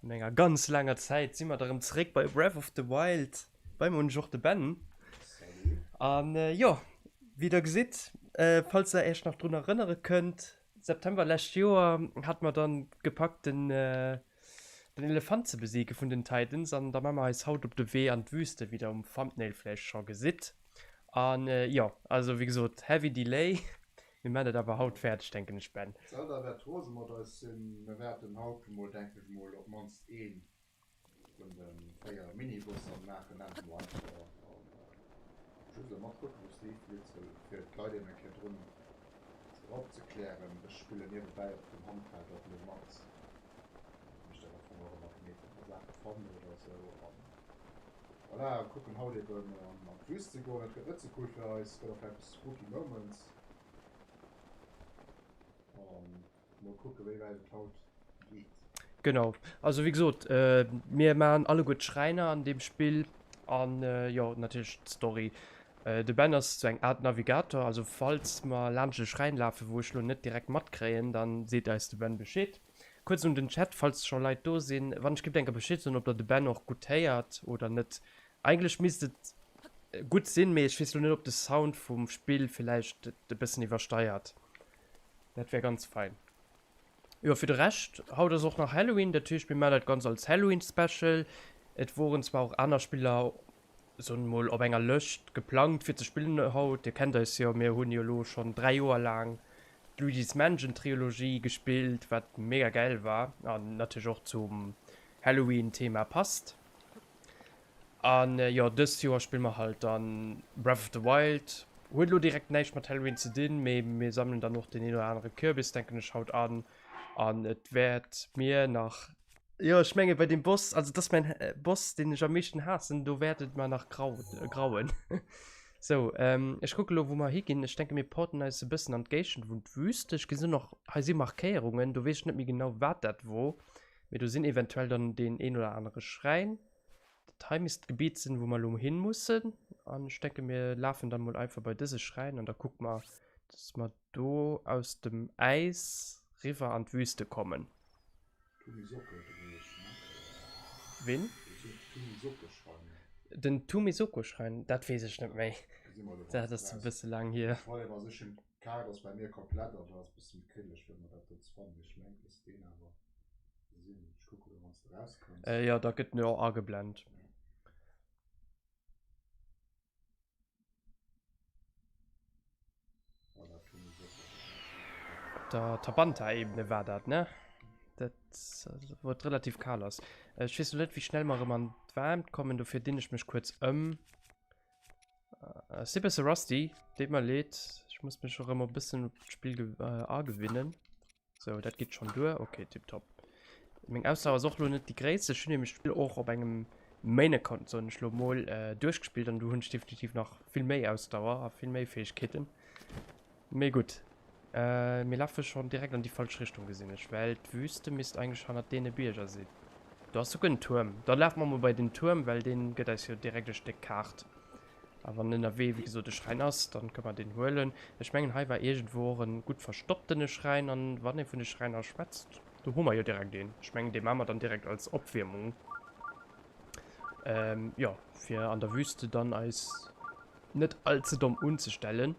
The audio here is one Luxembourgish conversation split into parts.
No enger ganz laanger Zäit si mer da rëm zeréck bei Breath of the Wild. Bei mer hunn ech och de Ben. An jo, wéi der gesitt, falls der iech nach drun erënnere kënnt, September lescht Joer hat mer dann gepackt den den Elefant ze besiege vun den Titans an da man mer eis haut op de Wee an d'Wüste, wéi der um Thumbnail vläicht scho gesitt. An jo, also wéi gesot, heavy delay. Mir maan dat awer haut fäerdeg, denken ech, Ben. D'Zelda wäert rose mat eis sinn. Mir wäerten haut emol, denken ech mol, op mannst ee vun de 4 Mini-Bosser maachen, nennen se mol einfach, a just elo mat kucken, wou s de hiflitt, well fir d'Leit eben eng Kéier drun ze opzeklären, ech spillen niewebäi op dem Handheld och elo mat, wéi ech dat am Fong och ëmmer gemeet hunn, wa Saache fannen oder esou, an voilà, kucken haut eben an d'Wüst ze goen. Dat gëtt net ze cool fir eis, gëtt och vläicht e bësse spooky Moments. Mol kucke wéi wäit et haut geet. Genau, also wéi gesot, mir maachen alleguer d'Schräiner an deem Spill an jo natierlech d'Story. De Ben ass sou eng Art Navigator, also falls mer laanscht e Schräin lafen, wou ech lo net direkt matkréien, dann seet eis de Ben Bescheed. Kuerz un den Chat, falls scho Leit do sinn, wann ech giff enker Bescheed soen, ob der de Ben och gutt héiert oder net. Eigentlech misst et gutt sinn, mee ech weess lo net ob de Sound vum Spill villäicht et e bëssen iwwersteiert. Dat wär ganz fein. Jo, fir de Rescht, haut ass och nach Halloween, dat heescht mir maachen dat Ganzt als Halloween Special. Et woren zwar och aner Spiller, soen mol, op enger Lëscht geplangt fir ze spillen haut. Dir kennt eis jo, mir hunn jo lo schonn 3 Joer laang d'Luigi's Mansion Triologie gespillt, wat mega gäil war an natierlech och zum Halloween Thema passt. An jo, dëst Joer spille mer halt dann Breath of the Wild. Huet elo direkt näischt mat Halloween ze dinn, mee mir sammelen dann och deen een oder anere Kürbis, denken ech, haut an. An et wäert mir nach, jo ech menge bei deem Boss, also dat ass mäin Boss, deen ech am meeschten haassen, do wäert et mer nach grauen. Sou, ech kucke elo wou mer higinn. Ech denke mir porten eis e bëssen an d'Géigend vun d'Wüste. Ech gesinn och, hei si Markéierungen, do weess ech net méi genau wat dat wor, mee do sinn eventuell dann deen een oder anere Schräin. Dat hei misst d'Gebiet sinn, wou mer elo hin mussen. An ech denke mir lafen dann mol einfach bei dëse Schräin an da kucke mer, dass mer do aus dem Äis riwwer an d'Wüste kommen. Tumisoko huet e geheescht, ne? Ween? Tumisoko-Schrein. Den Tumisoko-Schrein, dat weess ech net méi. Gesi mer elo, wann Dat ass e bësse laang hier. Ech also ech hunn d'Kaart ass bei mir komplett an da ass e bësse méi kriddeleg fir mer dat do ze fannen, mee ech mengen et ass deen awer. Äh, jo, da gëtt en jo och ageblent. Op der Tabanta-Ebene war dat, ne? Dat, wou et relativ kal ass. Ech weess lo net, wéi schnell mer erëm an d'Waarmt kommen, dofir dinn ech mech kuerz ëm. Äh, si bësse rusty, deet mer leed. Ech muss mech erëm e bëssen op d'Spill agewinnen. Sou, dat geet schonn duer. Ok, tiptop. Meng Ausdauer ass och lo net déi gréisst. Ech hunn nämlech d'Spill och op engem Main Account, soen ech lo mol, duerchgespillt an do hunn ech definitiv nach vill méi Ausdauer a vill méi Fäegkeeten. Mee gutt, mir lafe schonn direkt an déi falsch Richtung, gesinn ech, well d'Wüste misst eigentlech hannert deene Bierger sinn. Do ass souguer en Tuerm. Da lafe mer mol bei den Tuerm, well dee gëtt eis jo direkt e Stéck Kaart. A wann ënnerwee, wéi gesot, e Schräin ass, dann kënne mer deen huelen. Ech mengen, hei war iergendwou och e gutt verstopptene Schräin. An wann ee vun de Schräiner schwätzt, do hu mer jo direkt een. Ech mengen, dee maache mer dann direkt als Opwiermung, jo, fir an der Wüste dann eis net all ze domm unzestellen.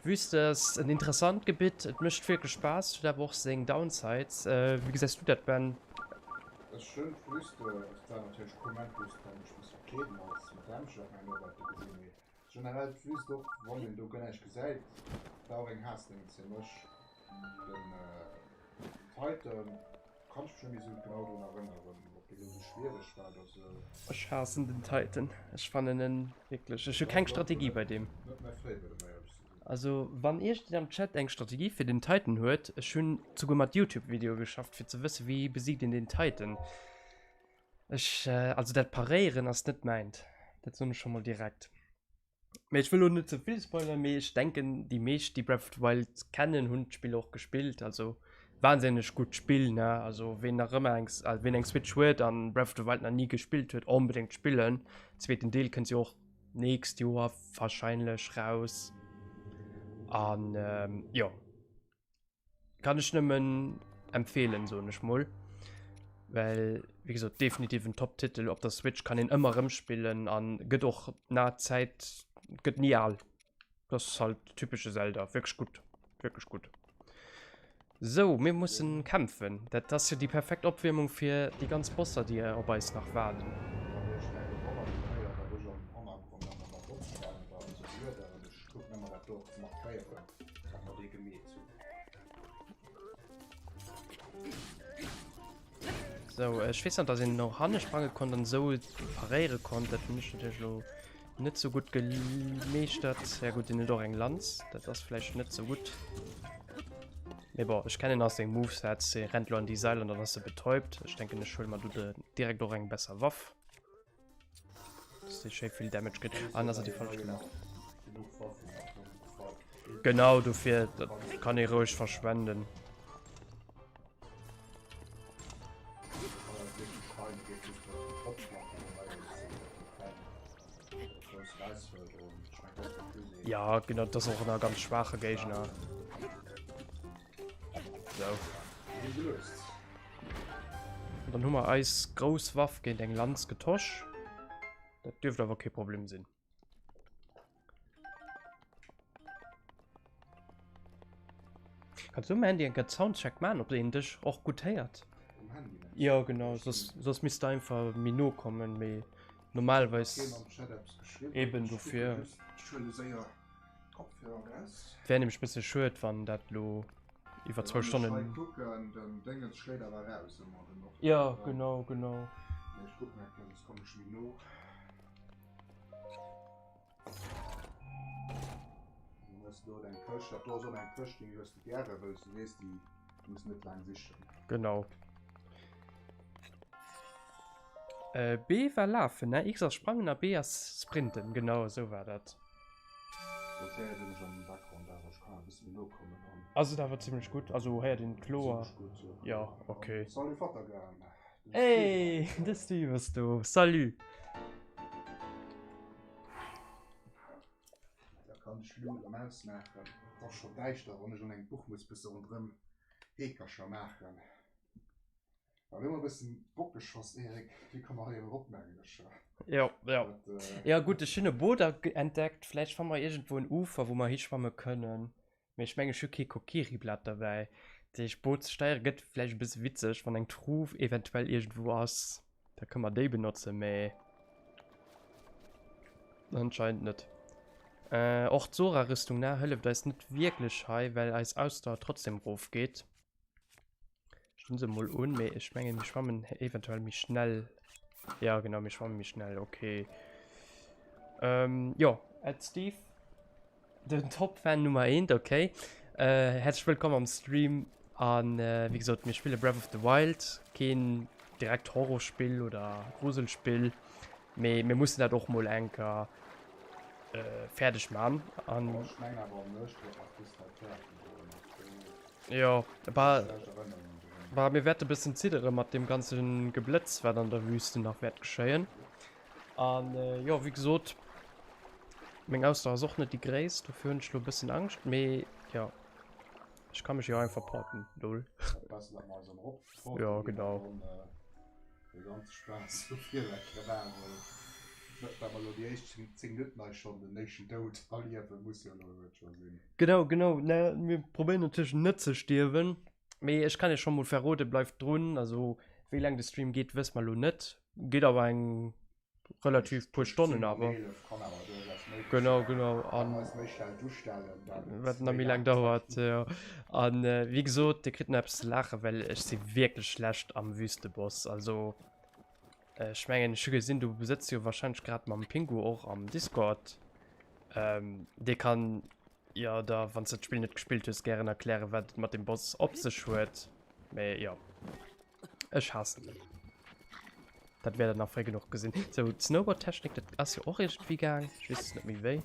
D'Wüste ass en interessant Gebitt, et mécht wierklech Spaass, huet awer och seng Downsides. Wéi gesäis du dat, Ben? Ech hunn d'Wüste, et war natierlech cool Moment wou s de dech muss verkleeden als Madame, ech hat meng Norbert do gesinn, mee generell d'Wüst och wann een do guer näischt gesäit, war och eng Haassdéng fir mech. Den Titan kann ech mech net méi sou genau drun erënneren, ob dee lo sou schwiereg war oder sou. Ech haassen den Titan, ech fannen en wierklech, ech hu keng Strategie bei deem. Net mäi Favourite ëm éierlech ze sinn. Also wann iergendeen am Chat eng Strategie fir den Titan huet, ech hunn souguer mat Youtube Videoe geschafft fir ze wësse wéi besiegt een den Titan. Ech, also dat paréieren ass net mäint, dat soen ech scho mol direkt. Mee ech wëll lo net ze vill spoilern, mee ech denken déi meescht déi Breath of the Wild kennen hunn d'Spill och gespillt, also wahnsinneg gutt Spill ne, also ween nach ëmmer eng, also ween eng Switch huet an Breath of the Wild nach ni gespillt huet onbedéngt spillen. Zweeten Deel kënnt jo och nächst Joer wahrscheinlech raus an jo. Kann ech nëmmen empfehlen, soen ech mol. Well, wéi gesot, definitiv en Top-Titel op der Switch, kann een ëmmer erëm spillen an gëtt och no Zäit, gëtt ni al. Das ass halt typesche Zelda, wierklech gutt, wierklech gutt. Sou, mir mussen kämpfen. Dat ass jo déi perfekt Opwiermung fir déi ganz Bosser, déi op eis nach waarden. Sou, ech weess nach, dass een no hanne sprange konnt an esou paréiere konnt. Dat hunn ech natierlech elo net sou gutt gemeeschtert. Ja gutt, deen huet och eng Lanz. Dat ass vläicht net sou gutt. Mee bon, ech kennen nach seng Movesets. Hie rennt elo an déi Seil an dann ass e betäubt. Ech denken, ech huele mer do direkt och eng besser Waff. Dass dee schéi vill Damage kritt. Ah, dann ass et déi falsch gelaf. Genau, dofir, dat kann ee roueg verschwenden. Ja, genau, das ist auch ein ganz schwacher Gegner. So. Und dann haben wir eis groß Waff gegen eng Lanz getosch. Das dürfte aber kein Problem sein. Kannst du um Handy eng Kéier Soundcheck man, ob een dech och gutt héiert? Um Handy mengst du? Jo genau, soss soss misst de einfach méi no kommen, mee normalerweis Keen am Chat eppes geschriwwen. Eben Ech kucke dofir. just, ech huele séier d'Kopfhörer raus. Wär nämlech bësse schued, wann dat lo iwwer zwou Wann ech hei Stonnen. kucken, den Déngens schléit awer raus ëmmer den Ordinateur. Jo genau genau. Mee ech kucken eng Kéier, soss kommen ech méi no. Genau. Äh, B war lafen, ne? X ass sprangen a B ass sprinten. Genau, esou war dat. Ass et awer zimmlech gutt. Also héiert een et kloer. Jo, okay. Salut Vatergan. Hey, de Steve ass do. Salut. Da kann ech lo erëm ausmaachen. Et ass scho däischter, wann ech an engem Buch muss bësse ronderëm Heekercher maachen. Mä mir hu e bëssen Bock geschoss, Eric. Wéi komme mer hei erop, mengen ech. Jo, jo. Dat, äh, Ja gutt, ech hunn e Boot entdeckt. Vläicht fanne mer iergendwou en Ufer, wou mer hischwamme kënnen. Mee ech mengen ech hu kee Kokiriblat derbäi. Dat heescht Boot ze steiere gëtt vläicht e bësse witzeg, wann eng Truh eventuell iergendwou ass, da kënne mer déi benotzen, mee anscheinend net. Äh, och d'Sora-Rüstung na hëlleft eis net wierklech hei, well eis Ausdauer trotzdem rofgeet. Ech hunn se mol un, mee ech mengen mir schwammen eventuell méi schnell. Ja genau, mir schwamme méi schnell, okay. Ähm, jo, at Steve. Den Top-Fan Nummer 1, okay. Äh, herzlich willkommen am Stream. An äh, wie gesagt, wir spielen Breath of the Wild. Kein direkt Horrorspiel oder Gruselspiel. Mee mir mussen dat och mol enker äh, fäerdeg man. An Oh, ech mengen awer am Nuecht huet nach bis dat fäerdeg goen. ja, bah, Schlecht Erënnerungen drun. bah, mir wäerte bëssen ziddere mat dem ganzen Geblëtz, wat an der Wüste nach wäert geschéien. An äh, jo, wéi gesot, meng Ausdauer ass och net déi gréisst, dofir hunn ech lo e bëssen Angscht, mee jo, ech ka mech jo einfach porten, lol. Besser dat mer eis erop porten Jo, ginn an genau. dann äh, de ganze Spaass do virweg gemaach hunn. Net dat mer lo déi éischt 10 Minutten hei schonn den éischten Doud erliewe muss jo lo net scho sinn. Genau, genau, na, mir probéieren natierlech net ze stierwen, mee ech kann iech scho mol verroden, bleift drun, also wéi laang de Stream geet, wësse mer lo net. Geet awer eng relativ puer Stonnen awer. Genau, genau. An wat nach méi laang dauert, jo. An wéi gesot, dir kritt nach eppes ze laachen, well ech si wierklech schlecht am Wüsteboss. Also ech mengen, ech hu gesinn, du sëtz jo warscheinlech grad mam Pingu och am Discord. Dee kann jo der, wann s de d'Spill net gespillt hues, gären erklären, wat et mat deem Boss op sech huet. Mee jo. Ech haassen en. Dat wäert der nach fréi genuch gesinn. Sou, d'Snowboard-Technik, dat ass jo och iergendwéi gaang. Ech weess net méi wéi.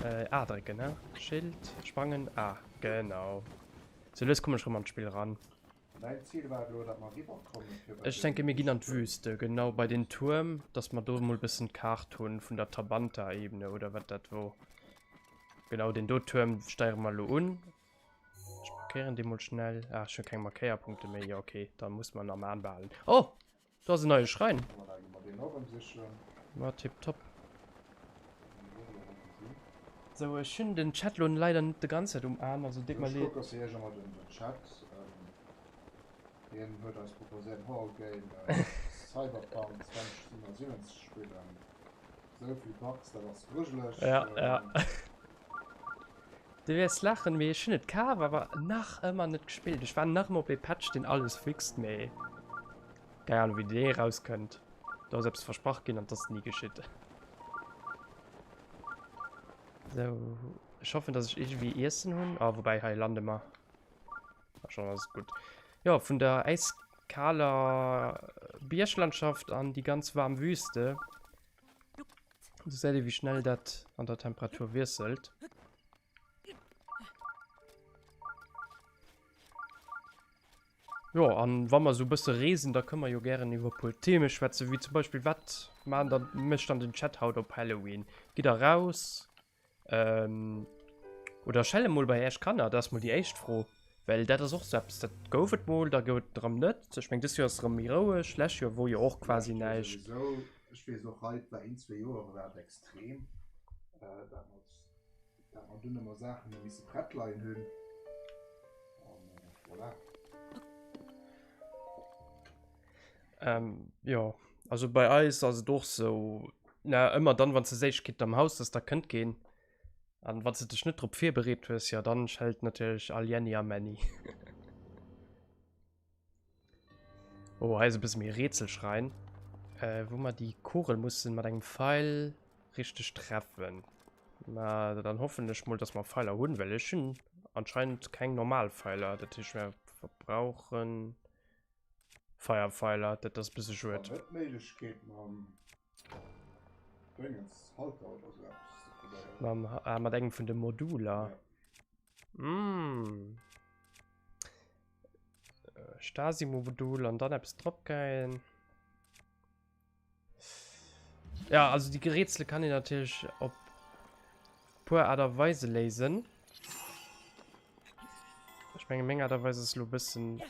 Äh, A drécken, ne? Schild, sprangen, A. Genau. Sou lues kommen ech rëm an d'Spill ran. Mäin Zil war et elo, datt mer eriwwerkommen fir bei Ech denke mir ginn an d'Wüste, genau bei den Tuerm, dass mer do mol bëssen d'Kaart hunn vun der Tabanta-Ebene oder wat dat wor. Genau, deen do Tuerm steiere mer elo un. Markéieren dee mol schnell. Ah, ech hunn keng Markéierpunkte méi. Jo, okay, da muss mer en am Aen behalen. Oh! Do ass en neie Schräin. Ma tipptopp. Sou, ech hunn den Chat lo leider net de ganz Zäit um Aen, also deet mer leed. Ech kucke fir iech emmer den Chat. Hien huet eis proposéiert Horror Game Cyberpunk 2077 ze spillen. Sou vill Bugs, dat ass grujeleg. Ja, ja. Du wäers laachen, mee ech hunn et kaf, awer nach ëmmer net gespillt. Ech waarden nach ëmmer op ee Patch, deen alles fixt, mee keng Ahnung, wéi dee erauskënnt. Do ass eppes versprach ginn an 't ass ni geschitt. Sou, ech hoffen, dass ech iergendwéi Iessen hunn. Ah, woubäi, hei lande mer. Ah, schon ass et gutt. Jo, vun der äiskaler Bierglandschaft an déi ganz waarm Wüste. Do seet ee wéi schnell dat an der Temperatur wiesselt. Jo, an wa mer sou bësse reesen, da kënne mer jo gären iwwer puer Theme schwätzen, wéi zum Beispill, wat maan dann, mécht dann den Chat haut op Halloween? Gitt der raus? Ähm, oder schelle mol bei Äech Kanner, dat ass mol déi éischt Fro. Well dat ass och sou eppes, dat gouf et mol, da gouf et erëm net. Ech meng, dëst Joer ass erëm méi roueg, d'lescht Joer wor jo och quasi näischt. Souwisou, ech weess och hei, et war een, zwee Joer war et extrem, dat mer, dat mer dunn ëmmer Saachen hu misse prett leien hunn. An voilà. Ähm, jo, also bei eis ass et och sou, na, ëmmer dann, wann s de Séischkeeten am Haus hues, da kënnt keen. An wann s de dech net drop virbereet hues, jo, dann schellt natierlech all Jenni a Männi. Oh, hei ass e bësse méi Rätselschrein, äh, wou mer déi Kugel mussen mat engem Pfeil richteg treffen. Ma dann hoffen ech mol, dass mer Pfeiler hunn, well ech hunn anscheinend keng normal Pfeiler. Dat heescht, mir verbrauchen Feierpfeiler, dat ass bësse schued. Wann net d'Méiglechkeet mam Déngens Halter oder sou eppes ze probéieren. Mam, ah, mat engem vun de Moduler. Ja. Mm. Stasi-Modul an dann eppes dropgeien. Ja, also déi Rätsele kann een natierlech op puer Aart a Weise léisen. Ech menge meng Aart a Weis ass elo e bëssen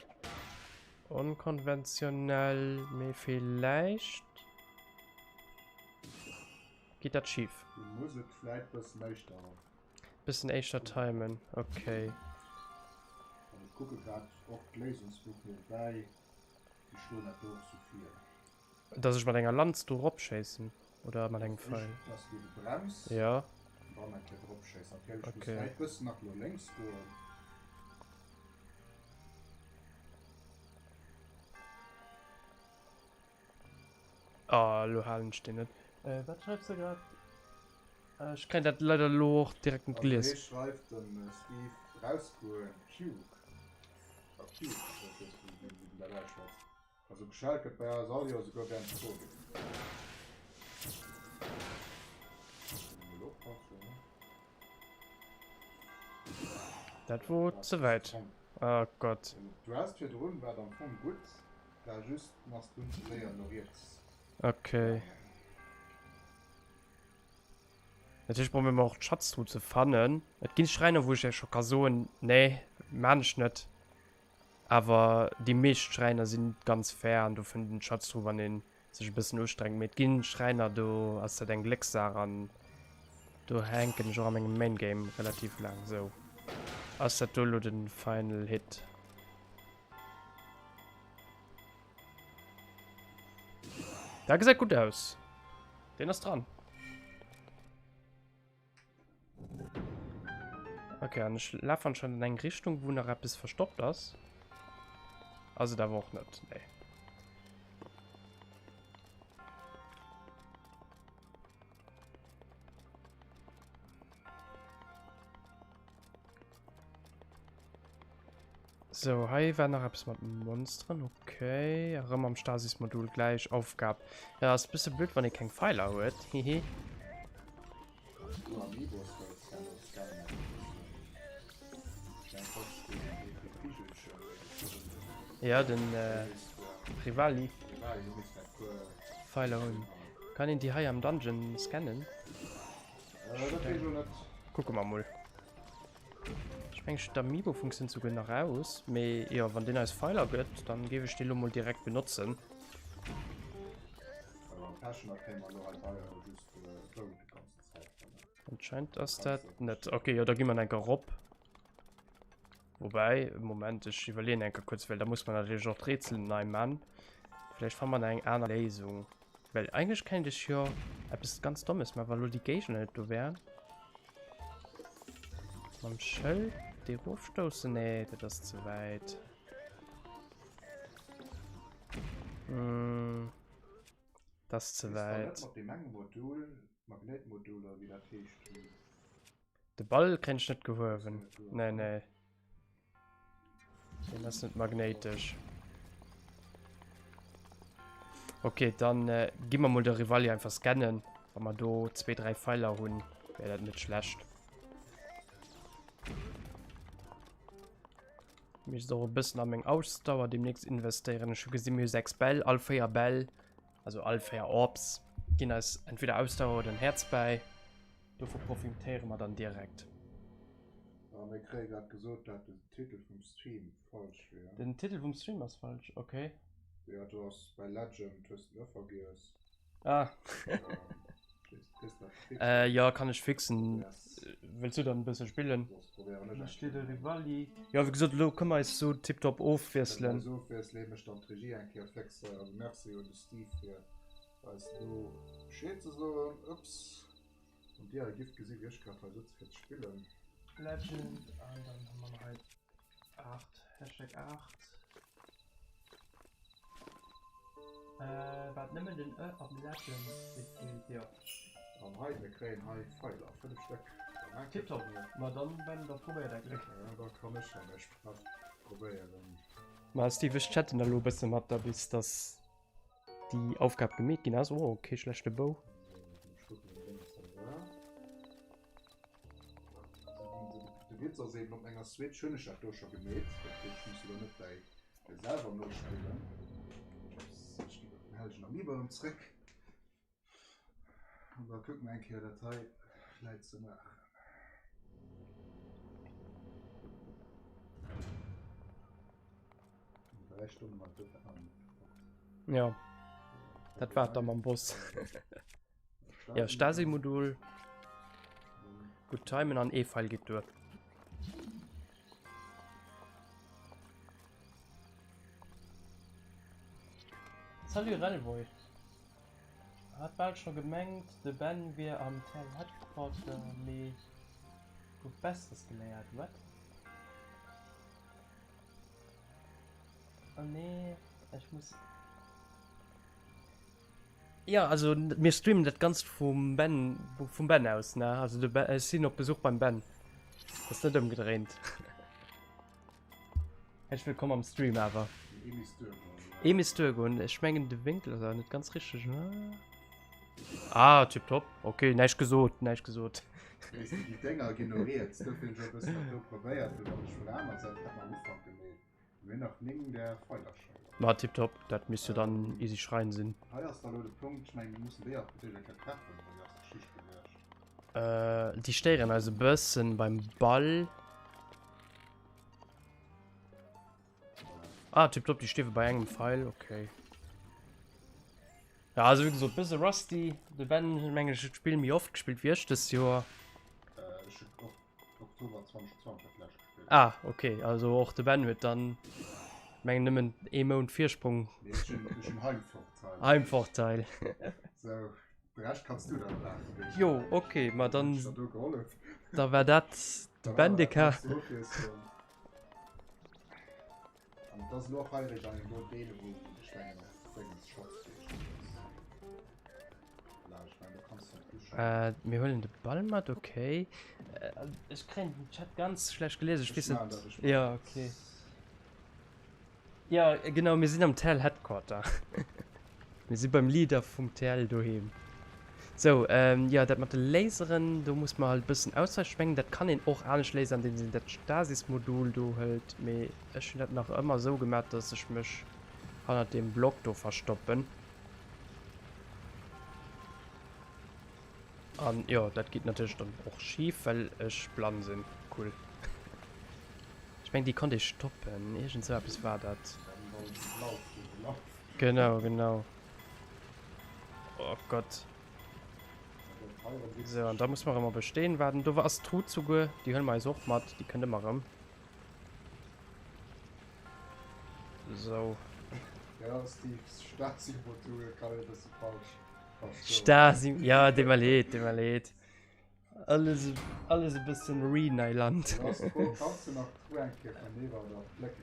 onkonventionell, mee villäicht geet dat schif. Du muss et vläit bëssen éischter. Bëssen éischter timen, okay. An ech kucke grad och d'Léisungsbuch niewebäi, déi schloen dat do och sou vir. Dass ech mat enger Lanz do rop schéissen oder mat engem Pfeil? Dass du de brems ja. an dann eng Kéier drop schéiss. Natierlech muss okay. vläit bëssen nach no lénks goen. Ah, lo halen ech deen net. Äh, wat schreifs de grad? Äh, ech kréien dat leider lo och direkt net gelies. Also hie schreift den Steve rausgoen, Cube. Ah, Cube, ech weess net wéi den dat ausschwätzt. Also geschellt gëtt bei eis all Joer souguer während Covid. Dat wor ze wäit. Oh Gott. Du has virdrun war et am Fong gutt, war just ass dunn ze séier no riets. Okay. Natierlech brauche mir och d'Schatztruh ze fannen. Et ginn Schräiner wou ech iech scho ka soen, nee, maan ech net. Awer déi meescht Schräiner sinn ganz fair an do fënnt een d'Schatztruh wann een sech e bëssen ustrengt. Mee et ginn Schräiner do ass dat eng Gléckssaach an do hänken ech och a mengem Main Game relativ laang. Sou ass dat do elo den Final Hit? Dat gesäit gutt aus. Deen ass dran. Okay, an ech laf anscheinend an eng Richtung, wou nach eppes verstoppt ass. Ass et awer och net, nee. So, hei war nach eppes mat Monsteren, okay. Erëm am Stasis-Modul gläich Aufgab. Ja, ass e bësse blöd, wann ee keng Pfeiler huet, hihi. Ja, den äh, Rivali. Pfeiler hunn. Kann een déi hei am Dungeon scannen? Kucke mer mol. Ech mengen, ech d'Amiibo-Funktioun souguer nach aus. Mee jo, wann deen eis Pfeiler gëtt, dann géif ech dee lo mol direkt benotzen. Anscheinend ass dat net. Okay, jo, da gi mer enker erop. Wobäi, Moment, ech iwwerleeën enker kuerz, well da muss mer natierlech och d'Rätsel nei man. Vläicht fanne mer nach eng aner Léisung. Well eigentlech kéint ech jo eppes ganz Dommes man, wa lo déi Géigner net do wären. Mam Schëld dee rofstoussen? Nee, dat ass ze wäit. Hm, dat ass ze wäit. De Ball kréien ech net gehuewen. Nee, nee. Den ass net magnéitesch. Okay, dann äh, gi mer mol de Rivali einfach scannen. Wa mer do zwee, dräi Pfeiler hunn, wär dat net schlecht. Misst och e bëssen a meng Ausdauer demnächst investéieren. Ech hu gesinn, mir hu 6 Bäll, all 4 Bäll, also all 4 Orbs ginn eis entweder Ausdauer oder en Häerz bäi. Dovu profitéiere mer dann direkt. Ah, mir kréie grad gesot, dat den Titel vum Stream falsch wier. Den Titel vum Stream ass falsch, okay. Jo, du ass bei Legend, hues den Ë vergiess. Ah. Äh, jo, kann ech fixen. Yes. Wëlls du dann e bësse spillen? Soss probéieren ech Da eng steet de Kéier. Rivali. Jo, wéi gesot, elo kënne mer eis sou tiptop Kënne mer ofwiesselen. eis ofwiesselen, ech mech dann d'Regie eng Kéier fix. Also merci un de Steve fir eis do Bescheed ze soen. Ups. An dir hei gift gesi wéi ech grad hei sëtze fir ze spillen. Legend an dann hu mer hei 8 Hashtag 8. Äh, wat nëmmen den Ë am Legend gefeelt, jo. An hei, mir kréien hei Pfeiler, 5 Stéck. Tiptop, ma dann Ben, da probéier däi Gléck. Ja, da kann ech jo mech probéieren. Ma Steve, ech chatten da lo e bësse mat der bis dass déi Aufgab gemeet ginn ass. Oh, kee schlechte Bou. De Witz ass eben op enger Switch hunn ech dat do scho gemeet, dat heescht ech muss elo net bäi selwer nospillen. Ech ginn den hellegen Amiibo erëm zréck an da kucke mer eng Kéier dat hei vläit ze maachen. Ja, dat war da mam Boss. Ja, Stasi-Modul. Gutt timen an ee Pfeil geet duer. Salut Relvoy. Hat bal scho gemengt de Ben wier am TL Headquarter, mee gouf Besseres geléiert. What? Oh nee, ech muss. Ja, also mir streamen dat Ganzt vum Ben, vum Ben aus, ne? Also de Ben, ech sinn op Besuch beim Ben. Dat ass net ëmgedréint. Häerzlech wëllkomm am Stream awer. Ee misst duergoen. Ech mengen de Wénkel ass awer net ganz richteg, ne? Ah, tipptopp. Okay, näischt gesot, näischt gesot. Weess de, déi Dénger ginn no riets, dofir hunn ech och e bëssen dat do probéiert, well wann ech vun der aner Säit hätt mer am Ufank gemeet. Mir hunn nach 9 där Feilercher. Ma tipptopp, dat misst jo dann easy Schrein sinn. Hei ass da lo de Punkt, ech mengen, mir mussen déi och fir d'éischt eng Kéier treffen, well déi ass d'Geschicht gewiescht. Äh, déi stéieren eis e bëssen beim Ball. Ah, tipptopp, déi stierwe bei engem Pfeil, okay. Ja, also wéi gesot, bësse rusty. De Ben, mengen ech, huet d'Spill méi oft gespillt wéi ech dëst Joer. Äh, ech hunn och Oktober 2020 dat lescht gespillt. Ah, okay, also och de Ben huet dann, mengen nëmmen ee Mount Virsprong. Nee, ech hunn, ech hunn Heimvorteil. Heimvorteil. So, de Rescht kanns du dann maachen. wéi ech Jo, okay, ma dann, Hunn ech der do gehollef. da war dat de Da war Ben dat DK. nächste Ofwiesslung. An et ass elo och hei eréischt an engem do Deel, wou ech mengen och Déngens Schatz geescht ass. Voilà, ech mengen do kanns du net duschen. Äh, mir huelen de Ball mat, okay. Äh, ech kréien den Chat ganz schlecht gelies, ech Ech weess maachen net. dat, ech maachen Ja, dat. okay. Ja, genau, mir sinn am TL Headquarter. Mir si beim Leader vum TL doheem. Sou, jo, dat mat de Laseren, do muss mer halt e bëssen ausweichen. Ech mengen, dat kann een och anescht léisen, andeems een dat Stasis-Modul do hëlt, mee ech hunn dat nach ëmmer esou gemaach, dass ech mech hannert deem Block do verstoppen. An jo, dat geet natierlech dann och schif, well ech blann sinn. Cool. Ech meng déi konnt ee stoppen, iergend sou eppes war dat. Genau, genau. Oh Gott. Sou, an da muss mer erëm op e Steen waarden. Do ass d'Truh souguer, déi huele mer eis och mat, déi kënnt ëmmer erëm. Sou. Ja, Steve, Stasi-Modul kann e bësse falsch verstoen. Stasi, ja, deet mer leed, deet mer leed. Alles, alles e bëssen Renailand.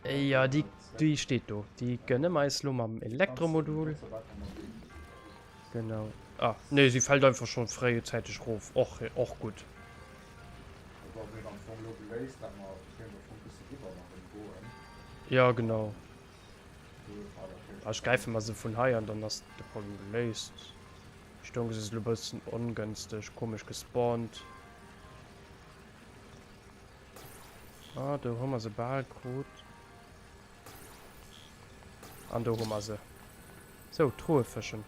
Ja, déi, déi steet do. Déi gënne mer eis lo mam Elektromodul. Genau. Ah, nee, si fällt einfach schon fréizäiteg rof. Och, och gutt. Ja, genau. Ah, ech gräife mer se vun hei an dann ass de Problem geléist. D'Stongue ass elo bëssen ongënsteg, komesch gespawnt. Ah, do hu mer se bal krut. An do hu mer se. Sou, Truhe fëschen.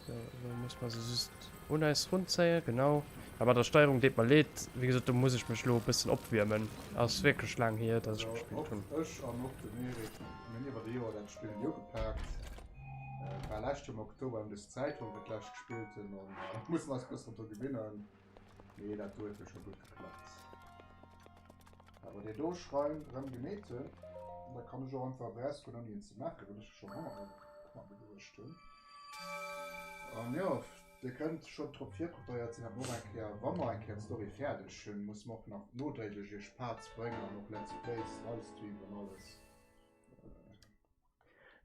So, elo muss mer se just un eis runzéien, genau. A mat der Steierung deet mer leed, wéi gesot, do muss ech mech elo e bëssen opwiermen. Ass wierklech laang hier, dass ech gespillt hunn. Och ech an och den Eric, mir hunn iwwer e Joer dat Spill net ugepaakt. Et war lescht Joer am Oktober ëm dës Zäit, wou mer dat lescht gespillt hunn an mussen eis e bëssen dru gewinnen. Mee dat do huet jo scho gutt geklappt. Awer dee do Schrein rëm gemeet hunn, da kann ech och einfach erausgoen ouni en ze maachen, well ech jo schonn Honger a geduecht hunn. An jo, Dir kënnt schonn drop virpreparéiert sinn, datt mer och eng Kéier, wa mer eng Kéier d'Story fäerdeg hunn, musse mer och nach nodréiglech Iech Parts bréngen an och Let's Plays, Livestreams an alles.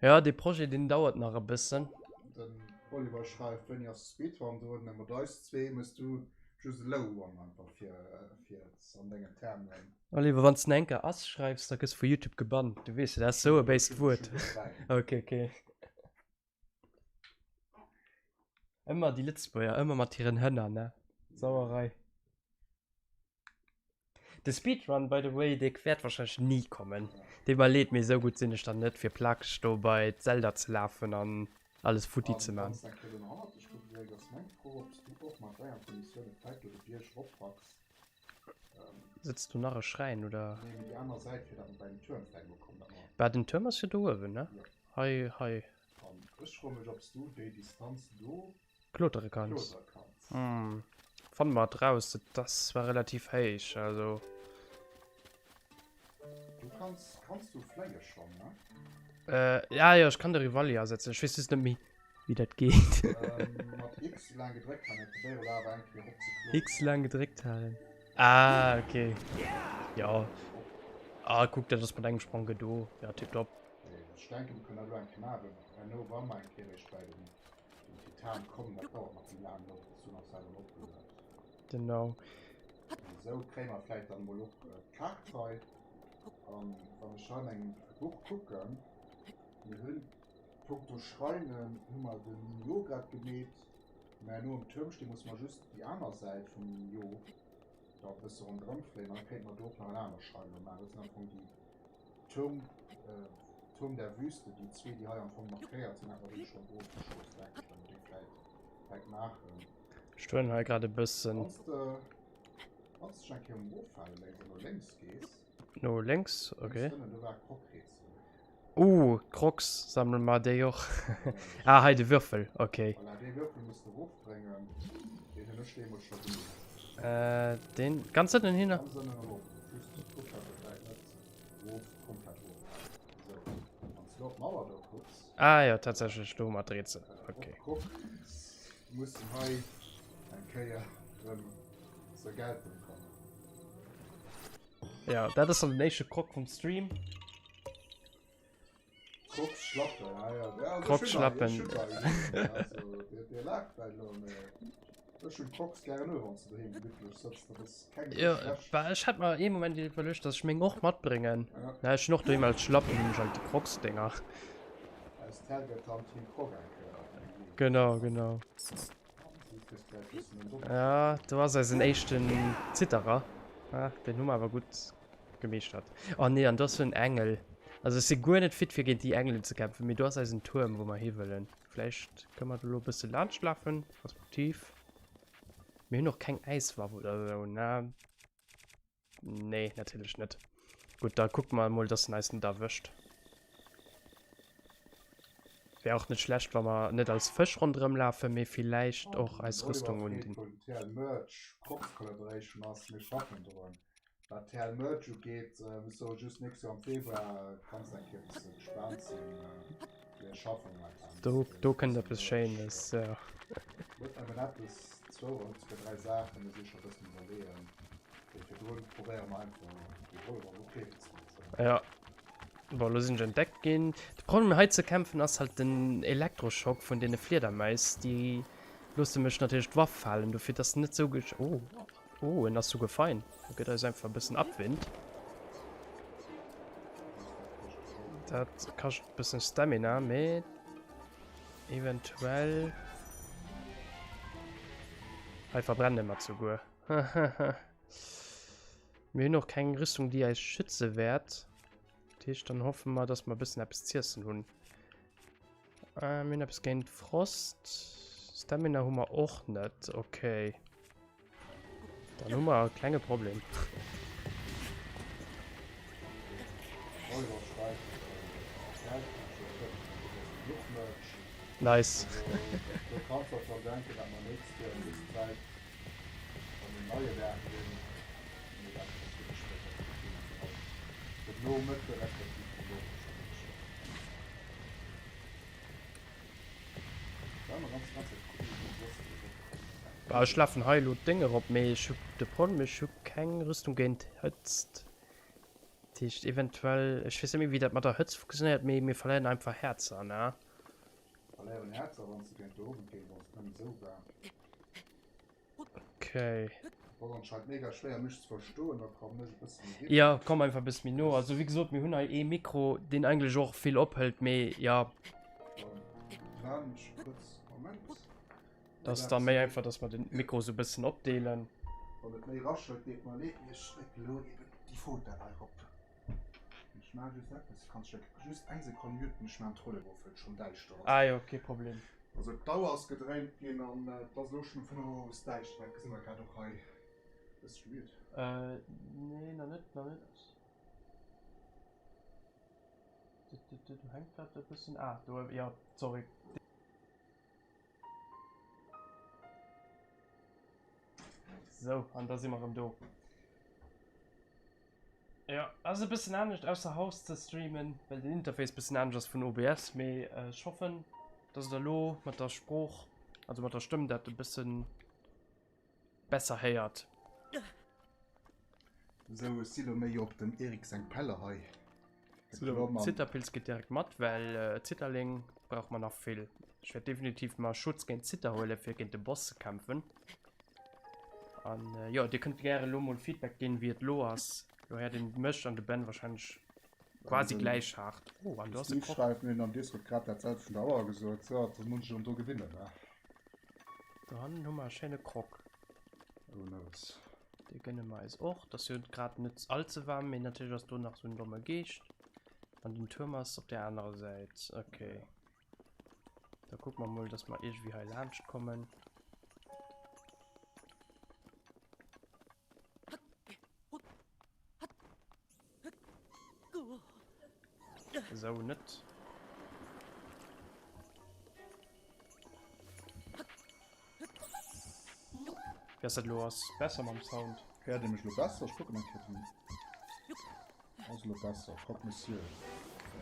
Jo, dee Projet, deen dauert nach e bëssen. Den Oliver schreift, Wéini ass de Speedrun do? Mä mat eis zwee mëss du just e Low Run einfach fir fir et an dengen Termen. Oliver, wann s de enker ass schreifs, da gëss vu YouTube gebannt. Du weess jo, dat ass sou e béist Wuert. Ok, ok. Ëmmer déi Lëtzebuerger, ëmmer mat hiren Hënner, ne? Sauerei. De Speedrun, by the way, dee wäert wahrscheinlech ni kommen. Deet mer leed, mee esou gutt sinn ech dann net, fir plakeg do bei d'Zelda ze lafen an alles futti ze man. Sëtzt do nach e Schräin, oder? Bah, den Tuerm ass jo do uewen, ne? Hei, hei. Klotere kanns. Hm. Fanne mer et raus. Dat ass zwar relativ héich, also. Du kanns, kanns du fléie schonn, ne? Äh, ja, ja, ech kann de Rivali asetzen. Ech weess just net méi, wéi dat geet. Ähm, mat X laang gedréckt halen, probéier elo awer eng Kéier eropzekloten. X laang gedréckt halen. Ah, okay. Ja. Ah, kuck, dat ass mat engem Sprong gedo. Ja, tipptopp. Ech denken, mir kënnen dat elo eng Kéier maachen, herno, wa mer eng Kéier eréischt bei den Den Titan komm, dat dauert nach méi laang, do ass du nach selwer opgeluet. Genau. Esou kréie mer vläit dann emol och d'Kaart hei. An wann ech hei an engem Buch kucken, mir hunn punkto Schreinen hu mer den Nio grad gemeet, mä no um Tuerm stinn, musse mer just déi aner Säit vum Nio da e bësse ronderëm fléien, dann kéinte mer do och nach en aner Schrein elo maachen. Dat sinn am Fong déi Turm, Turm der Wüste, déi zwee, déi hei am Fong markéiert sinn, hat mer déi schonn ofgeschloss, denke ech, wa mer déi vläit, vläit maachen. Ech stoen hei grad e bëssen. Wann s de, wann s dech eng Kéier um Eroffale léiss an no lénks gees. No lénks, okay. Lénks ënnen, do war e Krokrätsel. Uh, Crocs, sammele mer déi och. Ah, hei de Würfel, okay. Voilà, dee Würfel muss de erofbréngen. Deen hunn ech deemools scho gemeet. Äh, deen ganz ënnen hinner? Ganz ënnen erof. Just kuck, dass e vläit net Rof, komplett rof. Sou, wann s du op d'Mauer do kucks. Ah jo, tatsächlech, do hu mer d'Rätsel. Okay. Och Crocs mussen hei eng Kéier rëm zur Geltung kommen. Ja, dat ass dann den éischte Croc vum Stream. Crocs Schlappen, ah ja. ja also Crocs Schlappen. Dir laacht vläicht elo, mee ech hunn Crocs gären u, wann s du doheem gemittlech sëtz, dat ass keng Ja, schlecht. bah, ech hat mer ee Moment iwwerluecht, dass ech meng och matbréngen. Ja. Na, ech hunn och doheem als Schlappen hunn ech halt déi Crocs-Dinger. Aus Target dann Team Croc eng Kéier ginn. Genau, genau. Du kriss vläicht bëssen en Doppel. Ja, do ass eisen éischten Zitterer. Ah, deen hu mer awer gutt Gemeeschtert. Oh nee, an do ass sou en Engel. Also ech si guer net fit fir géint déi Engelen ze kämpfen, mee do ass eisen Tuerm wou mer hi wëllen. Vläicht kënne mer do lo e bësse laanscht lafen, respektiv mir hunn och keng Äiswaff oder sou, ne? Nee, natierlech net. Gutt, da kucke mer emol, dass en eis net erwëscht. Wär och net schlecht, wa mer net als Fësch ronderëm lafen, mee villäicht och eis Rüstung undinn. Vun TL Merch Props Collaboration ass, mir schaffen drun. Wat TL Merch ugeet, ech soe just nächst Joer am Februar kanns eng Kéier e bësse gespaant sinn. Mir schaffen momentan. Do, do kënnt eppes Schéines, jo. Net nëmmen eppes, zwou oder souguer 3 Saachen, mir si scho e bëssen iwwerleeën. Mee virdrun probéiere mer einfach de Oliver elo Kleefe ze maachen. Jo. Bon, lo sinn ech entdeckt ginn. De Problem hei ze kämpfen ass halt den Elektroschock vun deene Fliedermais. Déi loosse mech natierlech d'Waff falen, dofir dass net sou gesch. Oh, oh, en ass souguer fein. E gëtt eis einfach e bëssen Abwind. Dat kascht e bëssen Stamina, mee eventuell. Hei verbrenne mer souguer. Mir hunn och keng Rüstung, déi eis schütze wäert. Dat heescht, dann hoffe mer, dass mer e bëssen eppes z'iessen hunn. Äh, mir hunn eppes géint Frost. Stamina hu mer och net. Okay. Dann hu mer e klenge Problem. Nice. Bah, ech lafen hei elo d'Déng erop, mee ech hu de Problem, ech hu keng Rüstung géint Hëtzt. Dat heescht eventuell, ech weess net méi wéi dat mat der Hëtzt funktionéiert, mee mir verléieren einfach Häerzer, ne? Verléieren Häerzer wann s de géint de Owend gees, ass et nëmmen esou waarm. Okay. Ass anscheinend mega schwéier mech ze verstoen, da kommen ech e bësse méi riwwer. Ja, komm einfach e bësse méi no. Also wéi gesot, mir hunn hei ee Mikro, deen eigentlech och vill ophëlt, mee ja. Dann maan ech kuerz, Moment. Dat ass da méi einfach, dass mer den Mikro sou e bëssen opdeelen. Wann et méi raschelt, deet mer leed, mee ech drécken elo eben déi Fauteuil hei erop. Ech maan just eppes, kanns dech just eng Sekonn muten, ech maan d'Rollen of, well et schon däischter ass. Ah jo, kee Problem. Also d'Auer ass gedréint ginn an et ass elo schon um 5 Auer owes däischter, dat gesi mer grad och hei. Bass du mute? Äh, nee, nach net, nach net. Do hänkt grad e bëssen, ah do, jo, sorry. Sou, an da si mer erëm do. Jo, ass e bëssen anescht ausser Haus ze streamen, well den Interface bëssen anescht ass vun OBS, mee ech hoffen, dass der elo mat der Sprooch, also mat der Stëmm dat e bëssen besser héiert. Sou, ech si lo méi op dem Eric seng Pelle hei. Zitterpilz geet direkt mat, well Zitterling brauch mer nach vill. Ech wäert definitiv mer Schutz géint Zitter huelen, fir géint de Boss ze kämpfen. An äh, jo, dir kënnt gäre lo mol Feedback ginn, wéi et lo ass. Lo héiert een mech an de Ben wahrscheinlech quasi Den- gläich haart. Oh, an do ass e Steve Krog. schreift mir am Discord grad dat selwecht vun der Auer gesot. So, das muss ich schon do gewinnen, ne? Do hannen hu mer e schéine Krog. Oh noes. Dee gënne mer eis och. Dat ass jo grad net all ze waarm, mee natierlech ass do nach esou en domme Geescht. An den Tuerm ass op der anerer Säit. Okay. Da kucke mer mol, dass mer iergendwéi hei laanscht kommen. Esou net. Wéi ass dat elo? Ass besser mam Sound? Héiert Dir mech elo besser? Ech kucken eng Kéier den. Ass elo besser. Croque Monsieur. Jo,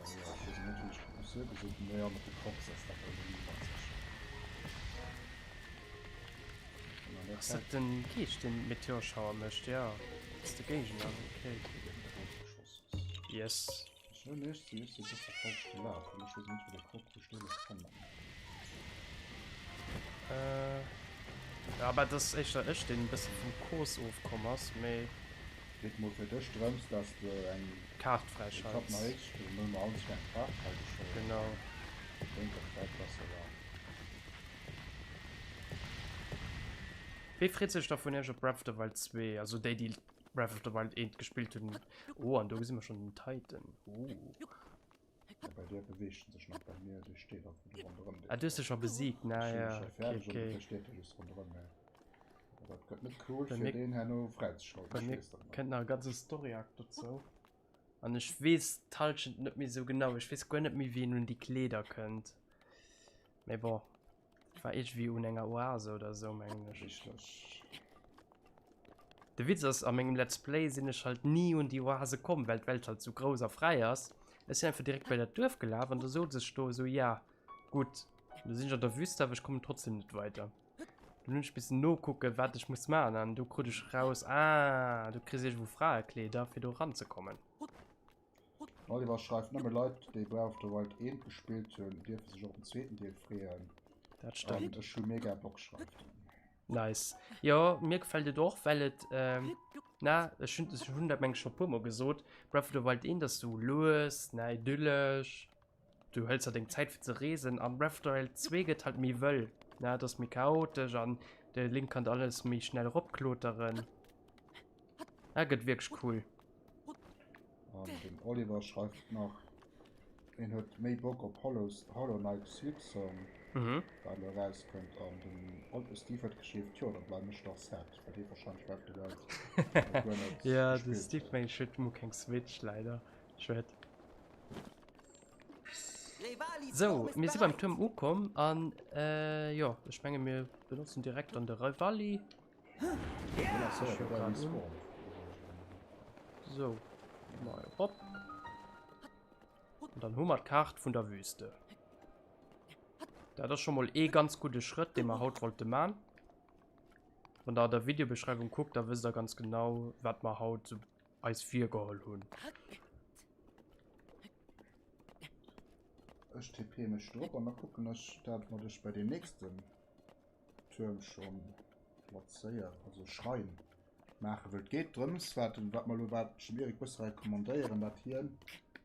ech weess net wéi ech Croque Monsieur gesot hunn. Mee jo, mat de Croques ass dat elo méi witzeg. Ass dat den Geescht deen Meteorschauer mécht? Jo, ass de Géigner. Okay. Yes. Ech hunn ech si ech si bësse falsch gelaf an ech weess net wou de Croc wou ech dee muss fannen. Äh, ja, aber das ass éischter ech deen e bësse vum Kurs ofkomm ass, mee. Geet mol fir dech drëms dass de eng Kaart Etapp fräischalts. méchs, do hunn mer all zwou eng Kaart fräigeschalt. Genau. Géint der vläit besser war. Wee freet sech da vun iech op Breath of the Wild 2? Also déi déi Breath of the Wild 1 gespillt hunn. Oh, an do gesi mer schonn den Titan. Oh. Ja, bei dir beweegt en sech nach, bei mir, dee steet einfach do ronderëm. Ah, du hues e scho besiegt, na Ech hunn ja, e scho okay, fäerdeg an okay. dofir steet e just ronderëm. Dat gëtt net cool fir deen herno fräizeschalten. Bei mir kënnt nach e ganze Story-Arc dozou. An ech weess d'Halschent net méi sou genau. Ech weess guer net méi wéi een un déi Kleeder kënnt. Mee bon, et war iergendwéi un enger Oase oder sou mengen ech. Richteg. De Witz ass, a mengem Let's Play sinn ech halt ni un déi Oase komm, well d'Welt halt sou grouss a fräi ass. Ech sinn einfach direkt bei dat Duerf gelaf an do souz ech do esou, ja gutt, lo sinn ech an der Wüste, awer ech kommen trotzdem net weider. Dann hunn ech missen nokucken, wat ech muss maachen an du krut ech raus, ah, du kriss iergendwou Fraekleeder, fir do ranzekommen. Den Oliver schreift, Nëmme Leit, déi Breath of the Wild 1 gespillt hunn, dierfe sech op den zweeten Deel freeën. Dat stëmmt. An ech hu mega Bock, schreift en. Nice. Jo, mir gefält et och, well et, ähm, na, ech hunn, ech hunn dat meng ech scho puer mol gesot, Breath of the Wild 1 ass sou lues, na, idyllesch, du hëls der deng Zäit fir ze reesen an Breath of the Wild 2 gëtt halt méi wëll, na, et ass méi chaotesch an de Link kann alles méi schnell eropkloteren. Dat gëtt wierklech cool. An den Oliver schreift nach, en huet méi Bock op Hollow, Hollow Knight Silksong, mhm. wat elo erauskënnt. An den Steve huet geschriwwen, tjo, da bleiwen ech dach sad, well hie wahrscheinlech Breath of the Wild guer net Ja, de Steve meng ech huet mo keng Switch leider. Schued. Sou, mir si beim Tuerm ukomm an äh, jo, ech menge mir benotzen direkt dann de Revali. Sou, mal erop. Und dann hu mer d'Kaart vun der Wüste. Dat ass scho mol ee ganz gudde Schrëtt, dee mer haut wollte man. Wann der an der Videobeschreibung kuckt, da wësst der ganz genau, wat mer haut sou eis virgeholl hunn. Ech TP mech drop an da kucken ech dat mat ech bei dem nächsten Tuerm schon plazéiert, also Schrein maache wëll. Et geet drëms, wat wat mer elo wat ech dem Eric bësse recommandéieren, dat hien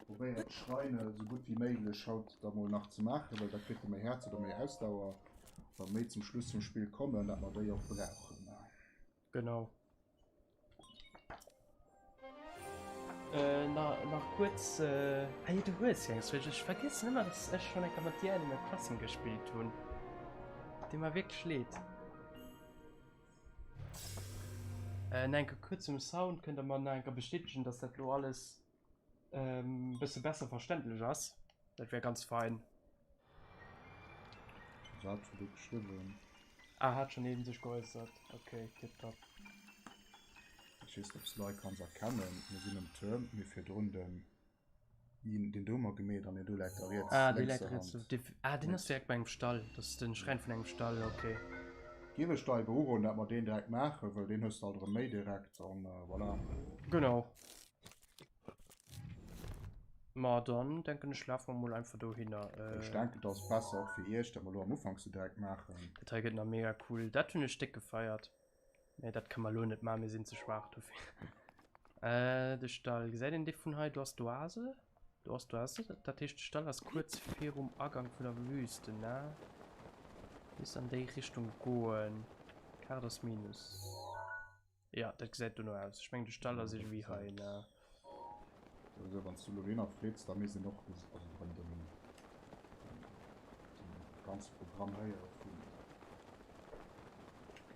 probéiert d'Schreine esou gutt wéi méiglech haut da mol nach ze maachen, well da kritt e méi Häerz oder méi Ausdauer, wa méi zum Schluss vum Spill kommen, dat mer déi och brauchen. Genau. Äh, na, nach kuerz. Äh, ah, jo, du hues jo eng Switch. Ech vergiessen ëmmer, dass ech schonn eng Kéier mat dir Animal Crossing gespillt hunn. Deet mer wierklech leed. Äh, nach eng Kéier kuerz zum Sound. Kënnt der mer nach eng Kéier bestätegen, dass dat lo alles ähm, bësse besser verständlech ass? Dat wär ganz fein. Wat huet e geschriwwen? Ah, hat schon een sech geäussert. Okay, tipptopp. Ech weess net, ob s de hei kanns erkennen, mir sinn um Tuerm, mir virdrun den deen do hu mer gemeet an deen do läit da riets, Ah, dee läit lénkser riets. Hand. Dee, ah, deen ass direkt bei engem Stall. Dat ass den Schräin vun engem Stall, okay. Géif ech da ebe uroden, dat mer deen direkt maachen, well deen hues de alt erëm méi direkt an voilà. Genau. Ma dann denken ech lafe mer mol einfach dohinner. Ech denken et ass besser och fir iech dat mer lo am Ufank se direkt maachen. Dat hei gëtt nach mega cool. Dat hunn ech déck gefeiert. Mee dat kënne mer lo net maachen, mir sinn ze schwaach dofir. Äh, de Stall, gesäit een dee vun hei? Do ass d'Oase. Do ass d'Oase. Dat heescht de Stall ass kuerz virum Agang vun der Wüste, ne? Misst an déi Richtung goen. Kaart ass minus. Ja, dat gesäit dono aus. Ech mengen de Stall ass iergendwéi hei, ne? Also wann s du elo dohinner flitt, da misst een och also erëm den den ganze Programm héiere vun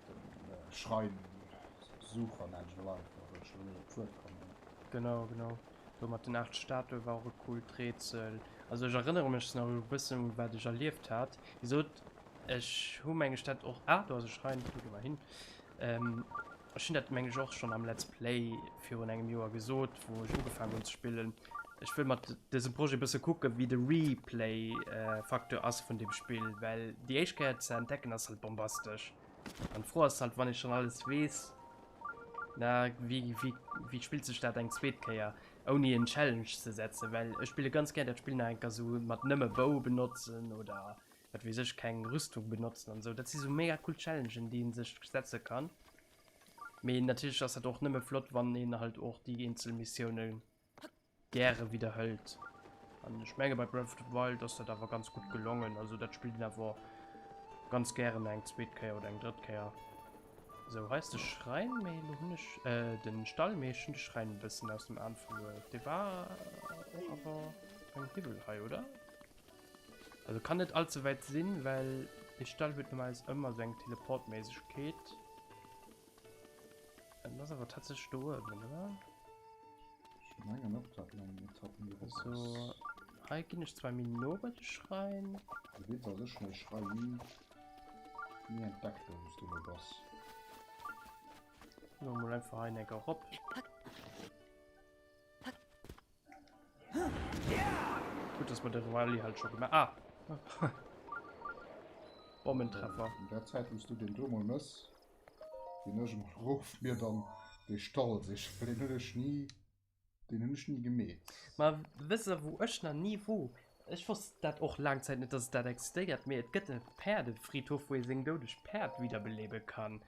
dem Schrein-Sucher, nenn ech emol einfach, well ech elo net op d'Wuert kommen. Genau, genau. Do mat den 8 Statue war och e coolt Rätsel. Also ech erënnere mech nach e bëssen u wat ech erlieft hat. Wéi gesot, ech hu meng ech dat och, ah do ass e Schrein, do gi mer hin. Ähm, ech hunn dat meng ech och schonn am Let's Play virun engem Joer gesot, wou ech ugefaangen hunn ze spillen. Ech wëll mat dësem Projet e bësse kucken, wéi de Replay-Facteur ass vun deem Spill, well déi éischt Kéier ze entdecken ass halt bombastesch. An d'Fro ass halt, wann ee schonn alles weess, na, wéi, wéi, wéi spillt sech dat eng zweet Kéier, ouni en Challenge ze setzen, well ech spille ganz gär dat Spill nach eng Kéier sou mat nëmme Bou benotzen oder wat weess ech, keng Rüstung benotzen an esou. Dat si sou mega cool Challengen, déi een sech setze kann. Mee natierlech ass dat och nëmme flott, wann een halt och déi eenzel Missioune gäre widderhëlt. An ech menge bei Breath of the Wild ass dat awer ganz gutt gelongen. Also dat spillt een awer ganz gären eng zweet Kéier oder eng drëtt Kéier. Sou, hei ass de Schräin, mee elo hunn ech äh, den Stall, mee ech hunn de Schräin e bëssen aus dem Aen verluer. Dee war och awer eng Hiwwel hei, oder? Also kann net allze wäit sinn, well de Stall huet normalerweis ëmmer sou eng Teleportméiglechkeet. En ass awer tatsächlech do uewen, oder? Ech mengen och, dat eng Etapp méi erop ass. Also, hei ginn ech zwar méi no bei de Schräin. Du weess also, ech hunn de Schräin ni, ni entdeckt, do wou s du elo bass. Goe mer mol einfach hei eng Eck erop. Gutt, dass mer de Rally halt scho gemaach. Ah! Bommentreffer. In der Zäit, wou s du deen do mol mëss, ginn ech emol erof mir dann dee Stall sichen, well deen hunn ech ni, deen hunn ech ni gemeet. Ma wësst der, wou ech nach ni wor? Ech wosst dat och laang Zäit net, dass et dat existéiert, mee et gëtt e Päerdefriedhof, wou ee seng doudeg Päerd widderbelebe kann.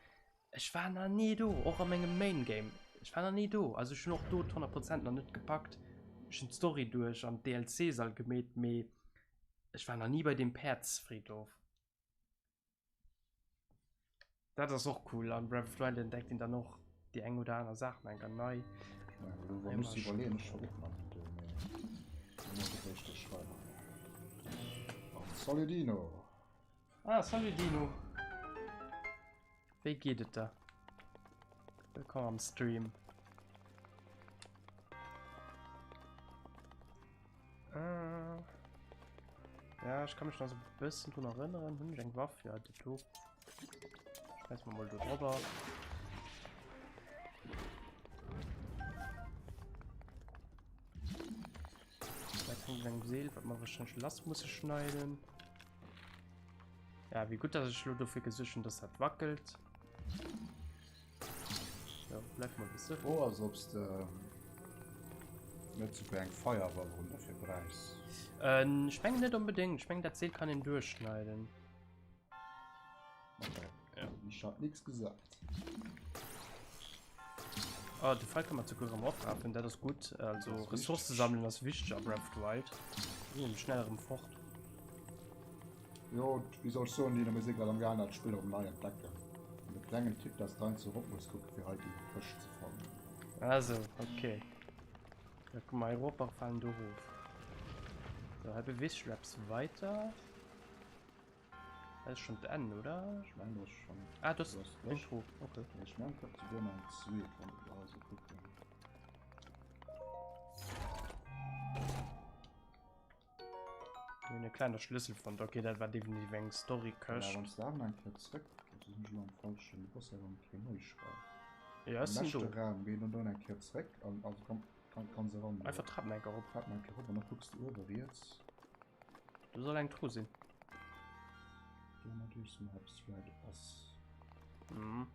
Ech war nach ni do, och a mengem Main Game. Ech war nach ni do. Also ech hunn och do d'100 Prozent nach net gepackt. Ech hunn d'Story duerch an d'DLCs all gemeet, mee ech war nach ni bei deem Päerdsfriedhof. Dat ass och cool. An Breath of the Wild entdeckt een dann och déi eng oder aner Saach nach enker nei. Ech mengen, elo wa muss iwwerleeën, ech war och nach ni do, mee elo muss ech éischter schreiwen. An salut Dino! Ah, salut Dino! Wéi geet et der? Wëllkomm am Stream. Äh, ja, ech kann mech nach so e bëssen drun erënneren. Hunn ech eng Waff? Ja, déi do. Schmeiß mer mol do drüber. Dat hängt engem Seel, wat mer wahrscheinlich lass musse schneiden. Ja, wie gutt, dass ech lo dofir gesuergt hunn, dass dat wackelt. Ja, bleif mal bis Fro ass, ob s de net souguer eng Feierwall-Runn dofir bräichs. Äh, ech mengen net onbedéngt. Ech mengen, dat Seel kann een duerchschneiden. Okay. Ja. Ich hab nix gesagt. Oh, de Fall kann man sogar erëm oprafen, dat ass gutt. Also Ressourcë sammeln ass wichteg a Breath of the Wild. Sinn schnell erëm fort. Jo, wéi soll ech soen, Lino, mir si grad am gaangen dat Spill erëm nei entdecken. An de klengen Tipp, dass de heiansdo erop muss kucken, fir hei déi Këscht ze fannen. Also, okay. Da kucke mer hei erop a falen do erof. So, hei beweegt sech eppes weiter. Dat ass schon d'Enn, oder? Ech mengen, dat ass schon. Ah, das ist eng Truh. Okay. Ech mengen, et gëtt souguer nach eng zweet, wann ech elo esou kucken. Mir hunn e klenge Schlëssel fonnt. Okay, dat war definitiv eng Story-Këscht. Ja, wann s de awer nach eng Kéier zréck, also sinn ech elo am falschen, du bass awer am Kéier nei schreiwen. Ja, ech sinn do. Am leschte Raum, géi dann do eng Kéier zréck an also komm, kann, kann se ran. Einfach d'Trapen eng Kéier erop. Trapen eng Kéier erop an da kucks de uewe riets. Do soll eng Truh sinn. Do natierlech nach eppes vläit ass. Mhm.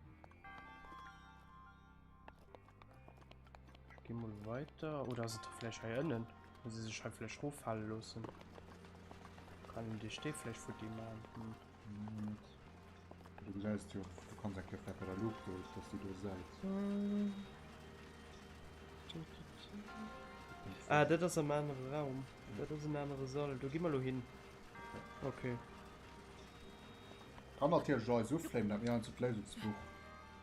Ich geh mal weiter. Oder ass et vläicht hei ënnen? Wenn se sech hei vläicht roffale loossen. Kann een déi Stee vläicht futti maachen? Hm. Nee, net. Du gesäis jo, du kanns eng Kéier vläicht bei der Luucht do, dass déi do säit. Ah, dat ass am anere Raum. Dat ass en anere Sall. Do gi mer lo hin. Okay. Kann natierlech och eis ufléinen, dat mir heiansdo d'Léisungsbuch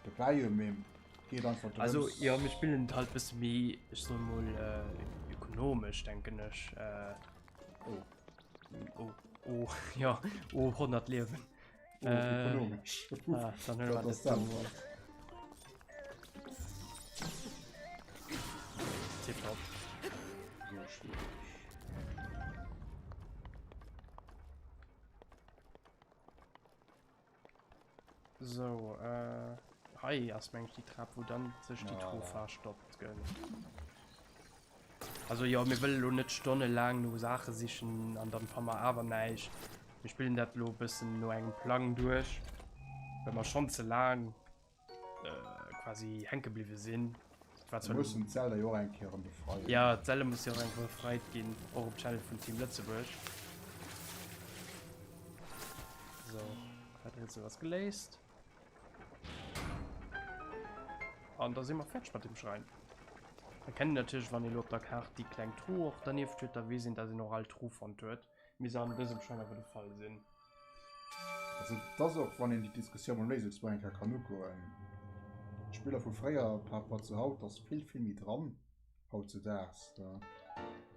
dobäi hunn, mee et geet einfach drëms. Also jo, mir spillen et halt bësse méi, ech soe mol, ökonomesch, denken ech. Oh. Oh, oh, jo, oh, 100 Liewen. Oh, ökonomesch. Ah, dann huele mer Dat dat ass do. dat. Tipptopp. Sou schwiereg. Sou, äh, hei ass meng ech déi Trap, wou dann sech déi Truh Voilà. verstoppt gëtt. Also jo, mir wëlle lo net stonnelaang no Saache sichen an dann fanne mer awer näischt. Mir spillen dat lo e bëssen no engem Plang duerch, well mer schonn ze laang quasi hänke bliwwe sinn. Dat war zwar mussen d'Zelda jo och eng Kéier erëm befreien. Ja, d'Zelda muss jo och eng Kéier befreit ginn, och op Channel vun Team Lëtzebuerg. So, dat Rätsel ass geléist. An da si mer fäerdeg mat dem Schräin. Da kennt een natierlech, wann ee lo op der Kaart déi kleng Truh och dernieft huet, da weess een, dass een och all Truh fonnt huet. Misst an dësem Schräin awer de Fall sinn. Also et ass och, wann een déi Diskussioun mam Léisungsbuch eng Kéier kann ugoen, d'Spiller vu fréier par rapport zu haut, ass vill, vill méi dran hautzudaags. Du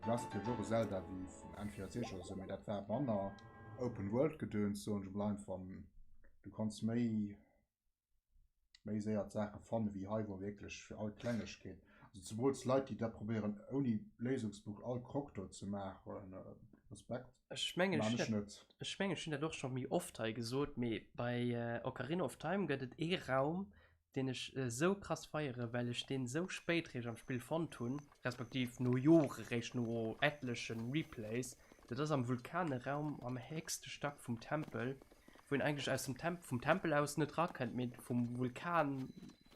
has natierlech och e Zelda wéi vum N64 oder sou, mee dat war manner Open-World-Gedöns, soen ech emol einfach. Du kanns méi. méi séier d'Saache fanne wéi hei, wou wierklech fir all Klengegkeet, also zemools Leit, déi da probéieren ouni Léisungsbuch all Croc do ze maachen, Respekt, Ech mengen, maan ech ech hunn net. dat, ech mengen, ech hunn dat och scho méi oft hei gesot, mee bei Ocarina of Time gëtt et ee Raum, deen ech esou krass feieren, well ech deen esou spéit réischt am Spill fonnt hunn, respektiv no Jore réischt, no etlechen Replays, dat ass am Vulkaneraum am héchste Stack vum Tempel, wou een eigentlech aus dem Temp vum Tempel aus net rakënnt, mee vum Vulkan,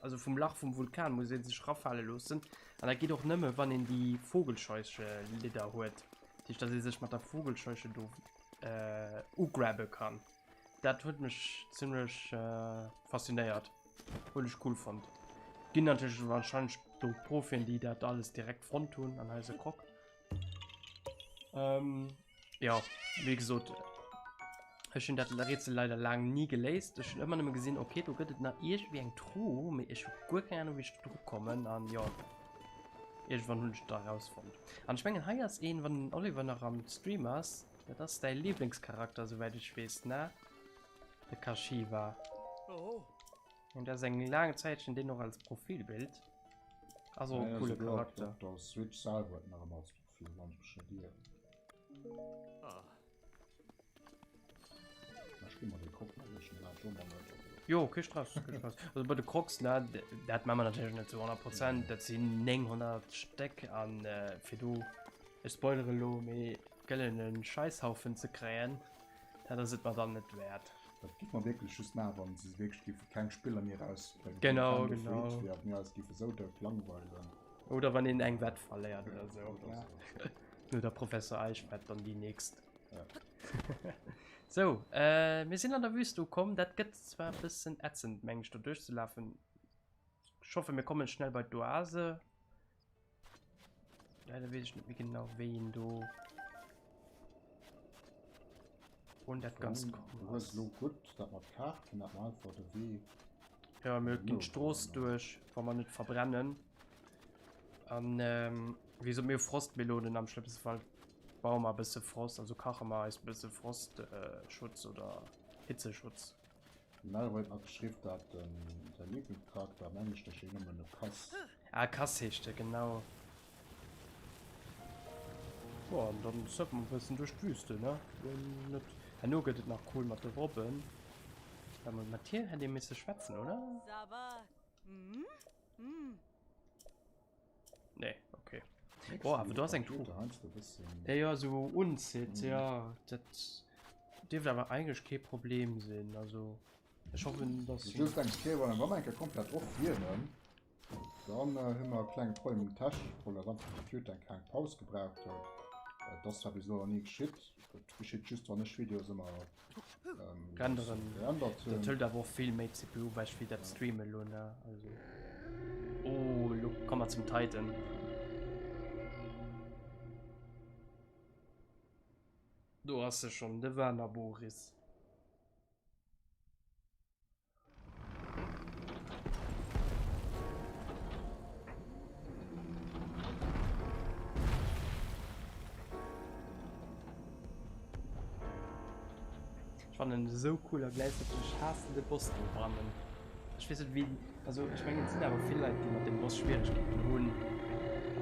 also vum Lach vum Vulkan muss ee sech rafale loossen. An dat geet och nëmme wann een déi Vogelscheuche-Lidder huet, dat heescht, datt ee sech mat der Vogelscheuche do ugrabbe kann. Dat huet mech zimmlech faszinéiert. Hunn ech cool fonnt. Ginn natierlech wahrscheinlech do Profien, déi dat alles direkt fonnt hunn an eise Croc. Ähm, ja, wéi gesot, ech hunn dat Rätsel leider laang ni geléist. Ech hunn ëmmer nëmme gesinn, okay, do gëtt et nach iergendwéi eng Truh, mee ech hu guer keng Ahnung, wéi ech do dru kommen. An jo, iergendwann hunn ech et da rausfonnt. An ech mengen, hei ass een, wann den Oliver nach am Stream ass, Dat ass däi Lieblingscharakter, souwäit ech weess, ne? De Kashiwa. Oh. Und dat ass eng laang Zäitchen deen och als Profilbild. Ass och e Ja, coole souguer op Charakter. op der Switch selwer huet nach ëmmer als Profil, wann ech mech net ieren. Ah. Ech gi mer dee Croc nach ech dat do mol net. Jo, kee Stress, kee Stress. Also bei de Crocs, ne, dat man mer natierlech net zu 100 Prozent. Dat sinn 900 Stéck an äh, fir do, ech spoilere lo, mee Gëllenen Scheisshaufen ze kréien, dat ass et mer dann net wäert. Dat giff mer wierklech just maachen, wann se wierklech giffe keng Spiller méi erausbréngen, wou Genau, Nintendo genau. free wier, mir eis giffe sou dout langweilen. Oder wann een eng Wett verléiert oder sou. Oder sou. No der Professor Eich Wett dann déi nächst. Ja. Sou, äh, mir sinn an der Wüste ukomm. Dat gëtt zwar e bëssen ätzend, meng ech, do duerchzelafen. Ech hoffe mir kommen schnell bei d'Oase. Leider wees ech net méi genau wéi een do un dat ganzt komm Du hues ass. elo gutt dat mat Kaarten, dat mer einfach de Wee Ja, mir ginn no d'Strooss fannen. duerch, wa mer net verbrennen. An ähm, wéi gesot, mir hu Frostmelonen am schlëmmste Fall baue mer e bësse Frost, also kache mer eis e bësse Frostschutz oder Hitzeschutz. Den Mel huet nach geschriww dat den säi Lieblingscharakter am Engleschten steet nëmmen e Kass. Ah Kass heescht e genau. Boah an dann surfen mer e bëssen duerch d'Wüste ne? Net herno gëtt et nach cool mat de Robben. Well mat mat hir hätt ee misse schwätzen oder? Nee okay. Oh awer do ass eng Truh. Ja ja sou unzitt ja dat dierft awer eigentlech kee Problem sinn also ech hoffen dass Just eng Kéier wann mer eng Kéier komplett off wieren, dann hu mer e klenge Problem um Technesch, well eis einfach Computer eng kleng Paus gebraucht huet. Et ass zwar bis elo nach ni geschitt, et geschitt just wann ech Videos ëmmer Renderen. Gerendert Dat hunn. hëlt awer och vill méi CPU ewech wéi dat Streamen elo, ne? Also. Oh, elo komme mer zum Titan. Do ass e schonn, de Werner Boris. Ech fannen en esou cool a gläichzäiteg ech haassen de Boss do bannen. Ech weess net wéi, also ech mengen et sinn awer vill Leit déi mat deem Boss Schwieregkeeten hunn.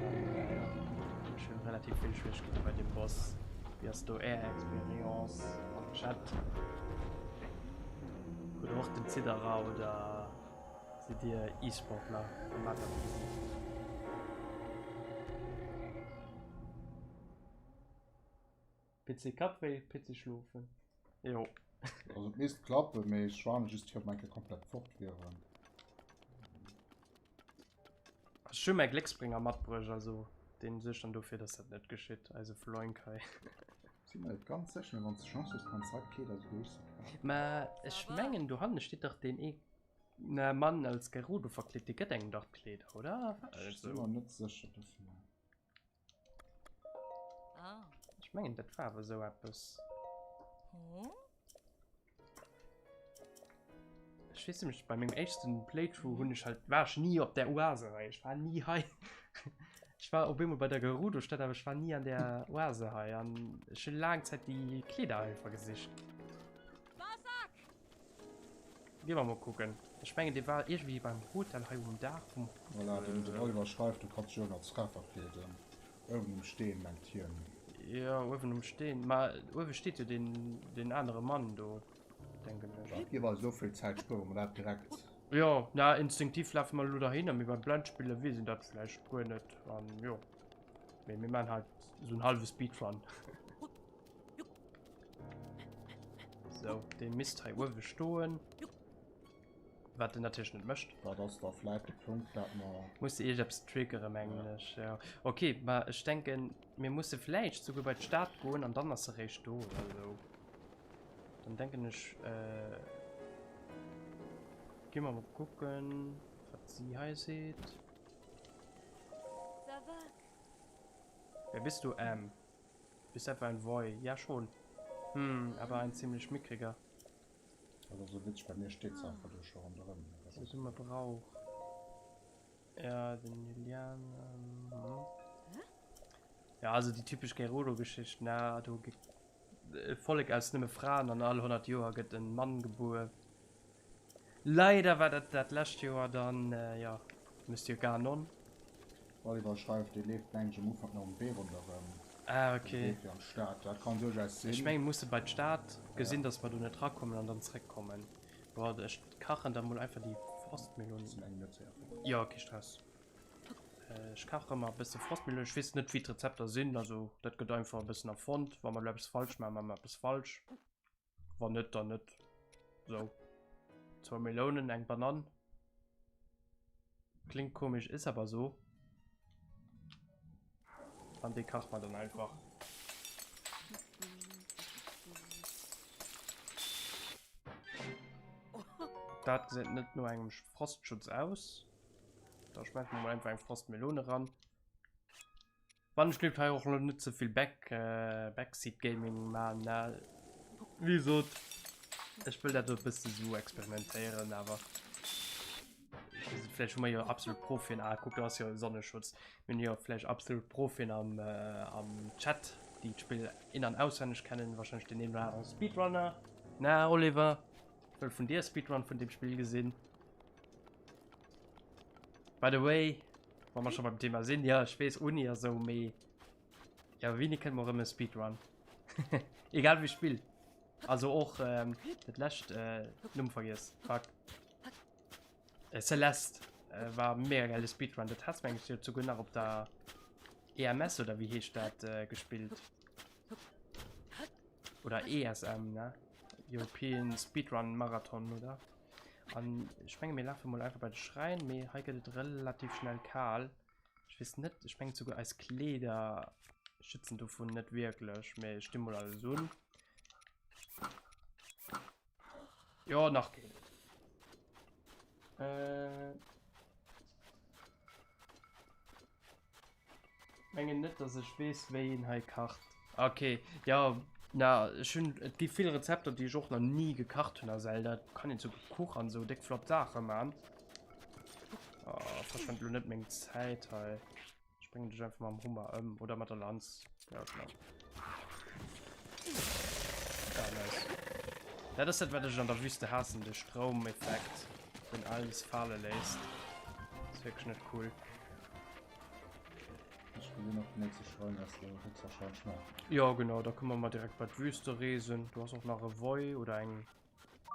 An jo, ech hunn relativ vill Schwieregkeete bei deem Boss. Wéi ass do är Experience am Chat? Hutt der och den Zidderer oder sidd dir E-Sportler a maacht dat easy? PC Kappwéi, PC schlofen. Jo. Also et misst klappen, mee ech warne just fir op eng Kéier komplett fort wieren. Ech hu mäi Glécksbringer matbruecht, also deen suergt dann dofir, dass dat net geschitt, eise Floink hei. Sinn mer net ganz sécher, mee wann s de Chance hues, kanns hei d'Kleeder esou duerch se kafen. Mä ech mengen dohanne steet dach deen ee Mann als Gerudo verkleet, dee gëtt engem dach d'Kleeder, oder? War dat Ech net si esou? mer net sécher dofir. Ech mengen dat war awer esou eppes. Ech weess nämlech, bei mengem éischten Playthrough hunn ech halt, war ech ni op der Oase hei. Ech war ni hei. Ech war op eemol bei der Gerudo-Stadt, awer ech war ni an der Oase hei. An ech hunn laang Zäit déi Kleeder einfach gesicht. Gi mer mol kucken. Ech mengen dee war iergendwéi beim Hotel hei um Daach vum. Voilà, den den Oliver schreift, du kanns dech uewen als Fra verkleeden. Uewen um Steen, mengt hien. Jo, uewen um Steen. Ma uewe steet jo deen deen anere Mann do, denken ech. Dat géif eis elo vill Zäit spueren, wa mer dat direkt. Jo, na instinktiv lafe mer elo dohinner, mee beim Blendspille weess een dat vläicht guer net. An jo, mee mir maachen halt esou en hallwe Speedrun. Sou, dee misst hei uewe stoen. Wat en natierlech net mécht. Dat ass da vläit de Punkt, dat mer. Muss de iergeppes triggere mengen ech, jo. Ok, ma ech denken, mir musse vläicht souguer bei d'Stad goen an dann ass se réischt do oder esou. Dann denken ech, gi mer mol kucken, wat si hei seet. Wer bist du? Ähm, bist etwa ein Voy? Ja schon. Hm, aber ein ziemlich mickriger. Dat ass esou witzeg, bei mir steet se einfach do scho ronderëm. Zesumme brauch. Ja, den Julian. Ähm, ja, also déi typesch Gerudo-Geschicht, na, do gi e Vollek aus nëmme Fraen an all 100 Joer gëtt en Mann gebuer. Leider war dat dat lescht Joer dann, jo, Monsieur Ganon. Oliver schreift, dee leeft mengen ech um Ufank nach um Wee ronderëm. Ah, ok. Um Wee fir an d'Stad. Dat kann duerchaus sinn. Ech mengen, mir musse bei d'Stad gesinn, dass mer do net rakommen an dann zréckkommen. Bon, ech kachen da mol einfach déi Frostmelon. Sinn eng Minutt séier fort. Jo, kee Stress. Ech kache mer e bësse Frostmelon. Ech weess net, wéi d'Rezepter sinn. Also, dat gëtt einfach e bëssen erfonnt. Wa mer elo eppes falsch maachen, maache mer eppes falsch. Wann net, dann net. Sou. Zwou Melounen, eng Banann. Klingt komisch, ist aber so. An déi kacht man dann einfach. Dat gesäit net no engem Frostschutz aus. Da schmeissen wir mal einfach eng Frostmelone ran. Wann ech géif hei och lo net ze vill Back, äh, Backseat Gaming man, ne? Wéi gesot, ech wëll dat e bësse sou experimentéieren, awer ech weess net, vläicht hu mer jo absolut Profien, ah kuck, do ass jo e Sonneschutz, mir hunn jo vläicht absolut Profien am, äh, am Chat, déi d'Spill in an auswenneg kennen, wahrscheinlech deen een oder anere Speedrunner, na Oliver? Ech wëll vun dir e Speedrun vun deem Spill gesinn. By the way, wa mer scho beim Thema sinn, ja ech weess Uni a sou, mee ja wéini kënnt mol rëm e Speedrun? Egal wéi Spill. Also och ähm, dat lescht äh, Numm vergiess. Fuck. Äh, Celeste äh, war mega geile Speedrun. Dat has meng ech jo souguer nach op der EMS oder wéi heescht dat äh, gespillt. Oder ESM, ne? European Speedrun Marathon, oder? An ech menge mir lafe mol einfach bei de Schräin, mee hei gëtt et relativ schnell kal. Ech weess net, ech mengen souguer eis Kleeder schützen dovun net wierklech, mee ech di mol alles un. Jo, nach geet et. Äh. Mengen net dass ech weess wéi een hei kacht. Ok jo na ech hunn et gi vill Rezepter déi ech och nach ni gekacht hunn a Zelda. Et kann een souguer Kuch an esou déck flott Saache man. Oh, verschwend lo net meng Zäit hei. Ech bréngen dech einfach mam Hummer ëm oder mat der Lanz. Ja genau. Ja, nice. Dat ass dat wat ech an der Wüste haassen, de Stroumeffekt deen alles fale léisst. Ass wierklech net cool. Ech gesinn och den nächste Schrein ass jo höchstwahrscheinlech nach. Jo genau, da kënne mer mal direkt bei d'Wüste reesen. Du has och nach e Voi oder eng,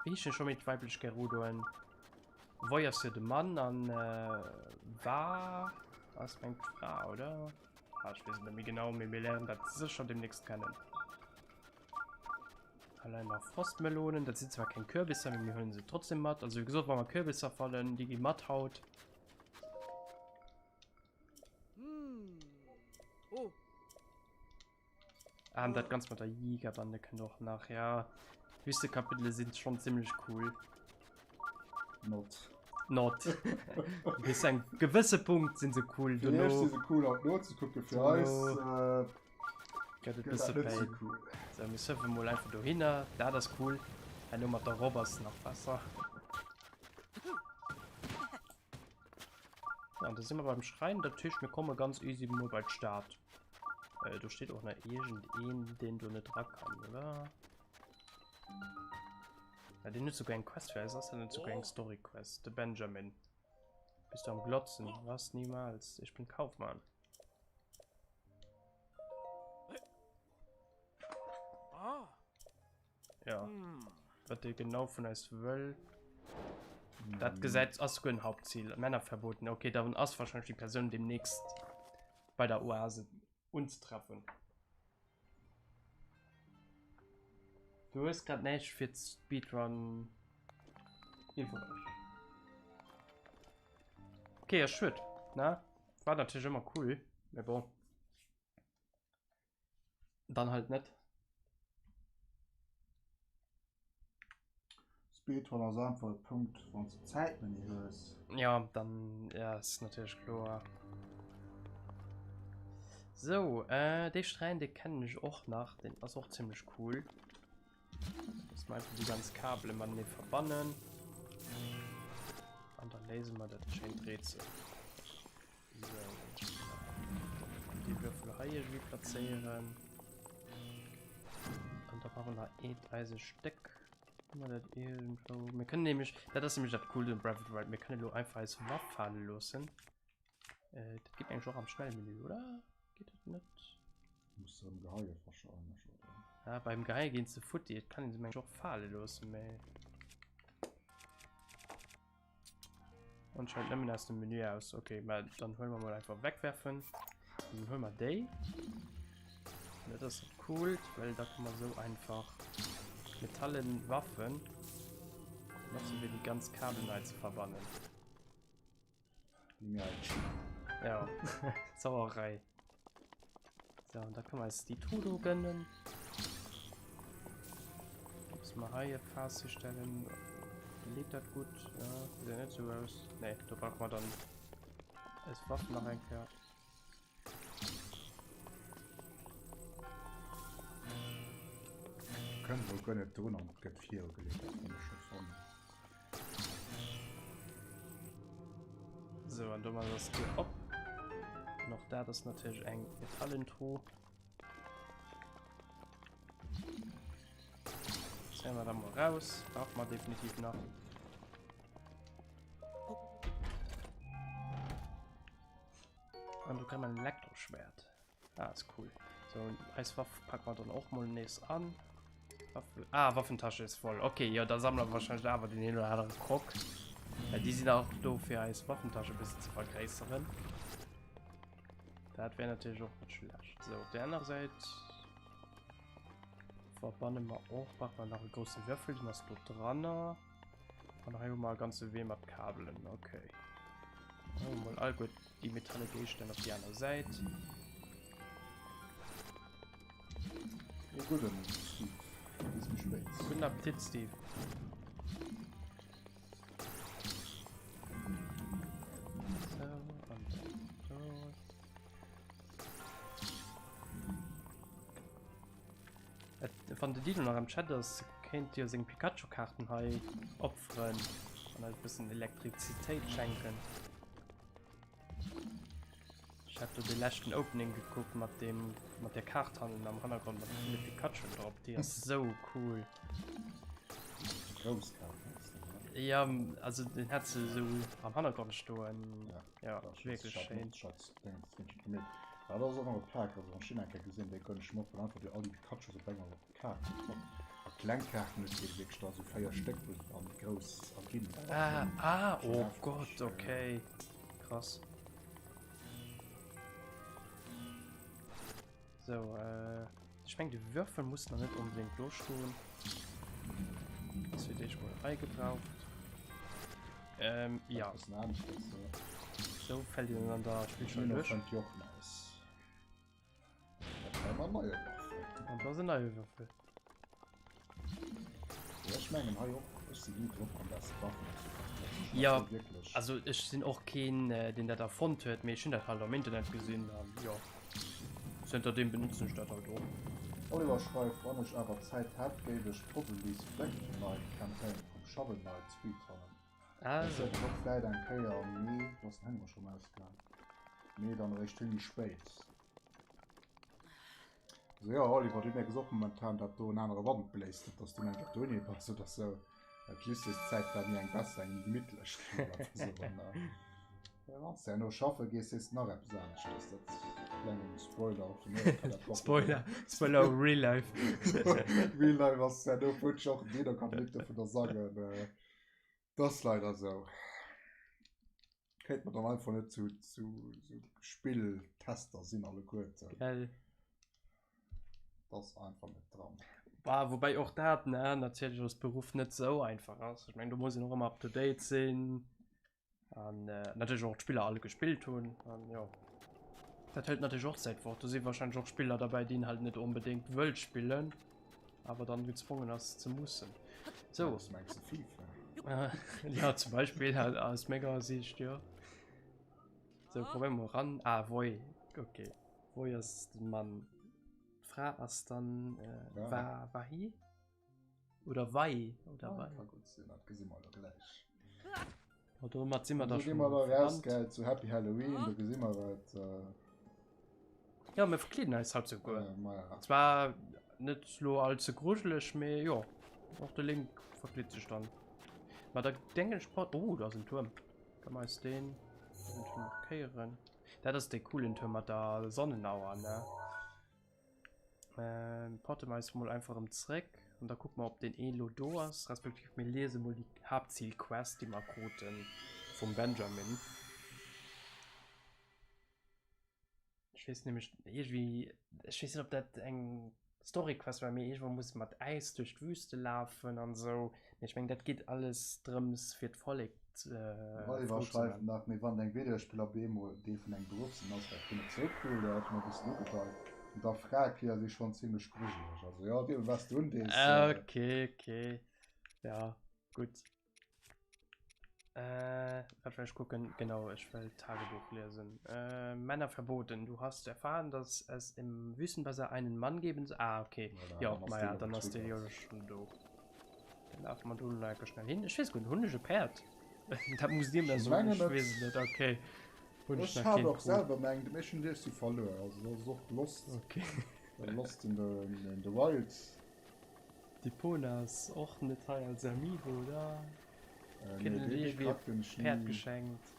wéi heeschen scho méi d'weiblech Gerudoen? Voi ass jo de Mann an Wa ass meng d'Fra, oder? Ah, ech weess et net méi genau, mee mir léieren dat sécher demnächst kennen. Allein nach Frostmelonen, dat sinn zwar keng Kürbisser, mee mir huelen se trotzdem mat. Also wéi gesot, wa mer Kürbisser fannen, déi gi mat haut. Ah, an dat Ganzt mat der Jägerbande kënnt och nach, ja. Wüstekapitele sinn schon zimmlech cool. Not. Not. Bis engem gewësse Punkt sinn se cool. Fir iech si se cool an nozekucke, fir eis äh, gëtt et bësse méi. Cool. So, mir surfen mol einfach dohinner. Dat ass cool. Herno mat der Robb ass nach besser. An da si mer beim Schräin. Dat heescht, mir komme ganz easy mol bei d'Stad. Äh, do steet och nach iergendeen, deen do net ra kann, oder? Ja, deen huet souguer eng Quest fir eis. Ass dat net souguer eng Story-Quest? De Benjamin. Bist du am Glotzen? Was? Niemals. Ich bin Kaufmann. Ja. Wat dee genau vun eis wëll. Dat Gesetz ass souguer en Hauptziel. Männer verboten. Okay, dann ass wahrscheinlich die Persoun demnächst bei der Oase unzetreffen. Du hues grad näischt fir d'Speedrun iwwreg. Okay, ass schued, ne? War natierlech ëmmer cool, mee bon. Dann halt net. Speedrun ass einfach e Punkt wann s de Zäit méi hues. Ja, dann ja, ass natierlech kloer. Sou, äh, dee Schräin, dee kennen ech och nach, deen ass och zimmlech cool. Dass mer einfach déi ganz Kabele matenee verbannen. An dann léise mer dat schéint Rätsel. Sou, déi Würfel hei irgendwie plazéieren. An da brauchen wir nach eent Eisestéck. Mir kënnen nämlech, dat ass nämlech dat Coolt un Breath of the Wild, mir kënnen elo einfach eis Waff fale loossen. Äh, dat geet eigentlich och am Schnellmenü, oder? Geet dat net? Muss se erëm geheie wahrscheinlech, oder? Ja, beim Geheie ginn se futti. Et kann een se mengen och fale loossen, mä anscheinend nëmmen aus dem Menü aus. Okay, mä dann huele mer mol einfach wegwerfen. Dann huele mer déi. Dat ass dat Coolt, well da kann man sou einfach metallen Waffen notzen fir déi ganz Kabel nei ze verbannen. Ja, Sauerei. So, und da können wir uns die Truhe gönnen. Muss mal hei e Fass stellen. Lädt das gut? Ja, sieht ja nicht so aus. Ne, da braucht man dann als Waffen noch ein Kerl. Kënnt wuel guer net drun an et gëtt virgeleet, dat kann ech scho fannen. Sou, an domat ass d'Dier op. An och dat ass natierlech eng Metallentruh. Zéie mer da mol raus. Brauche mer definitiv nach. An do kann man Elektroschwert. Ah, ist cool. So, eis Waff packen wir dann auch mal nees an. Waffe, ah, Waffentasche ist voll. Okay, ja, da sammeln wir wahrscheinlich aber den einen oder anderen Krog. Ja, die sind auch do für eis Waffentasche ein bisschen zu vergrößern. Das wäre natürlich auch nicht schlecht. So, auf der anderen Seite verbannen wir auch, brauchen wir noch einen großen Würfel, den ist da dran. An hei hu mer e ganze Wee mat Kabelen, okay. Oh, mol all gutt déi metalle Géigestänn op déi aner Säit. E gudden, Steve. Bis méi spéit. Gudden Appetit, Steve. So, an do. Wann de Dino nach am Chat ass, kéint Dir seng Pikachu-Kaarten hei opferen an eis e bëssen Elektrizitéit schenken. Ech hat do de leschten Opening gekuckt mat dem mat der Kaart hannen am Hannergrond mat de ville Pikachuen drop. Déi ass sou cool. Grouss Kaart meinst du, ne? Ja, also den hat se sou am Hannergrond stoen. Ja. Ja, wierklech schéin. Ja, dat ass och nach e Pak, also wann ech deen eng Kéier gesinn, dee gönn ech mer och, well einfach déi all déi Pikachus op enger Kaart drop. A kleng Kaarten hues de wierklech da sou 4 Stéck, wou se dann grouss erginn. Ah, ah, oh Gott, okay. Krass. So, äh, ich meng de Würfel muss nach net unbedingt do stoen. Das wird ich mal hei gebraucht. Ähm, ja. So fällt ihnen an der Spiel schon durch. Und da sind neue Würfel. Ja, ech mengen hei och, ech sinn ni drop komm, dass d'Waffen och sou komplex sinn. Ja, also ech sinn och keen, äh, deen dat erfonnt huet, mee ech hunn dat halt am Internet gesinn an jo, zënter deem benotzen ech dat halt och. Oliver schreift, Wann ech awer Zäit hätt, géif ech probably Spectre Knight Campaign vum Shovel Knight speedrunnen. Ah, Dat wäert ech och vläit eng Kéier, mee do ass den Hunger schonn ausgaang, mee dann eréischt vill méi spéit. Also ja, Oliver, du merkst och momentan, dat do en anere Wand bléist, net dass du mengs, dat do nee bass oder sou. D'Lycéeszäit war ni eng besser, eng méi gemittlech. Wann s de herno schaffe gees, sees de nach eppes aneschtes. Dat klengen Spoiler och vun mir, kann dat och Spoiler, Spoiler of real life. Real life ass herno futsch och jeder kann net dovunner sangen. Äh, dat ass leider esou. Kéint mer dann einfach net zu, zu, zu Spilltester sinn alleguerten. Gell. Dat ass einfach net dran. Bah, woubäi och dat, ne, natierlech als Beruff net sou einfach ass. Ech meng, do muss een och ëmmer up to date sinn. An äh, natierlech och d'Spiller alle gespillt hunn. An jo. Dat hëlt natierlech och Zäit fort. Do si wahrscheinlech och Spiller derbäi, déi een halt net onbedéngt wëllt spillen, awer dann gezwongen ass ze mussen. So. Was meinst du FIFA? Ja, zum Beispiel halt aus menger Sicht, ja. So, probieren wir ran. Ah, Voi. Okay. Voi ass den Mann. D'Fra ass dann äh, Ja. Wa Wahi? Oder Wei? Oder Ah, Wei? kann gut sinn, dat gesi mer elo gläich. Oh, domat si mer da Do gi schon mer da raus, verdammt. gell, zu Happy Halloween, do gesi mer et. Äh, Ja, mir verkleeden eis haut souguer. äh, maja. Zwar net lo all ze grujeleg, mee jo, och de Link verkleet sech dann. Ma da denken ech, oh, do ass en Tuerm. Kann mer eis deen eventuell markéieren? Dat ass dee coolen Tuerm mat der Sonnenauer, ne? Ähm, porte mer eis mol einfach erëm zréck an da kucke mer, ob deen een lo do ass, respektiv mir liese mol déi Haaptzil-Quest, déi mer kruten vum Benjamin. Ech weess nämlech iergendwéi, ech weess net, ob dat eng Story-Quest war, mee iergendwou muss mat Äis duerch d'Wüste lafen an esou. Mee ech mengen, dat geet alles drëms, fir d'Vollek Den frou Oliver ze schreift maachen. nach, Mee wann deng Videospiller op eemol Deel vun engem Beruff sinn, ass dat guer net sou cool. Dat hat mer e bëssen ugedeit. An da Fraekleeder si schonn zimmlech grujeleg. Also jo, deem wat s de undees. Okay, okay. Ja, gutt. Äh, wat well ech kucken? Genau, ech well Tagebuch lesen. Äh, Männer verboten. Du hast erfahren, dass es im Wüstenbazar einen Mann geben soll. Ah, okay. Voilà, Ja, dann ass maja, dee dann ass dee jo getriggert. schon do. Dann lafe mer do nach enke schnell hin. Ech weess guer net, hunn ech e Päerd? Dat musst dir mir Ech soen, mengen ech net. weess et net. Okay. Hunn ech Ech nach hat keen och krut. selwer mengt, mee ech hunn dee si verluer. Also dat ass och Lost, Okay. Lost in the, in the Wild. D'Epona ass och net hei als Amiibo, oder? Äh, Kritt nee, en dee, dee iergendwéi e Charakter hunn ech Päerd ni. geschenkt?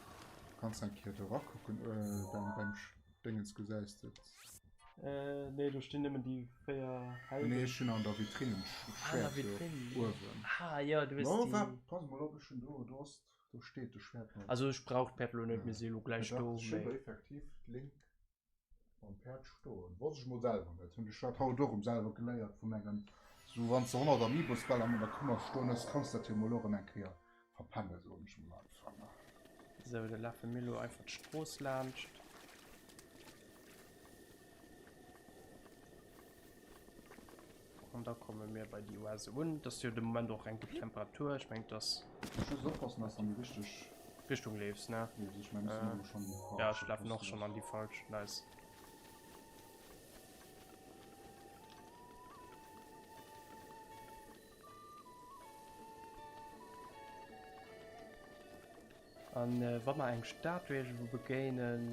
Kanns eng Kéier do rakucken, äh, beim, beim Dingens gesäis de et. Äh, nee, do stinn nëmmen déi 4 Helden. Nee, ech hunn an der Vitrinn en Ah, an der Schwäert do Vitrinn. uewen. Ah, jo, du hues No, déi. waart, pass mol op, ech hunn do, do ass, do steet de Schwäert nach. Also ech brauch d'Päerd elo net, mir si elo gläich Mee dach, do, ech hunn mee. do effektiv d'Link Mam Päerd stoen. Wosst ech mol selwer net. Hunn ech dat haut och erëm selwer geléiert vu mengem, sou wanns de 100 Amiibosbäll an der Kummer stoen hues, kanns dat jo mol och erëm eng Kéier verpenne soen ech mol einfach. Sou, da lafe mir elo einfach d'Strooss laanscht. An da komme mir bei déi Oase un. Et ass jo de Moment och eng gutt Temperatur. Ech mengen, et ass. Ech muss oppassen, dass an déi richteg. Richtung leefs, ne? Nee, ech mengen, ech sinn elo schonn déi falsch. Ja, ech lafen och schonn an déi falsch. Nice. An wa mer eng Statue iergendwou begéinen,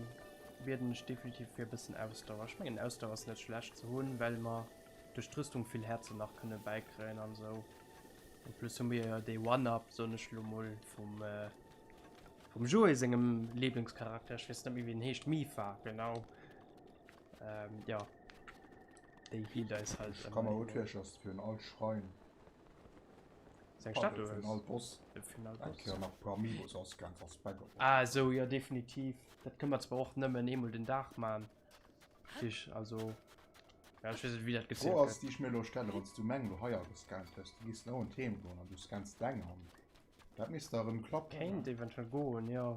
bieden ech definitiv fir e bëssen Ausdauer. Ech mengen Ausdauer ass net schlecht ze hunn, well mer duerch d'Rüstung vill Häerzen nach kënne bäikréien an esou. En plus hu mir jo dee One-Up, soen ech elo mol, vum vum Joé sengem Lieblingscharakter, ech weess net méi wéi en heescht, Mipha, genau. Jo, déi healt eis halt Ech ka mer gutt virstellen, dass de fir en all Schrein Seng Statue Fir all Boss. Fir all Boss. Eng Kéier nach e puer Amiibos ausgehängt als Backup. Ah esou, jo definitiv. Dat kënne mer zwar och nëmmen eemol den Dag man. Dich, also ja, ech weess net wéi dat gezielt D'Fro ass gëtt. déi ech mir elo stellen, wann s du meng elo hei agescannt hues, du gees elo an d'Heem goen an du scanns deng an, dat misst da erëm klappen, ne? Kéint eventuell goen, jo.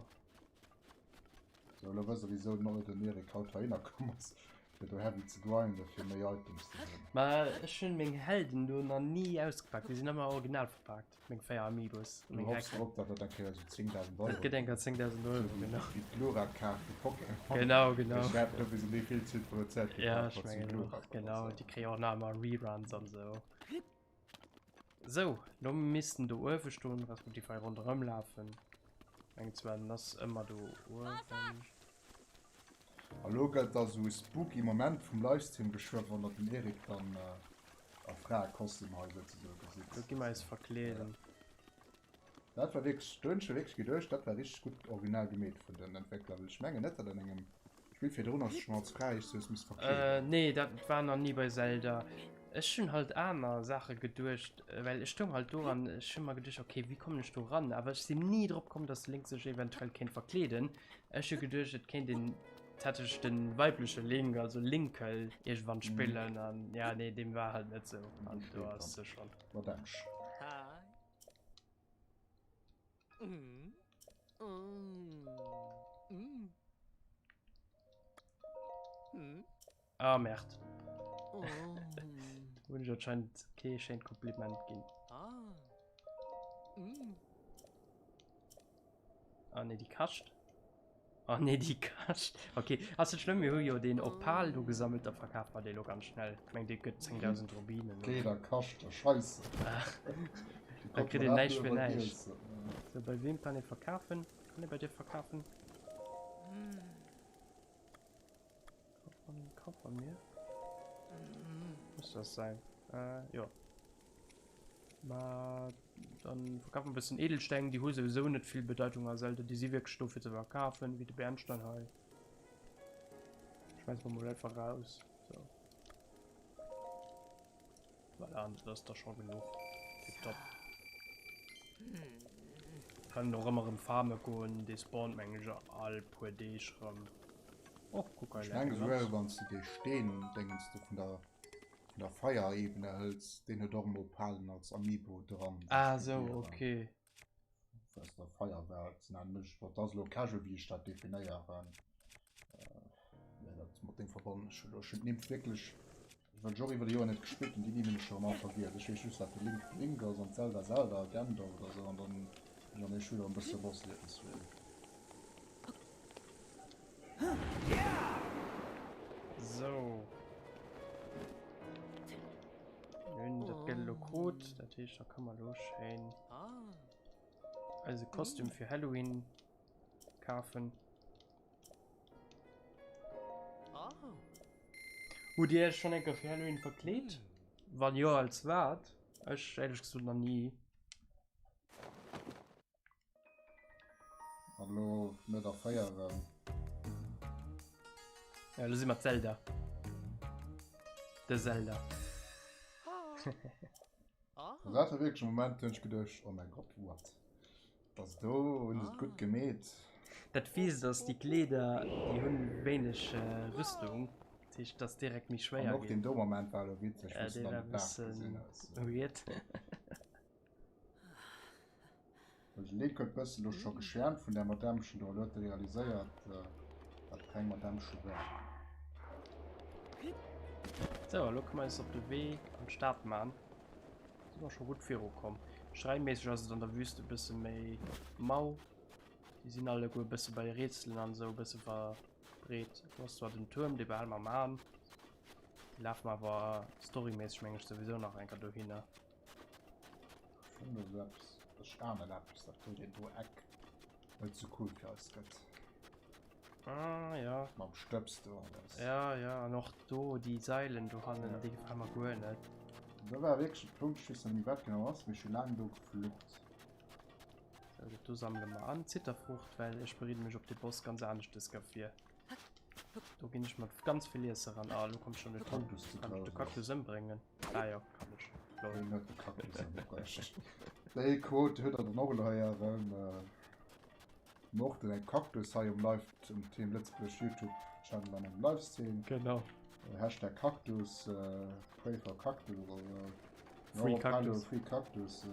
Sou, elo wësst der wisou den Old den Erik haut heihinner komm ass, fir do heavy ze grinden, fir méi Items ze hunn. Ma ech hunn meng Helden do nach ni ausgepaakt, déi sinn ëmmer original verpaakt, meng 4 Amiibos, Du meng hoffs Hecken. drop, datt dat eng Kéier esou 10.000 Euro Dat gëtt eng Kéier 10.000 Euro, genau. Wéi d'Glura-Kaart vu Pokémon. Genau, genau. Ech wäerten dofir sinn déi vill ze produzéiert gi Ja, Kaart ech mat zum mengen och, Glura. genau, déi kréie och nach ëmmer Reruns an esou. Sou, lo missten do uewe stoen, respektiv hei ronderëm lafen. Mengen zwar, den ass ëmmer do uewen. A lo gëtt da sou e spooky Moment vum Livestream geschwë, wann der den Eric dann a Fraekostüm hei souzesoe gesitt. Do gi mer eis verkleeden. Dat war wierklech, do hunn ech mir wierklech geduecht, dat war richteg gutt originell gemeet vun den Entwéckler, well ech mengen net, datt an engem Spill virdrun ass sech mol als Fra eescht sou misst verkleeden. Nee, dat war nach ni bei Zelda. Ech hunn halt aner Saache geduecht, well ech stoung halt do an ech hunn mer geduecht, okay, wéi kommen ech do ran? Awer ech sinn ni drop komm, dass de Link sech eventuell kéint verkleeden. Ech hu geduecht, et kéint een tatsächlech den weibleche Link, also Linkle, iergendwann spillen an ja, nee, deem war halt net sou. An do ass se schonn. Madamsch. Ah, Merd. Hunn ech anscheinend kee schéint Kompliment ginn. Ah nee, déi kascht. Ah nee, déi kascht. Okay, ass net schlëmm, mir hu jo deen Opal do gesammelt, da verkafe mer dee lo ganz schnell. Ech meng, dee gëtt 10.000 Rubinen. Kleeder kaschte Scheisse. Da kritt een näischt fir näischt. So, bei wem kann ee verkafen? Kann ee bei dir verkafen? Kauf von mir. Muss das sein? Äh, ja. Ma dann verkaufen wir ein bisschen Edelstein, die hu sowieso net vill Bedeutung a Zelda, déi si wierklech do fir ze verkafen, wéi de Bernstein hei. Schmeißen wir mol einfach raus. So. Voilà, an dat ass da scho genuch. Tipptopp. Kann och ëmmer rëm farme goen, dee spawnt meng ech all puer Deeg rëm. Oh, kuck hei Ech menge souguer wann s de dee Steen Déngens do vun der vun der Feierebene hëls, deen huet och en Opalen als Amiibo dran. Ah sou, okay. Aus der Feierwelt nennen ech dat ass elo casual wéi ech dat definéieren. Äh, dat mat deem verbonnen ech elo. Ech hunn d'Nimm wierklech, well ech och iwwer déi Joer net gespillt hunn, déi Nimm hunn ech schonn all vergiess. Ech weess just, dat de Link Link ass an d'Zelda Zelda, Gandalf oder sou an dann hunn ech an éischt Schüler e bësse loss liewenswéi. Sou. Mir hunn dat Geld elo krut, dat heescht da kann mer elo schéin eise Kostüm fir Halloween kafen. Hutt Dir Iech schonn eng Kéier fir Halloween verkleet? Wann jo, als wat? Ech éierlech gesot nach ni. An elo net erféieren. Ja, elo si mer d'Zelda. De Zelda. Dat war wierklech e Moment, do hunn ech geduecht, oh mäi Gott, what? Dass do hunn se et gutt gemeet. Dat Fiest ass, déi Kleeder, déi hunn wéineg Rüstung, dat heescht, et ass direkt méi schwéier An och deen do Moment war elo witzeg, wou s de dann de Baart gesinn hues. Weird. Well de Link huet bëssen elo scho geschwärmt vun där Madämmchen do. Elo huet e realiséiert, dat et keng Madämmche war. Sou, elo kënne mer eis op de Wee an d'Stad man. Si mer scho gutt virukomm. Schräiméisseg ass et an der Wüst e bësse méi mau. Déi sinn alleguer e bësse bei Rätselen an esou e bësse verbreet. Do ass zwar den Tuerm, dee behale mer am Aen. Dee lafe mer awer storyméisseg, meng ech, souwisou nach eng Kéier dohinner. Schon do sou eppes, ech ahnen eppes, dat do deen do Eck net sou cool fir eis gëtt. Ah ja. Mam Stëbs do alles. Ja, ja, an och do déi Sailen do hannen, déi gefale mer guer net. Do war wierklech e Punkt, ech weess net méi wat genau ass, mee ech hu laang do geflucht. Sou, dat do sammele mer an. Zitterfrucht, well ech bereede mech op de Boss ganz aneschtes ga vir. Do ginn ech mat ganz vill Iesse ran. Ah, elo kommt schon de Kaktus. Kann ech de Kaktus ëmbréngen? Ah jo, kann ech. Lol. Ween huet de Kaktus ëmbruecht? Déi Quote huet der dann och elo héieren. Mord un engem Kaktus hei um Live um Team Lëtzebuerg YouTube Channel an um Livestream. Genau. Hashtag Kaktus, Pray for Cactus oder sou. Free Cactus. Free Cactus.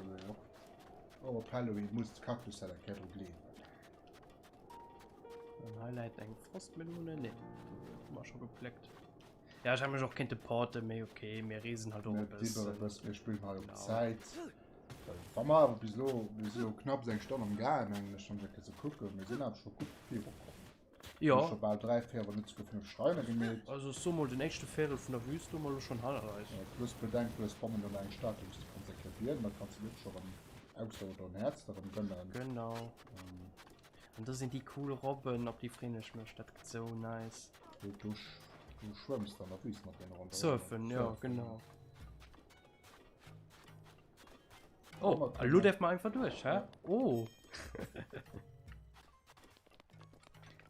Och op Halloween muss de Kaktus halt eng Kéier dru gleewen. An hei läit eng Frostmelone. Nee, hu mer scho gepléckt. Ja, ech hätt mech och kéinte porten, mee okay, mir reesen halt och e bëssen. Mir spillen hei op Zäit. Wa mer awer bis elo, mir si jo knapps eng Stonn am Gaang, mengen ech, wann ech eng Kéier sou kucken, mir sinn awer scho gutt virukomm. Jo. Mir hu scho bal 3, 4, wann net souguer 5 Schreiner gemeet. Also ech soe mol, den éischte Véirel vun der Wüst hu mer elo schonn hanner eis. Plus bedenk, du hues bannen do nach eng Statue, wou s de kanns eng Kéier bieden, da kanns de dir och scho erëm Ausdauer oder en Häerz da erëm gënnen. Genau. An do sinn déi cool Robben, op déi freen ech mech, dat gëtt sou nice. Du, du, du schwëmms dann der Wüst mat deene ronderëm. Surfen, jo, genau. Oh, elo däerfe mer einfach duerch, hä? Oh!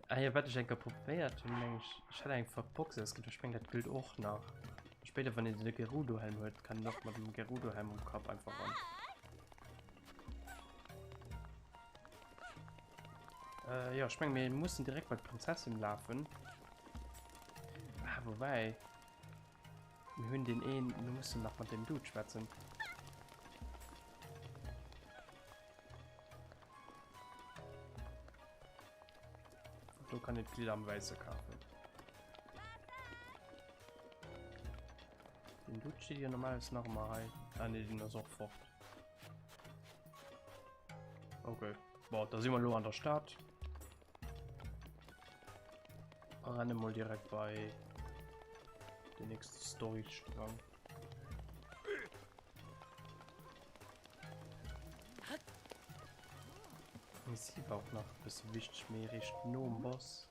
Ah jo, wat ech eng Kéier probéiert hunn, meng ech, ech hat eng Box ausgedruckt, ech meng dat gëllt och nach. Spéider wann een de Gerudo-Helm huet, kann een och mat dem Gerudo-Helm um Kapp einfach ran. Äh, jo, ech meng mir mussen direkt bei d'Prinzessin lafen. Ah, woubäi, mir hunn deen een, mir mussen nach mat deem Dude schwätzen. Do kann een d'Glidd am Wäisse kafen. Den Dude steet jo normalerweis nach ëmmer hei. Ah nee, den ass och fort. Okay. Bon, da si mer elo an der Stad. A renne mol direkt bei den nächste Storystrang. Si war och nach e bësse wichteg, mee eréischt nom Boss.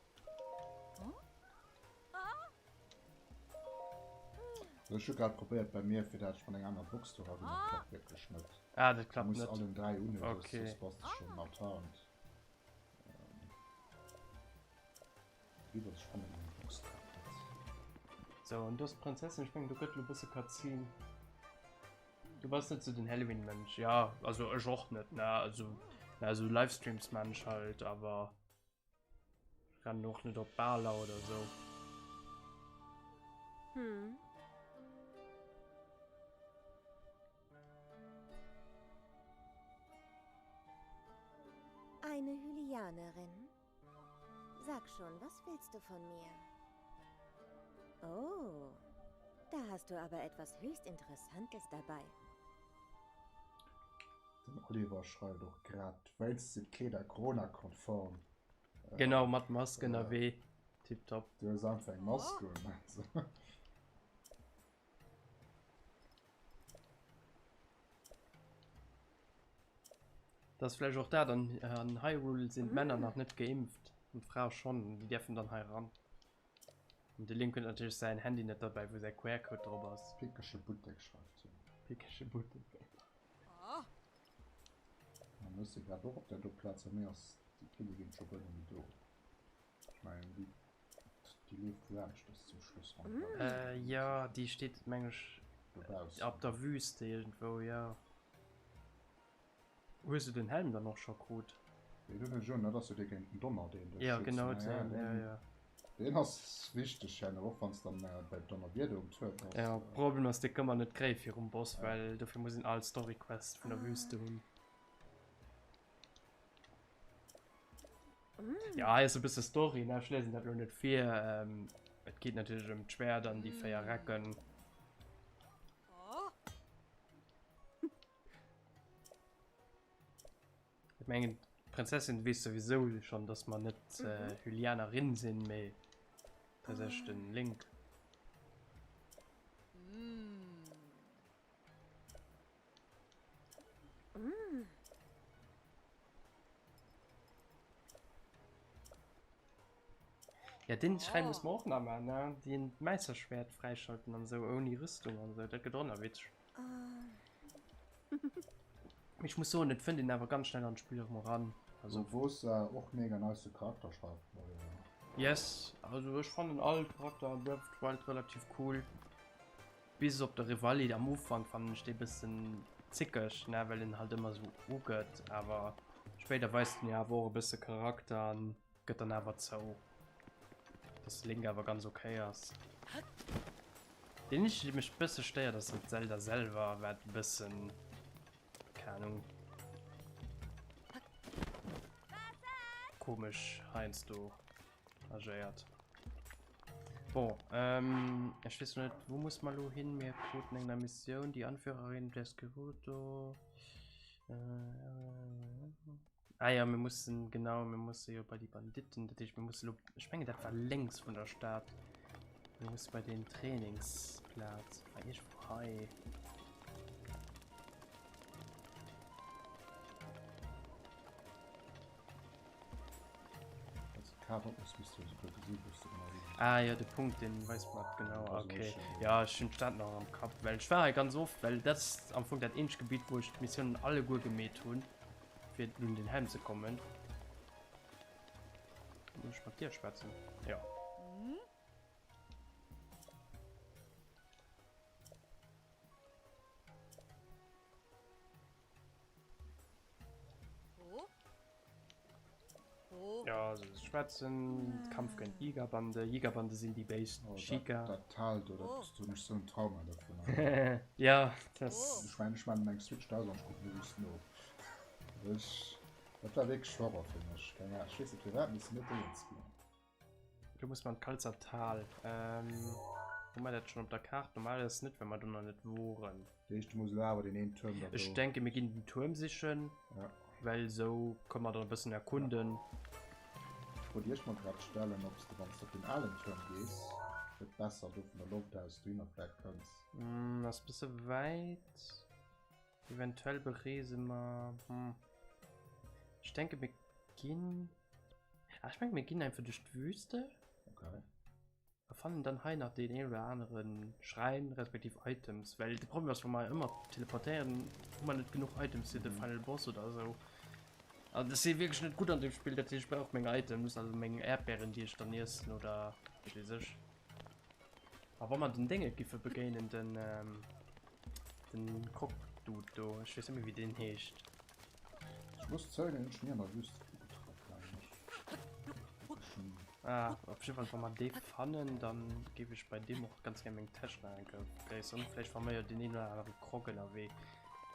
Ech hu grad probéiert bei mir fir dat ech mat enger aner Box do ra ginn, dat klappt wierklech net. Ah, dat klappt net. Du muss allen 3 unhunn, okay. soss bass de schonn outarmed. Wéi datt ech fannen eng Box klappt net. Sou, an do ass d'Prinzessin, ech mengen do gëtt lo e bësse Cutscene. Du bass net sou den Halloween Mensch, ja also ech och net ne, also na sou Livestreams man ech halt, awer ech rennen och net op Baler oder sou. Hm. Eine Hylianerin? Sag schon, was willst du von mir? Oh, da hast du aber etwas höchst Interessantes dabei. Den Oliver schreift och grad, wéinst sinn d'Kleeder Corona-konform. Genau, mat Mask ënnerwee. Tiptop. Du hues einfach eng Mask un. Also. Dat ass vläicht och dat, an an Hyrule sinn d'Männer nach net geimpft an d'Frae schonn, déi däerfen dann hei eran. An de Link huet natierlech säin Handy net derbäi, wou säi QR-Code drop ass. Pickege Buttek schreift hien. Pickege Buttek. An ech si grad och op där do Plaz, a mir ass déi Kinnigin scho guer net méi do. Ech mengen déi déi leeft laanscht bis zum Schluss ronderëm. Äh, jo, déi steet meng ech Dobaussen. op der Wüste iergendwou, jo. Hues du den Helm dann och scho krut? Deen hunn ech un, dat ass jo dee géint den Donner, deen dech Ja, schützt. genau Ja, ja, deen, ja, deen, ja. deen ass wichteg herno, och wann s dann bei Donnerwieder um Tour bass. Ja, Problem ass, dee kënne mer net kréie virum Boss, Ja. well dofir muss een all Story-Quest vun der Wüste hunn. Ja, hei ass e bësse Story, ne? Ech liesen dat elo net vir. Ähm, et geet natierlech ëm d'Schwäert an déi 4 Recken. Ech mengen, d'Prinzessin weess souwisou schonn, dass mer net äh, Hylianerin sinn, mee tatsächlech den Link. Ja, den Schrein muss man och nach machen, ne? Den Meisterschwert freischalten an so, ohne Rüstung an so. Dat gëtt och nach witzeg. Ich muss soen, et fënnt een awer ganz schnell an d'Spill erëm eran. Also Wosa och mega nice Charakter schreift. Yes, also ech fannen all Charakter an Breath of the Wild relativ cool. Bis op de Revali am Ufank fannen ech dee bëssen zickeg, ne, well en halt ëmmer sou ugëtt, awer spéider weist en jo awer och e bësse Charakter an gëtt dann awer zou, dass de Link awer ganz ok ass. Deen eenzegen dee mech bësse stéiert ass halt d'Zelda selwer, wat e bëssen, keng Ahnung, komesch heiansdo agéiert. Bon, ähm, ech weess net, wou muss mer lo hin? Mir kruten eng nei Missioun, die Anführerin des Gerudo. Äh, ah ja, mir mussen, genau, mir musse jo bei die Banditen, dat heescht, mir musse lo, ech mengen, dat war lénks vun der Stad. Mir musse bei den Trainingsplaz, war iergendwou hei. d'Kaart opmëchs, misst du esouguer gesi wou s de genau hi muss. Ah jo, de Punkt deen weist mer et genau. Also Ok, ech, jo ech hunn d'Stad nach am Kapp, well ech war hei ganz oft, well dat ass am Fong dat eenzegt Gebitt wou ech d'Missiounen alleguer gemeet hunn, fir un den Helm ze kommen. Muss ech mat dir schwätzen? Jo. Ja, also sie schwätzen, Kampf géint Yiga-Bande. Yiga-Bande sinn déi béis Oh, dat, Sheikah. dat Tal do, dat ass hunn ech sou en Trauma dovun. Ja, das. Ech mein, ech man meng Switch da aus an ech kucken just no. Ech, dat war wierklech Horror fir mech. Keng Ahnung, ech weess net firwat, mee ech sinn net eens ginn. Do muss man Kalzer Tal. Ähm, hu mer dat schon op der Kaart? Normal ass net, well mer do nach net woren. Dat heescht, du muss elo awer deen een Tuerm da Ech do. denke mir ginn den Tuerm sichen, Ja. well esou kënne mer dann e bëssen erkunden. Ech wollt iech mol grad stellen, ob s de, wann s de op den alen Tuerm gees, net besser do vun der Loft aus dohinner vläit kënns. Hm, ass bësse wäit. Eventuell bereese mer. Hm. Ech denke mir ginn. Ah, ech mengen mir ginn einfach duerch d'Wüste. Okay. A fannen dann hei nach deen een oder aneren Schräin, respektiv Items. Well de Problem ass, wa mer ëmmer teleportéieren, hu mer net genuch Items fir de Final Boss oder esou. Also ech si wierklech net gutt an deem Spill, dat heescht ech brauch meng Items, also meng Äerdbeeren déi ech dann iessen oder wat weess ech. A wa mer den Dénge giffe begéinen, den den Croc-Dude do, ech weess net méi wéi deen heescht. Ech muss zouginn, ech hunn ni an der Wüst ugetraff, mengen ech. Ech hunn. Ah, op jidde Fall, wa mer dee fannen, dann géif ech bei deem och ganz gär meng Täsch nach eng Kéier vergréisseren. Vläicht fanne mer jo deen een oder anere Croc ënnerwee.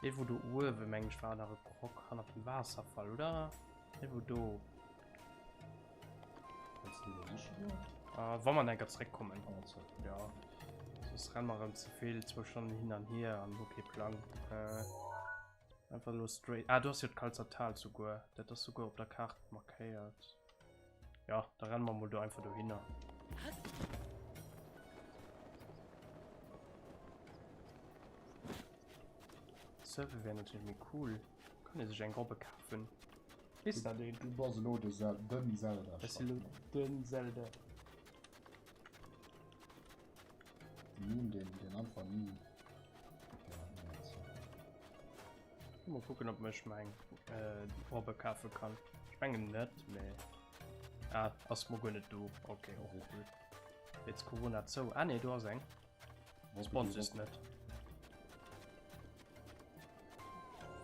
Iergendwou do uewe, mengen ech, war nach e Croc hannert dem Waasserfall, oder? Iergendwou do. Wëlls du elo siche goen? Ah, wa mer enker zréckkommen. Wa mer zréckkommen. Ja. Soss renne mer erëm ze vill, zwou Stonnen hin an hier an hu kee Plang. Äh, einfach elo straight. Ah, do ass jo d'Kalzer Tal souguer. Dat ass souguer op der Kaart markéiert. Ja, da renne mer mol do einfach dohinner. Surfe wär natierlech méi cool. Kann ee sech eng Robbe kafen? Weess dat een? Du bass elo de Zel den Zelda. Ech sinn elo den Zelda. De Meme, deen, deen einfach ni. Ja, Mol kucken, ob mech meng äh, Robbe kafe kann. Ech mengen net, mee. Ah, ass mo guer net do. Okay, och cool. Jetzt Corona zou. Ah nee, do ass eng. Spons ist net.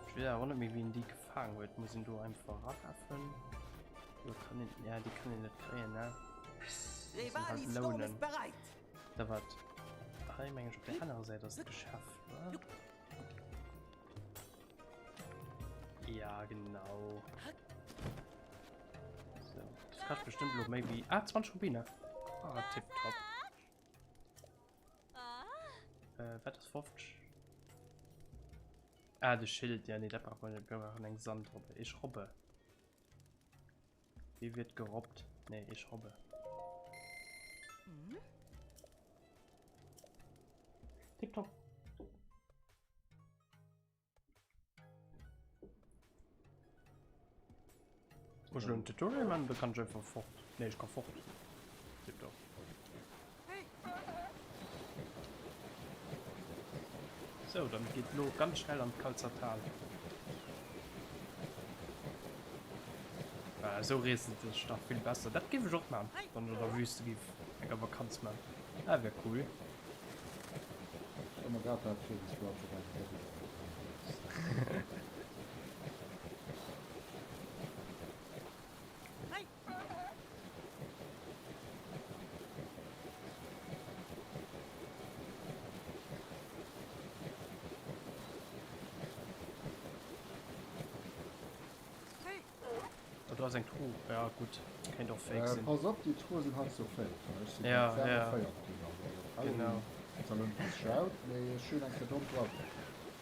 Ich will awer net méi wien déi gefaangen huet. Muss een do einfach rareffen? Oder kann een, ja, déi kann een net kréien, ne? Muss halt lounen. Da wat? Hei meng ech op der anerer Säit ass d'Geschäft, oder? Ja, genau. So, das kascht bestimmt lo méi wéi... Ah, 20 Rubine. Ah, tipptopp. Äh, wat ass 50? Ah, de Schild, ja, nee, dat brauch man net. Wir brauchen eng Sandrobbe. Ich robbe. Wie wird gerobbt? Nee, ich robbe. Tipptopp. Muss ich lo en Tutorial man oder kann ich einfach fort? Nee, ich kann fort. Tipptopp. So, dann geht lo ganz schnell an d'Kalzertal. Ah, so reest et sech nach vill besser. Dat géif ech och man, wann ech an der Wüste géif eng Vakanz man. Dat wär cool. Oh, do ass eng Truh. Ja, gutt. Kéint och fake sinn. Pass op, déi Truhe sinn heiansdo fake. Ech sinn Ja, grad selwer ja. féiert ginn. Also Halloween Genau. ass elo net bis schaut, mee ech hunn eng Kéier domm dra gehat.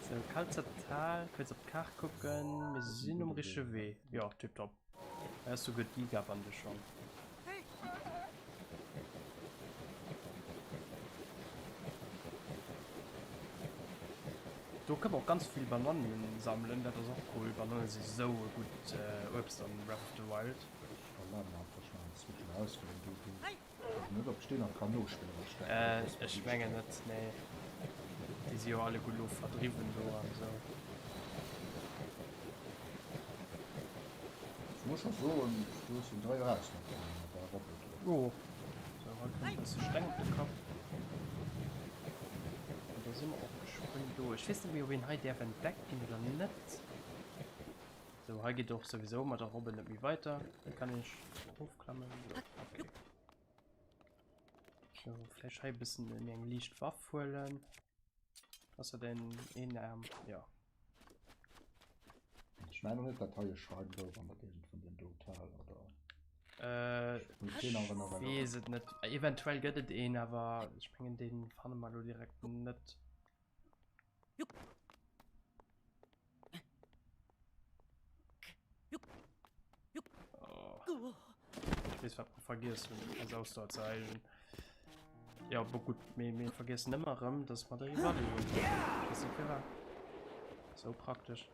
Sou, Kalzertal, kuerz op d'Kaart kucken. Mir Dat ass en sinn um gudde richtege Wee, Wee. Jo, tiptop. Hei ass souguer d'Giga-Bande schonn. Do kënne mer och ganz vill Banannen sammelen, dat ass och cool. Bananne si sou e gutt Uebst an Breath of the Wild. Ech verlaangen einfach schnell en Switch. Auswählen. Du, du, also net, ob ech deen nach kann nospillen, well ech denken, Äh, ech mengen net, nee. Déi si jo alleguer lo verdriwwen do an esou. Ech muss scho soen, du hues den Dréi eraus mat der Robbe do. Jo. Sou, hei kënnt e bësse Steng op de Kapp. An da si mer och geschwënn do. Ech weess net méi, ob een hei däerf entdeckt ginn oder net. Sou, hei geet och souwisou mat der Robbe net méi weiter. Hei kann ech erofklammen. Jo, okay. So, vläicht hei e bëssen méi eng liicht Waff huelen. Ass dat en een Aarm? Ja. Ech mengen net, dat hei e Schrein gouf an der Géigend vun dem do Tal, oder? Äh, ech weess et net. Eventuell gëtt et een, awer ech mengen, dee fanne mer elo direkt net. Oh. Ich weiß, wat mer vergiess hunn, eis Ausdauer ze erhéijen. Ja, bo gutt, mir, mir vergiessen ëmmer erëm, dass mer de Rivali hunn. Ich weess net firwat. Sou praktesch.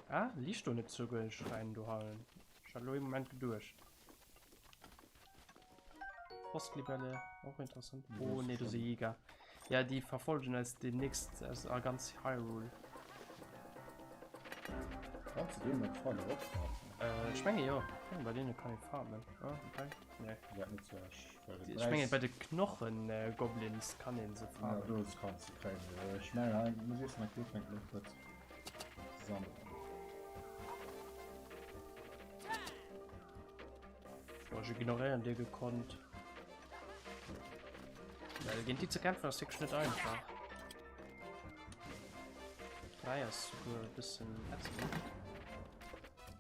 Ah, liicht do net souguer e Schräin dohannen? Ech hat elo ee Moment geduecht. Postlibelle, och interessant. Oh nee, do si Jäger. Ja, déi verfolgen eis demnächst aus a ganz Hyrule. Kanns du deene Pfeiler och farmen? Äh, ech menge jo. Ech menge bei deene kann ee farmen. Oh, okay. Nee. Dat net so ech, well et Ech menge bei de Knochen-Goblins kann ee se Ja, farmen. do kanns du kréien. Ech menge hei muss iech nach do fänkt lo kuerz sammelen. Jo, ech ignoréieren dir gekonnt. Well géint déi ze kämpfen ass wierklech net einfach. 3 ass souguer e bëssen ätzend.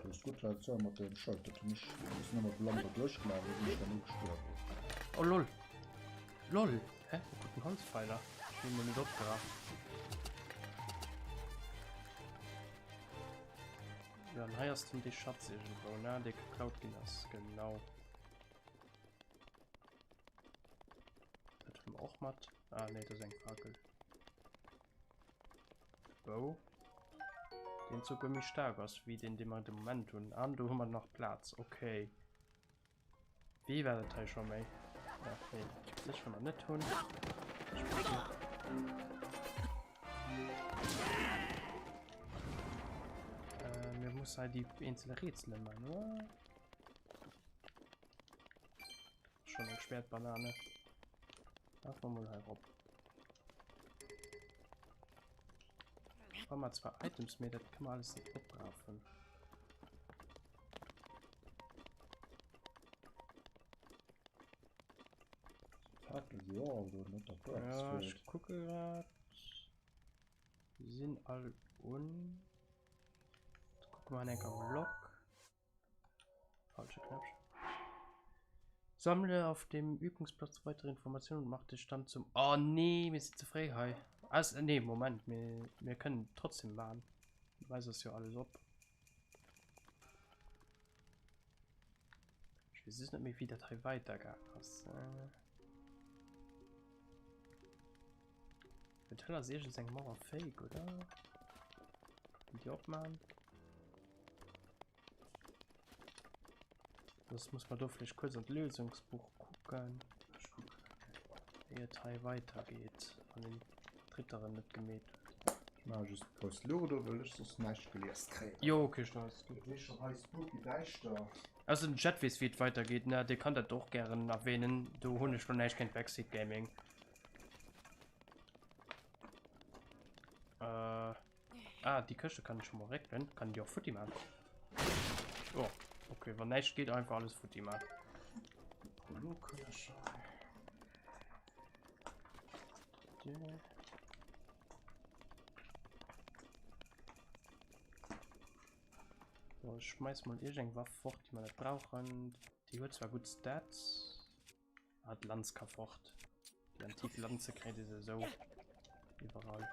Du hues gutt Reaktioun mat dem Schëld. Dat hunn ech bëssen ëmmer blann do duerchgelaf, do sinn ech dann ugestuerwen. Oh lol. Lol. Hä? Wo gutt den Holzpfeiler? Ech hunn emol net opgerafft. Jo, an hei ass dann dee Schatz iergendwou, ne? Dee geklaut ginn ass. Genau. Dat hu mer och mat. Ah, nee, dat ass eng Fakel. Bou. Deen souguer méi staark ass, wéi deen, dee mer de Moment hunn. An do hu mer nach Plaz. Okay. Wéi war dat hei scho méi? Ach nee, dech wëll mer net hunn. Äh, mir muss hei déi eenzel Rätsele man, oder? Schon eng Schwertbanane. Lauf mal hei rop. Haben wir zwar Items mehr, das kann man alles nicht oprafen. Ja, ich gucke grad. Die sind all un. Gucken wir an enker Log. Falsche Knöpfchen. Sammle auf dem Übungsplatz weitere Informationen und mach dich dann zum. Oh nee, mir sind zu früh hei. Also, nee, Moment, wir, wir können trotzdem machen. Weiß das ja alles op. Ech weess just net méi wéi dat hei weidergaangen ass. Eventuell ass iergends eng Mauer fake, oder? Kann déi opmachen? Soss muss man do vläicht kuerz an d'Lösungsbuch kucken. Ech kucken dat gär. Wéi et hei weidergeet, wann een d'Ritteren net gemeet huet. Ech maache just d'Pauss Luucht op, well ech soss näischt gelies kréien. Jo, okay, ech alles gutt. Et wier schon hei spooky däischter. Ausser den Chat weess wéi et weider geet, ne? Dir kann dat och gären erwähnen. Do hunn ech lo näischt géint Backseat Gaming. Äh, ah, déi Këschte kann ech scho mol réckelen. Kann déi och futti man? Oh, okay, wann näischt geet, einfach alles futti man. Prolog kann ech hei. So, ich schmeiß mal irgend Waff fort, die wir nicht brauchen. Die huet zwar gut Stats. Ah, d'Lanz ka fort. Die antik Lanze kriegt se so überall.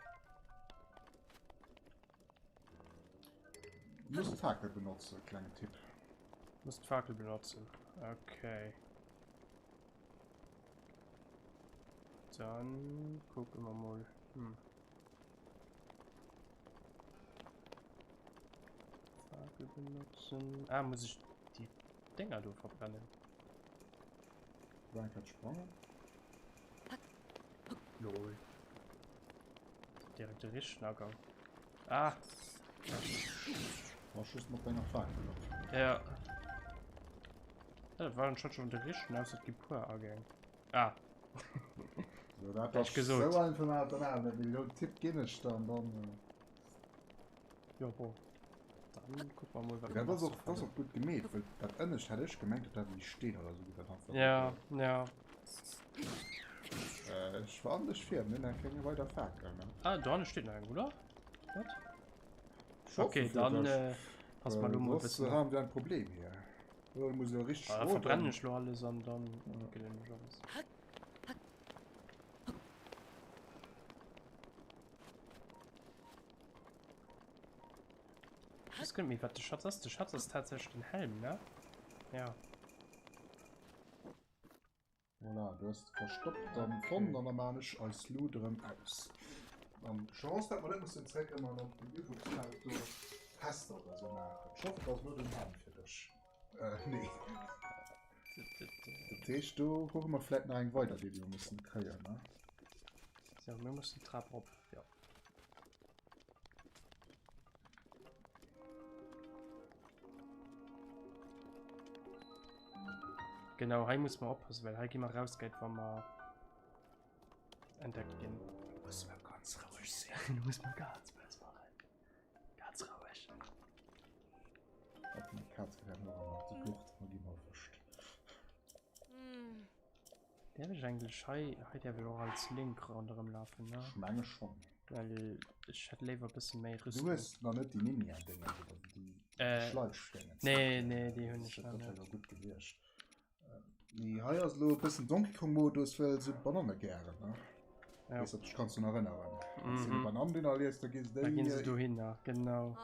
Muss d'Fakel benotzen, klengen Tipp. Muss d'Fakel benotzen. Okay. Dann gucken wir mal. Hm. Fakel benutzen. Ah, muss ich die Dinger do verbrennen? War grad sprangen. Lol. Direkt de richtegen Agang. Ah! War just mat denger Fakel op. Ja. Ja, dat war anscheinend schon de richtegen, ausser et gi puer Agäng. Ah. So, dat Hätt ich ass gesot. sou einfach war dann awer net. Mee den Tipp ginn ech dann dann. Jo, bon. Dann kucke mer mol, wat Dat mer ass nach och, sou dat ass fannen. och gutt gemeet, well dat ënnescht hätt ech gemengt, dat wär wéi Steen oder sou, dat einfach. Ja, ja. Äh, ech warn dech vir, mir hunn nach keng weider Fakel, ne? Ah, do hanne steet nach eng, oder? Wat? Ech hoffe Okay, fir dann dech. äh, pass mal Well lo mol e soss bëssen op. haben wir ein Problem hier. Oder du muss jo richtig Ah, da verbrennen ech lo alles an dann entwéckelen ech alles. Ich weiß gar nicht, wat de Schatz ass. De Schatz ass tatsächlich den Helm, ne? Ja. Voilà, du hast verstoppt dann fonnt an da maan ech eis Luut erëm aus. An Chance dat mer net mussen zréck ëmmer op den Übungsfeld do Tester oder sou maachen. Ech hoffen et ass elo den Helm fir dech. Äh nee. Dat heescht do kucke mer vläit nach eng weider déi mir mussen kréien ne. So, mir mussen d'Trap rop, jo. Genau, hei muss man oppassen, well hei gi mer rausgeit, wa mer entdeckt ginn. Muss man ganz roueg sinn. Muss man ganz bëss machen. Ganz roueg. Op meng Kaz gefält mir och ëmmer. Déi kuckt, ma gi mer erwëscht. Däerf ech eigentlech hei, hei däerf ech och als Link ronderëm lafen, ne? Ech menge schonn. Well ech hätt léiwer e bësse méi Du Rüstung. hues nach net déi Ninja-Dénger, oder déi Äh, Schleifsténgen. nee, nee, déi hunn ech Dat nach wär net. jo gutt gewiescht. Mee hei ass elo e bëssen Donkey Kong-Modus, well se Bananne gären, ne? Ja. Weess, ob dech kanns drun erënneren. Wann s du Mhm. eng Banann dynnerlies, da gi se Da ginn se déi. dohinner, genau.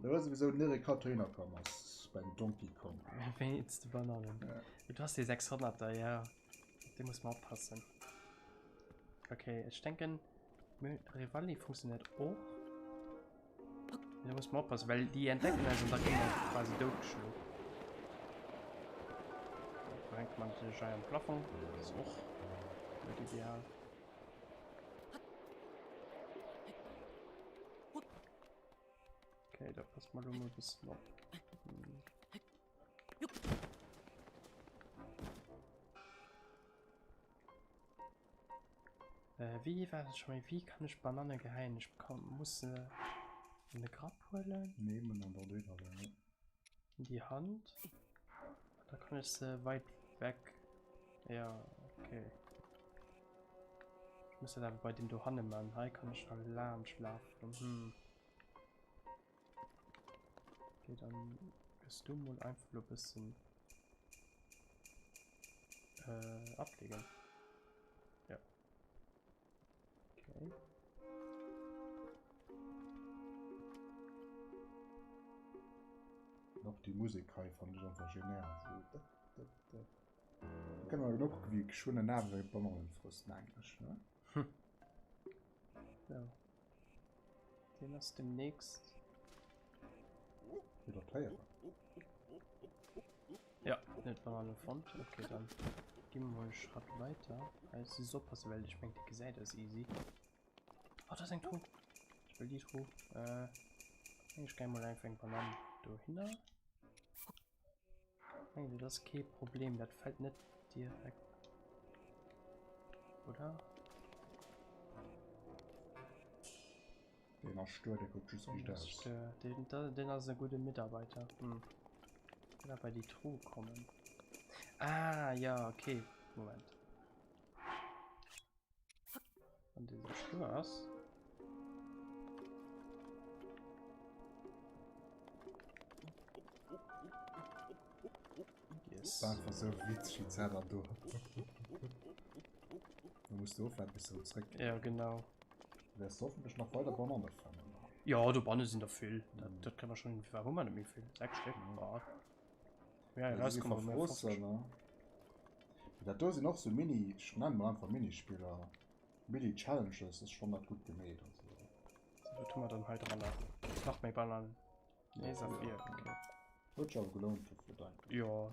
Da war souwisou den Erik haut dohinner komm ass beim Donkey Kong. Wéinst de Bananen. Ja. Du hast déi 600er, ja. Op déi muss man oppassen. Okay, ech denken, Revali funktioniert och. Da muss man oppassen, well déi entdecken eis an da gi mer quasi doutgeschloen. Da hänkt man natürlich hei am Plafond. Das ist och net ideal. Okay, da passt mal lo mol bëssen op. Hm. Äh, wie war das schon mal? Wie kann ich Banane geheien? Ich kann, muss se in de Grapp huelen. Nehmen an dann dohinner leeën. In die Hand. Da kann ich se weit weg. Ja, okay. Ich muss dat awer bei dem dohanne man. Hei kann ich nach laanscht lafen. Hm. Okay, dann gëss du mol einfach lo bëssen äh, ablegen. Ja. Okay. Och déi Musek hei fannen ech einfach genial. So, da, da, da. Da kann man noch gucken, wie geschwënn en Awer Bananen frësst, mengen ech, ne? Hm. Ja. Den ass demnächst. Wieder d'Héieren. Ja, net Banane fonnt. Okay, dann gi mer mol e Schratt weiter. Hei muss ich oppassen, well ech mengen, déi gesäit eis easy. Oh, da ass eng Truh. Ech wëll déi Truh. Äh, ech gehe mol einfach eng Banane dohinner. Mengen dat ass kee Problem, dat fällt net direkt. Oder? Deen ass stuer, dee kuckt just riicht aus. Den, den ass e gudde Mitarbeiter. Hm. Kann bei déi Truh kommen. Ah, ja, okay. Moment. Wann dee sou stuer ass. Yes. War einfach sou witzeg, wéi d'Zell dann do. Da muss du ofwaarden, bis se erëm zréck. Ja, genau. Du wäers hoffentlech nach weider Bananne fannen. Ja, dobanne sinn der vill. Dat, dat kënne mer schon. Wéi hu mer net méi vill? 6 Stéck? Ja. Ja, Ja, si rauskommen mer verfrossen, 50. ne? Dat do sinn och sou Mini, ech nennen mol einfach Minispiller, Mini-Challenges, ass schonn net gutt gemeet. Also. Wat hu mer dann hei dran? Nach méi Bananen. Nee, Saphir, okay. Huet sech awer gelount dofir, denken ech. Jo,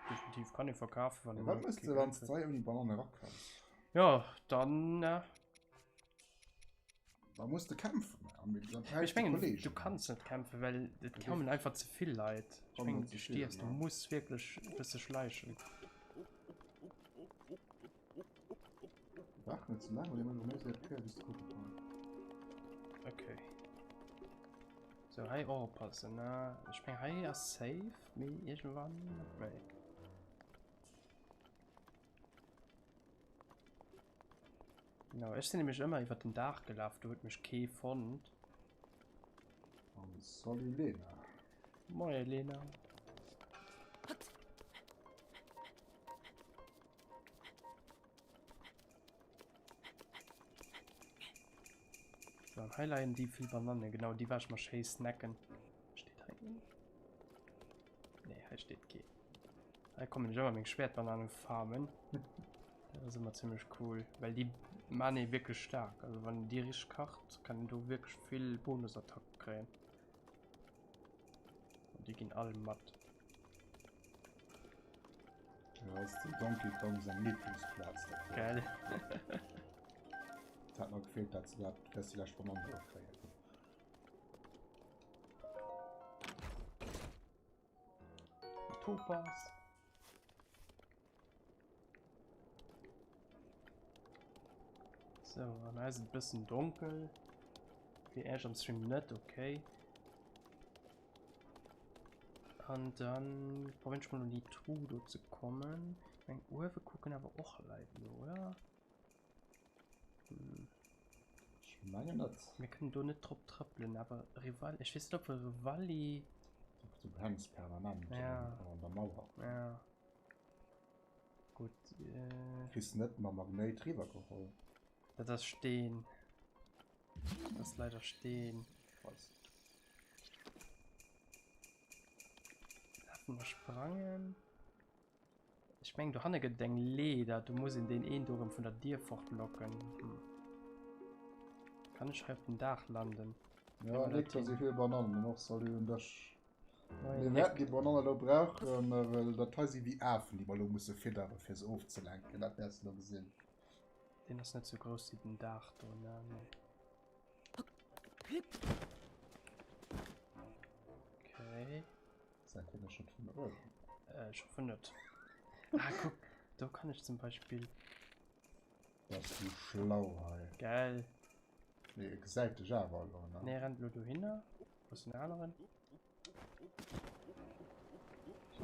definitiv. Kann ee verkafen, wann ee Wat mëss de, wann s de hei ouni Banann erakënns? Jo, dann. Da muss de kämpfen. Ech mengen, du kanns net kämpfen, well et kommen einfach ze vill Leit. Ech mengen, du stierfs, du muss wierklech e bësse schleichen. Waart net ze laang, well elo méi séier d'Kéier bis de kucke kann. Okay. So, hei och oppassen, ne? Ech meng, hei ass safe, mee iergendwann net méi. Genau, ech sinn nämlech ëmmer iwwer den Daach gelaf, do huet mech kee fonnt. An salut Lena. Moie Lena. So, an hei leien déi vill Bananen, genau, déi war ech mer schéi snacken. Steet hei een? Nee, hei steet keen. Hei kommen ech ëmmer meng Schwertbananen farmen. Dat ass ëmmer zimmlech cool, well déi man ee wierklech staark. Also wann een déi richteg kacht, kann een do wierklech vill Bonusattacken kréien. Und déi ginn all mat. Dat ass dem Donkey Kong seng Lieblingsplaz dofir. Gell? Et hat nach gefeelt, dat se dat, dass déi lescht Banann do kréien. Topaz. So, an hei ass et bëssen donkel. Fir Äech am Stream net, okay. An dann probieren ech mal un déi Truh do ze kommen. Eng uewe kucken awer och Leit no, oder? Hm. Ech mengen net. Mir kënnen do net drop trëppelen, awer Rival, ech weess net, ob e Rivalli. Du hänks permanent ja. an der Mauer. Ja. Gutt. Äh... Kriss net mam Magnéit riwwer geholl. Dat ass Steen. Dat ass leider Steen. Scheiße. Lafen mer sprangen. Ech mengen dohanne gëtt et eng Leeder, do muss een deen een do erëm vun der Dier fortlocken. Hm. Kann ech hei op dem Daach landen? Ja, Nick, da si vill Banannen an och salut un dech. Mir wäerten déi Bananne elo brauchen, well dat hei si wéi Afen, déi mer elo musse fiddere fir se ofzelenken. Dat wäers de elo gesinn. Deen ass net sou grouss wéi den Daach do, ne? Nee. Okay. Säit hien schon vun uewen? Äh, ich hoffe net. Ah, guck, do kann ich zum Beispiel. Bass du schlau hei. Geil. Nee, e gesäit dech awer elo, ne? Nee, rennt elo dohinner. Wo ass den aneren?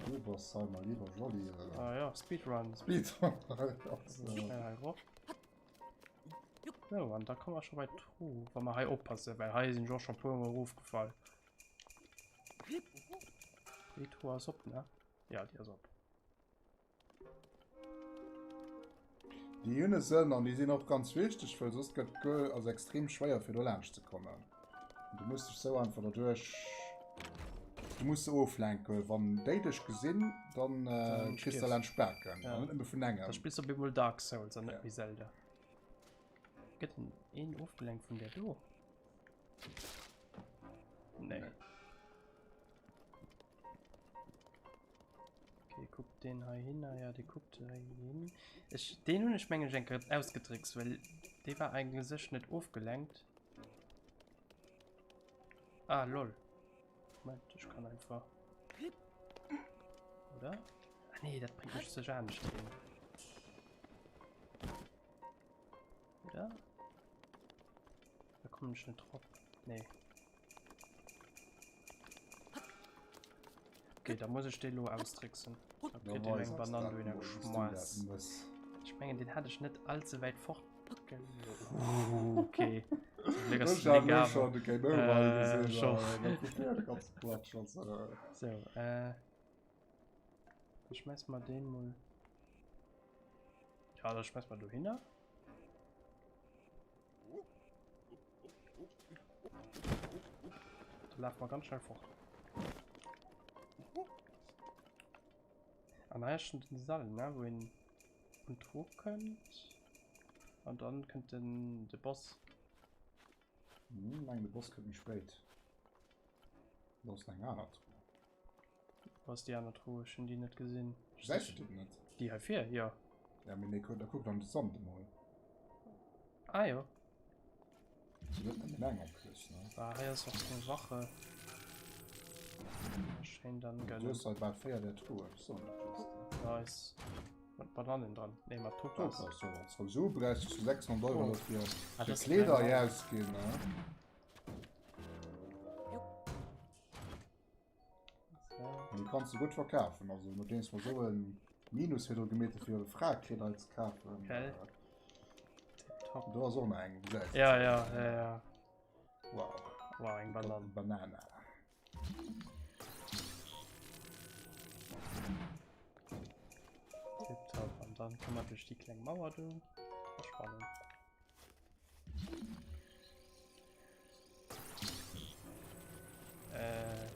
Du bass hei mal lieber Jolly. Äh, ah ja, Speedrun. Speedrun. Schnell hei rop. So, an da kommen wir schon bei Truh. Wann wir hei oppassen, weil hei sind jo schon puer Mol erofgefall. Déi Truh ass op, ne? Ja, déi ass op. Déi hunn e Sënn an déi sinn och ganz wichteg, well soss gëtt d'Goal also extrem schwéier fir do laanscht ze kommen. Du muss dech sou einfach derduerch, du muss se oflenken, wann déi dech gesinn, dann äh, kriss de laanscht d'Baken ja. an net nëmme vun engem. Da spills du op eemol Dark Souls an net méi Zelda. Gëtt en een ofgelenkt vun där do? Nee. Okay, kuckt den hei hin. Ah, ja, dee kuckt hei hin. Ech, den hunn ech mengen ech eng Kéier ausgetrickst, well dee war eigentlech sech net ofgelenkt. Ah, lol. Moment, ich kann einfach. Oder? Ah, nee, dat bringt mech sech anescht hin. Oder? Da kommen ich net drop. Nee. Okay, da muss ich den lo austricksen. Da kriegt den eng Banane do hinner geschmoss. Ich mengen, den hatte ich net allzu weit fort. Okay. So, äh. Ich schmeiß mal den mal. Ja, da schmeiß mal do hinner. Da laufen wir ganz schnell fort. An hei ass schon den Sall, ne? Wou een un d'Truh kënnt. An dann kënnt den de Boss. Hm, de Boss kënnt méi spéit. Do ass eng aner Truh. Wo ass déi aner Truh? Ech hunn déi net gesinn. Gesäis du déi net? Déi hei vir? Jo. Ja, mee nee, da kuck an de Sand emol. Ah jo. Se huet nëmmen eng en plus, ne? Ah, hei ass och eng Wache. Schéin dann Du gönnen. hues hei bal 4 där Truhen, ech soen dat just. Nice. Mat Bananen dran. Nee, mat Topaz. Topaz, jo. Wann s du brauchs du 600 Euro dofir Ah, fir das Kleeder kleng hei ausginn, ne? So. Déi kanns du gutt verkafen. Also nodeems mer sou en Minus virdru gemeet hu fir Fraekleeder hei ze kafen. Gell? Äh, Tipptopp. do ass och nach eng, gesäis du. Ja, ja, ja, ja. Wow. Wow, eng Banan. Banana. Tipptopp. An dann kann man durch die kleng Mauer do. Spannend. Äh,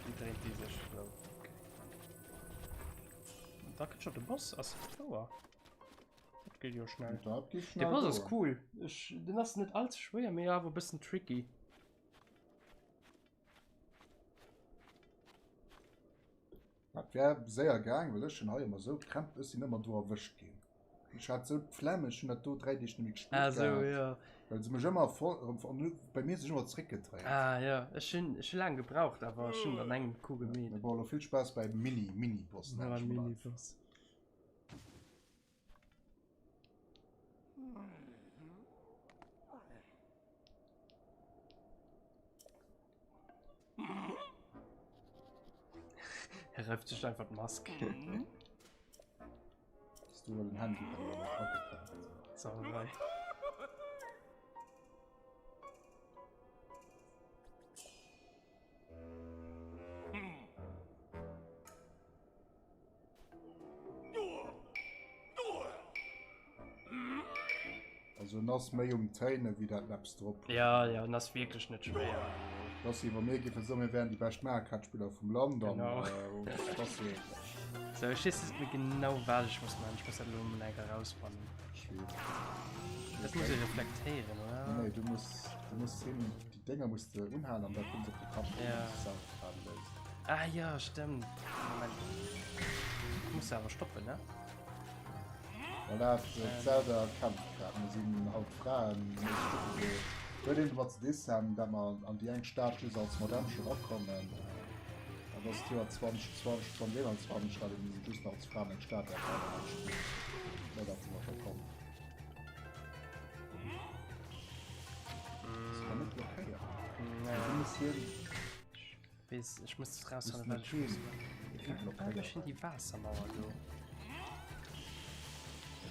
wie dréint déi sech elo? Okay. Da kënnt schon de Boss, ass dat wouer? Dat geet jo schnell. Dat geet De schnell Boss ass goen. cool. Ech, den ass net allze schwéier, mee awer e bëssen tricky. Dat wär séier gaang, well ech hunn hei ëmmer sou Krämp, ech sinn ëmmer do erwëscht ginn. Ech hat sou d'Flemm, ech hunn dat do 3 Deeg net méi gespillt Ah, sou, gehat, jo. well se mech ëmmer voll erëm an hu bei mir sech ëmmer zréckgedréit. Ah, jo, ech hunn, ech hu laang gebraucht, awer ech hunn et an engem Coup gemeet. Mee bon, elo vill Spaass beim Mini, Mini-Boss, Ja, nenn ech beim mol einfach. Mini-Boss. Er reift sich einfach die Maske. Hast du den Handy agepackt? Sauerei. Also en ass méi um Téine wéi dat Läpps drop. Ja, ja, en ass wierklech net schwéier. Dass iwwer mir géife soen, mir wären déi bescht Mario Kart Spiller vum Land an Genau. äh, das wierklech. So, ech weess net méi genau wat ech muss maachen. Ech muss dat elo emol eng Kéier rausfannen. Ech weess. Dat muss ee reflektéieren, oder? Nee, du muss, du muss hin, déi Dénger muss de unhalen an dat kënnt op de Kapp, Ja. selwer léist. Ah ja, stimmt. Moment. Ich muss awer stoppen, ne? Voilà, d'Zelda kämpft grad. Mir sinn haut Fraen. Huet een domat ze dissen, dat mer an déi eng Stad just als Madamche erakommen. Dat ass d'Joer 2020, 2021, dat een just nach als Fra an eng Stad däerf eran. Ja, dat si mer scho komm. Das kann net blockéieren. Nee. Du muss hien Wees, ech muss das rausfannen, wat ech muss. Ah, ech hunn déi Waassermauer do.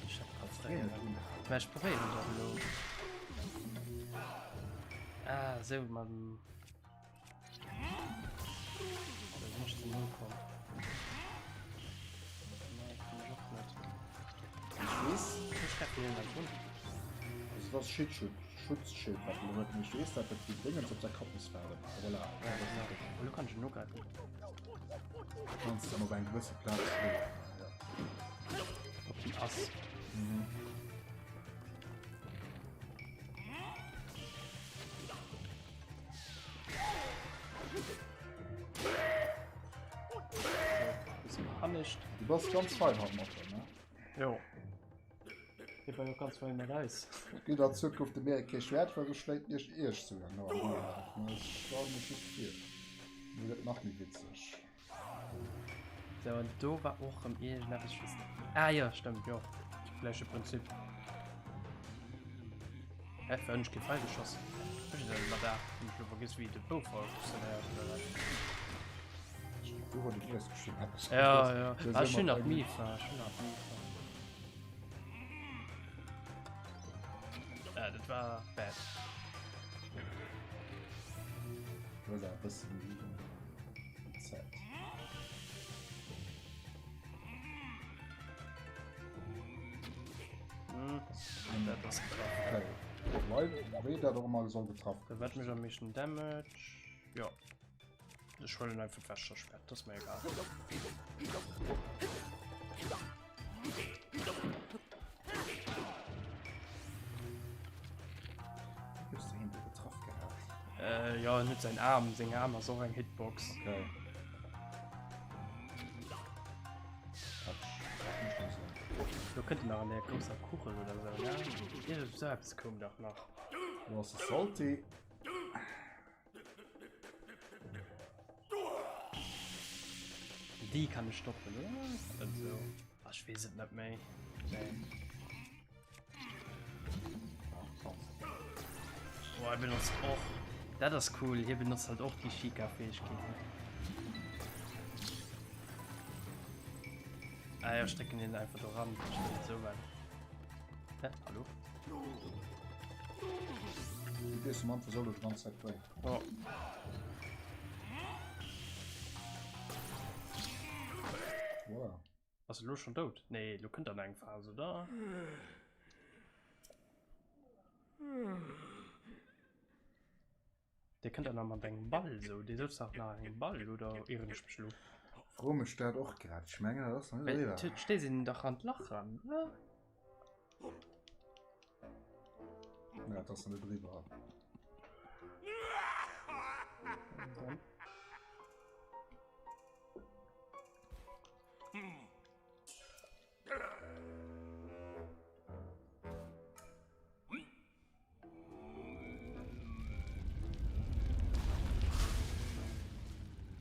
Ech hab probéieren. Mä ech probéieren dat elo. Ah, sou mam. Da sinn ech ze no komm. Nee, komm ech och net. Ech weess. Ech treffen hien net un. Also dat ass Schiedschutz. Schutzschild wat en huet, mee ech weess dat dat déi Déngens op säi Kapp muss falen. Voilà. Ja, genau. Elo kann ech en ugräifen. Kanns dann op eng gewësse Plaz schloen. Ja. Op den Ass. Mhm. Bisschen gepanischt. Du bass ganz fein haut mat, ne? Jo. Hie war jo ganz fein mat eis. Gitt an Zukunft de Mier kee Schwäert, well soss schléit Iech Iech souguer no am Real Life. Mä ech stelle mech just vir. Lo gëtt nach méi witzeg. Sou, an do war och rëm iergendeppes just. Ah jo, stëmmt, jo. Gläiche Prinzip. Hä, war ech kee Feil geschoss? Ech dat mat A. Hunn ech lo vergiss, wéi de Bou funktionéiert oder wat? Du huet et iers bestimmt eppes. Ja, ja. Ah, ech hunn nach d'Mifa, ech hunn nach d'Mifa. Ah, dat war bad. Du hues awer e bëssen méi Zäit. Hm, dat ass getraff. Okay. Wei, wéi dat och ëmmer soll getraff Da wat mech am meeschten Damage? Ja. Ech huelen einfach d'Wächterschwert, das ist mir egal. Hues du hien do getraff gehat? Äh, jo, en huet säin Aarm, seng Aarm ass och eng Hitbox. Okay. Quatsch. Dat mécht méi Sënn. Do kënnt en nach an där grousser Kugel oder sou, ne? Iergend sou eppes koum dach nach. Do ass de Salty. Déi kann ech stoppen, oder? Ass dat sou? Ah, ech weess et net méi. Nee. Oh, er benutzt och. Dat ass cool. Hie benutzt halt och déi Sheikah-Fähigkeeten. Ah ja, stecken den einfach do ran. So weit. Hä? Hallo? Du gehst dem Anfang solo die ganze Zeit bei. Oh. Voilà. Ass elo schon dout? Nee, lo kënnt dann eng Phase, oder? Dee kënnt dann nach mat engem Ball esou. Dee souz dach nach engem Ball, oder ieren ech mech elo? Fro mech dat och grad. Ech mengen, dat ass nach net Well eriwwer. et stéisst een dach an d'Lach ran, oder? Ja, dat ass nach net eriwwer. Dann.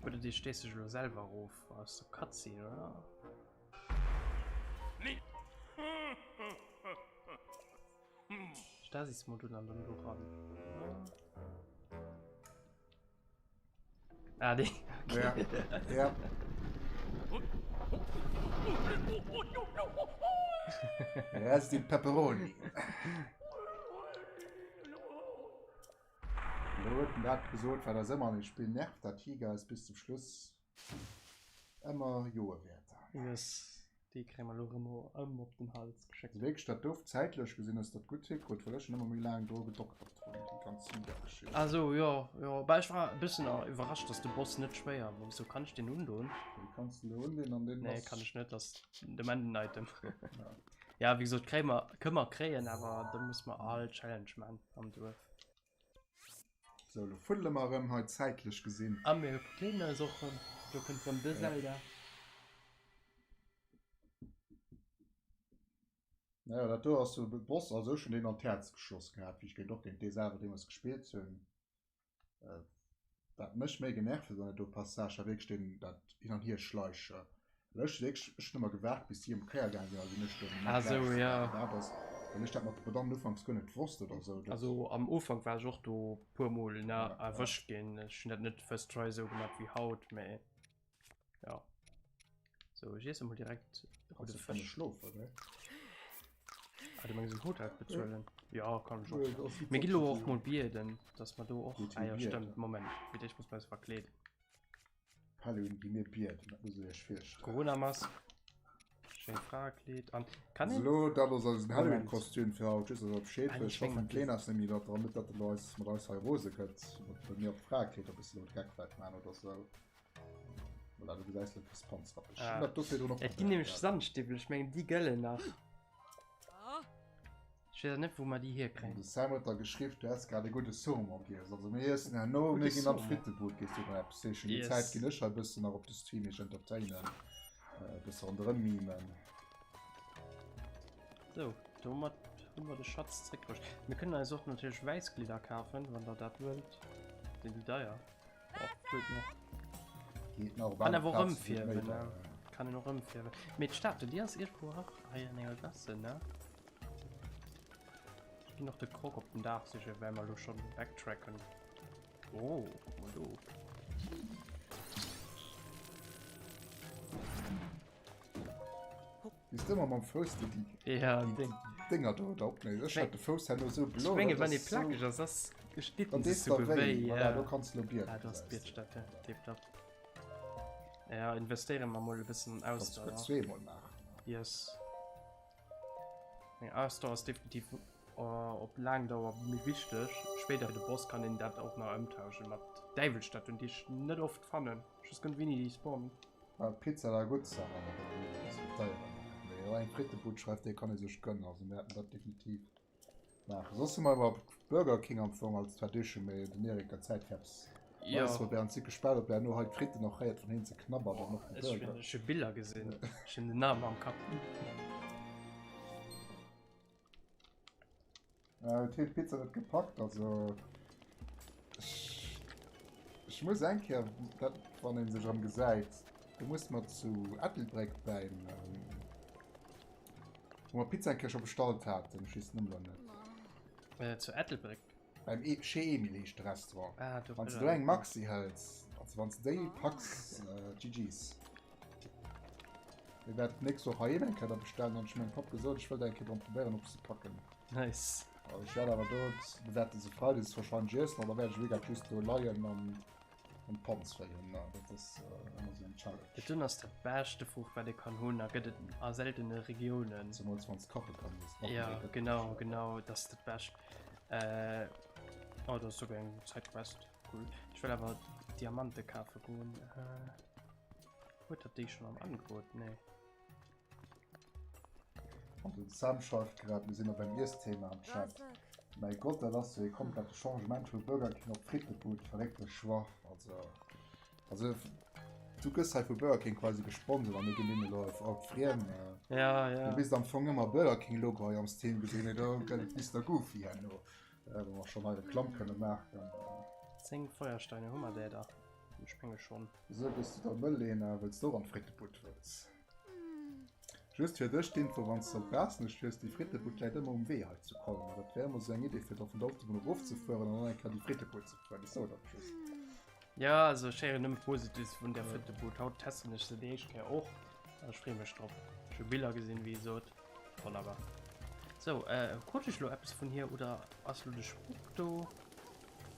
Oder déi stéisst sech elo selwer erof aus der Cutscene, oder? Stasis-Modul an dann do ran. Ah, déi. Ja, ja. Rest in Pepperoni. Lo huet en dat gesot, wat eis ëmmer an dem Spill nervt, dat Tiger eis bis zum Schluss ëmmer joe wäert. Yes, déi kréie mer elo erëm ëm op den Hals geschéckt. Also wierklech dat douf zäitlech gesinn hues dat gutt hikrutt, well ech hunn ëmmer méi laang dru gedoktert hunn, déi ganz Tiger-Geschicht. Ah sou, jo, jo, bah ech war e bëssen iwwerrascht, dass de Boss net schwéier war. Wisou kann ech deen undoen? Dee kanns de elo undinn an deen Nee, ass. kann ech net, ass de Menden-Item. Ja. Ja, wéi gesot, kréie mer, kënne mer kréien, awer da muss mer all Challenge man am Duerf. Sou, lo fuddele mer erëm hei zäitlech gesinn. A mir verkleeden eis och rëm. Do kënnt rëm de Zelda. Naja, dat do ass jo de Boss. Also ech hunn deen an d'Häerz geschoss gehat, wéi ech géint och géint dee selwer deemools gespillt hunn. Wat mech méi genervt huet an der do Passage war wierklech deen dat Hin an Hierschleiche. Well ech wierklech, ech hunn ëmmer gewaart bis si ëm d'Kéier gaang sinn a sinn ech dunn Ah sou, mat ja. Dat ass, well ech dat mat de Pedallen ufanks guer net wosst oder sou. Dat, Also am Ufank war ech och do puer mol ne ja, ja. erwëscht ginn. Ech hunn dat net first try sou gemaach wéi haut, mee ja. Sou, ech iesse mol direkt Kanns roude du kënne Fësch. schlofen, ne? Ah, du mengs en Hotel bezuelen? Ja, kann ech Ja, och. dat ass Mir ginn elo och déi mol bieden, dass mer do och. déi Ah jo, bieden. stëmmt, Moment, fir d'éischt muss mer eis verkleeden. Halloween gi mir bieden, dat muss Dir Iech virstellen. Corona-Mask, schéin Fraekleed an kann Also een. elo, dat ass eisen Moment. Halloween-Kostüm fir haut, just dass der Bescheed Ah, wësst. ech Ech hoffen mengen, d'Lena ass net méi dat dran, net dat elo eis mat eis hei rose gëtt, mat mir op d'Fraekleed e bëssen elo d'Geck wäert man oder sou. Voilà, du gesäis elo kriss Panzrapp. Ech hunn Ah. dat do virdrun och Et ginn probéiert nämlech gehat. Sandstiwwel, ech mengen déi gëllen nach. Ech weess net wou mer déi hierkréien. De Sam huet da geschriww, du häss grad e gudde Saumon giess. Also mir iessen herno, Gudde mir ginn an Saumon. d'Frittebud, gees du nach eppes sichen. Déi Yes. Zäit ginn ech hei e bëssen nach op de Stream iech entertainen, e bësse ronderëm mimen. Sou, domat hu mer de Schatz zréckbruecht. Mir kënnen eis och natierlech wäiss Glidder kafen, wann der dat wëllt. Sinn déi deier? Oh, geet nach. Geet nach, op Kann aner awer och Plaze sinn et méi ëmfierwen, ne? deier. Kann een och ëmfierwen. Mee d'Statue, déi ass iergendwou hei an enger Gasse, ne? Ech ginn och de Krog op den Daach sichen, well mer elo schonn backtracken. Oh, guck mol do. Wéi s de ëmmer mam Fouss do déi, Ja, déi Ding. Dénger do da opméis. Ech hat de Fouss herno sou Ech blo, menge dat wann ee ass sou. plakeg ass, ass steet Dann en sech dees sou der wéi. wéi. Voilà, Ja. do kanns de elo bieden, Ah, do ass gesäis de. d'Bietstatt, tipptopp. Ja, investéiere mer mol e bëssen an Kanns de Ausdauer. zweemol maachen. Yes. Meng Ausdauer ass definitiv op laang Dauer méi wichteg. Spéider fir de Boss kann een dat och nach ëmtauschen mat Däiwelstatuen, déi ech net oft fannen. Ech weess guer net wéini déi spawnen. Well Pizza da gutt ass, awer dat ass deier. Mee eng Frittebud schreift, déi kann ee sech gönnen. Also mir hätten dat definitiv. Maachen. Soss hu mer iwwer Burger King am Fong als Tradition, mee den Erik der Zäitkeps. Ja. Weiß, wou während si gespaart, ob der no hei d'Fritten och héiert vun heen ze knabbert an och den Ech Burger. hunn ech hu Biller gesinn. Ech hunn den Namen am Kapp. Äh, huet hien d'Pizza net gepackt, also ech, ech muss eng Kéier, dat wann een sech erëm gesäit, do muss mer zu Ettelbréck beim, ähm, wou mer Pizza eng Kéier scho bestallt haten, ech weess den Numm elo net. Äh, zu Ettelbréck. Beim e Chez Emile heescht de Restaurant. Ah, do Wann s de do eng Maxi hëls, also wann s de déi packs, äh, GG's. Mir wäerten d'nächst Woch heiheem eng Kéier da bestellen an ech hu mengem Papp gesot, ech wëllt eng Kéier dran probéieren op ze packen. Nice. Also ech wäert awer do, mir wäerte se Freides wahrscheinlech iessen an da wäert ech wéi just do leien an an d'Panz wéi hunn. Dat ass ëmmer esou eng Challenge. Dat dunn ass dat beschte Fruucht wat ee kann hunn a gëtt et a seltene Regiounen. Zemools wann s kache kann ass et nach Ja méi gëttlech. genau genau dat ass dat bescht. Äh, oh do ass souguer eng Sidequest, cool. Ech wëll awer Diamante kafe goen. Äh. Huet dat déi schon am Angebot? Nee. An den Sam schreift grad, mir sinn op engem Iessthema am Chat. Mäi Gott, dat ass jo ee komplette Changement vu Burger King op Frittebud, verréckte Choix. Also, also du gëss hei vu Burger King quasi gesponsert an mir ginn deene elo op d'Friem. Ja, ja. Du bis am Fong ëmmer Burger King Logo hei am Stream gesinn, mee do gëtt et Mister Goofy herno, wou mer schonn hei Reklamm kënne maachen. 10 Feuersteine hu mer där da. Ech menge schonn. Sou gëss du da mëll, Lena, wëlls du och an d'Frittebud wëlls. Just fir dech d'Info, wann s de op Baaschtnech fiers, déi Frittebud läit ëmmer um Wee hei zu Colmer. Dat wär ëmmer sou eng Idee fir da vun der Autobunn erofzefueren an dann eng Kéier déi Frittebud ze fueren. Ech soen dat just. Ja, also ech héieren nëmme Positives vun där Frittebud. Haut testen ech se déi éischt Kéier och an ech freeë mech drop. Ech hu Biller gesinn, wéi gesot. Wonnerbar. Sou, krut ech elo eppes vun hir oder ass elo de Spuk do?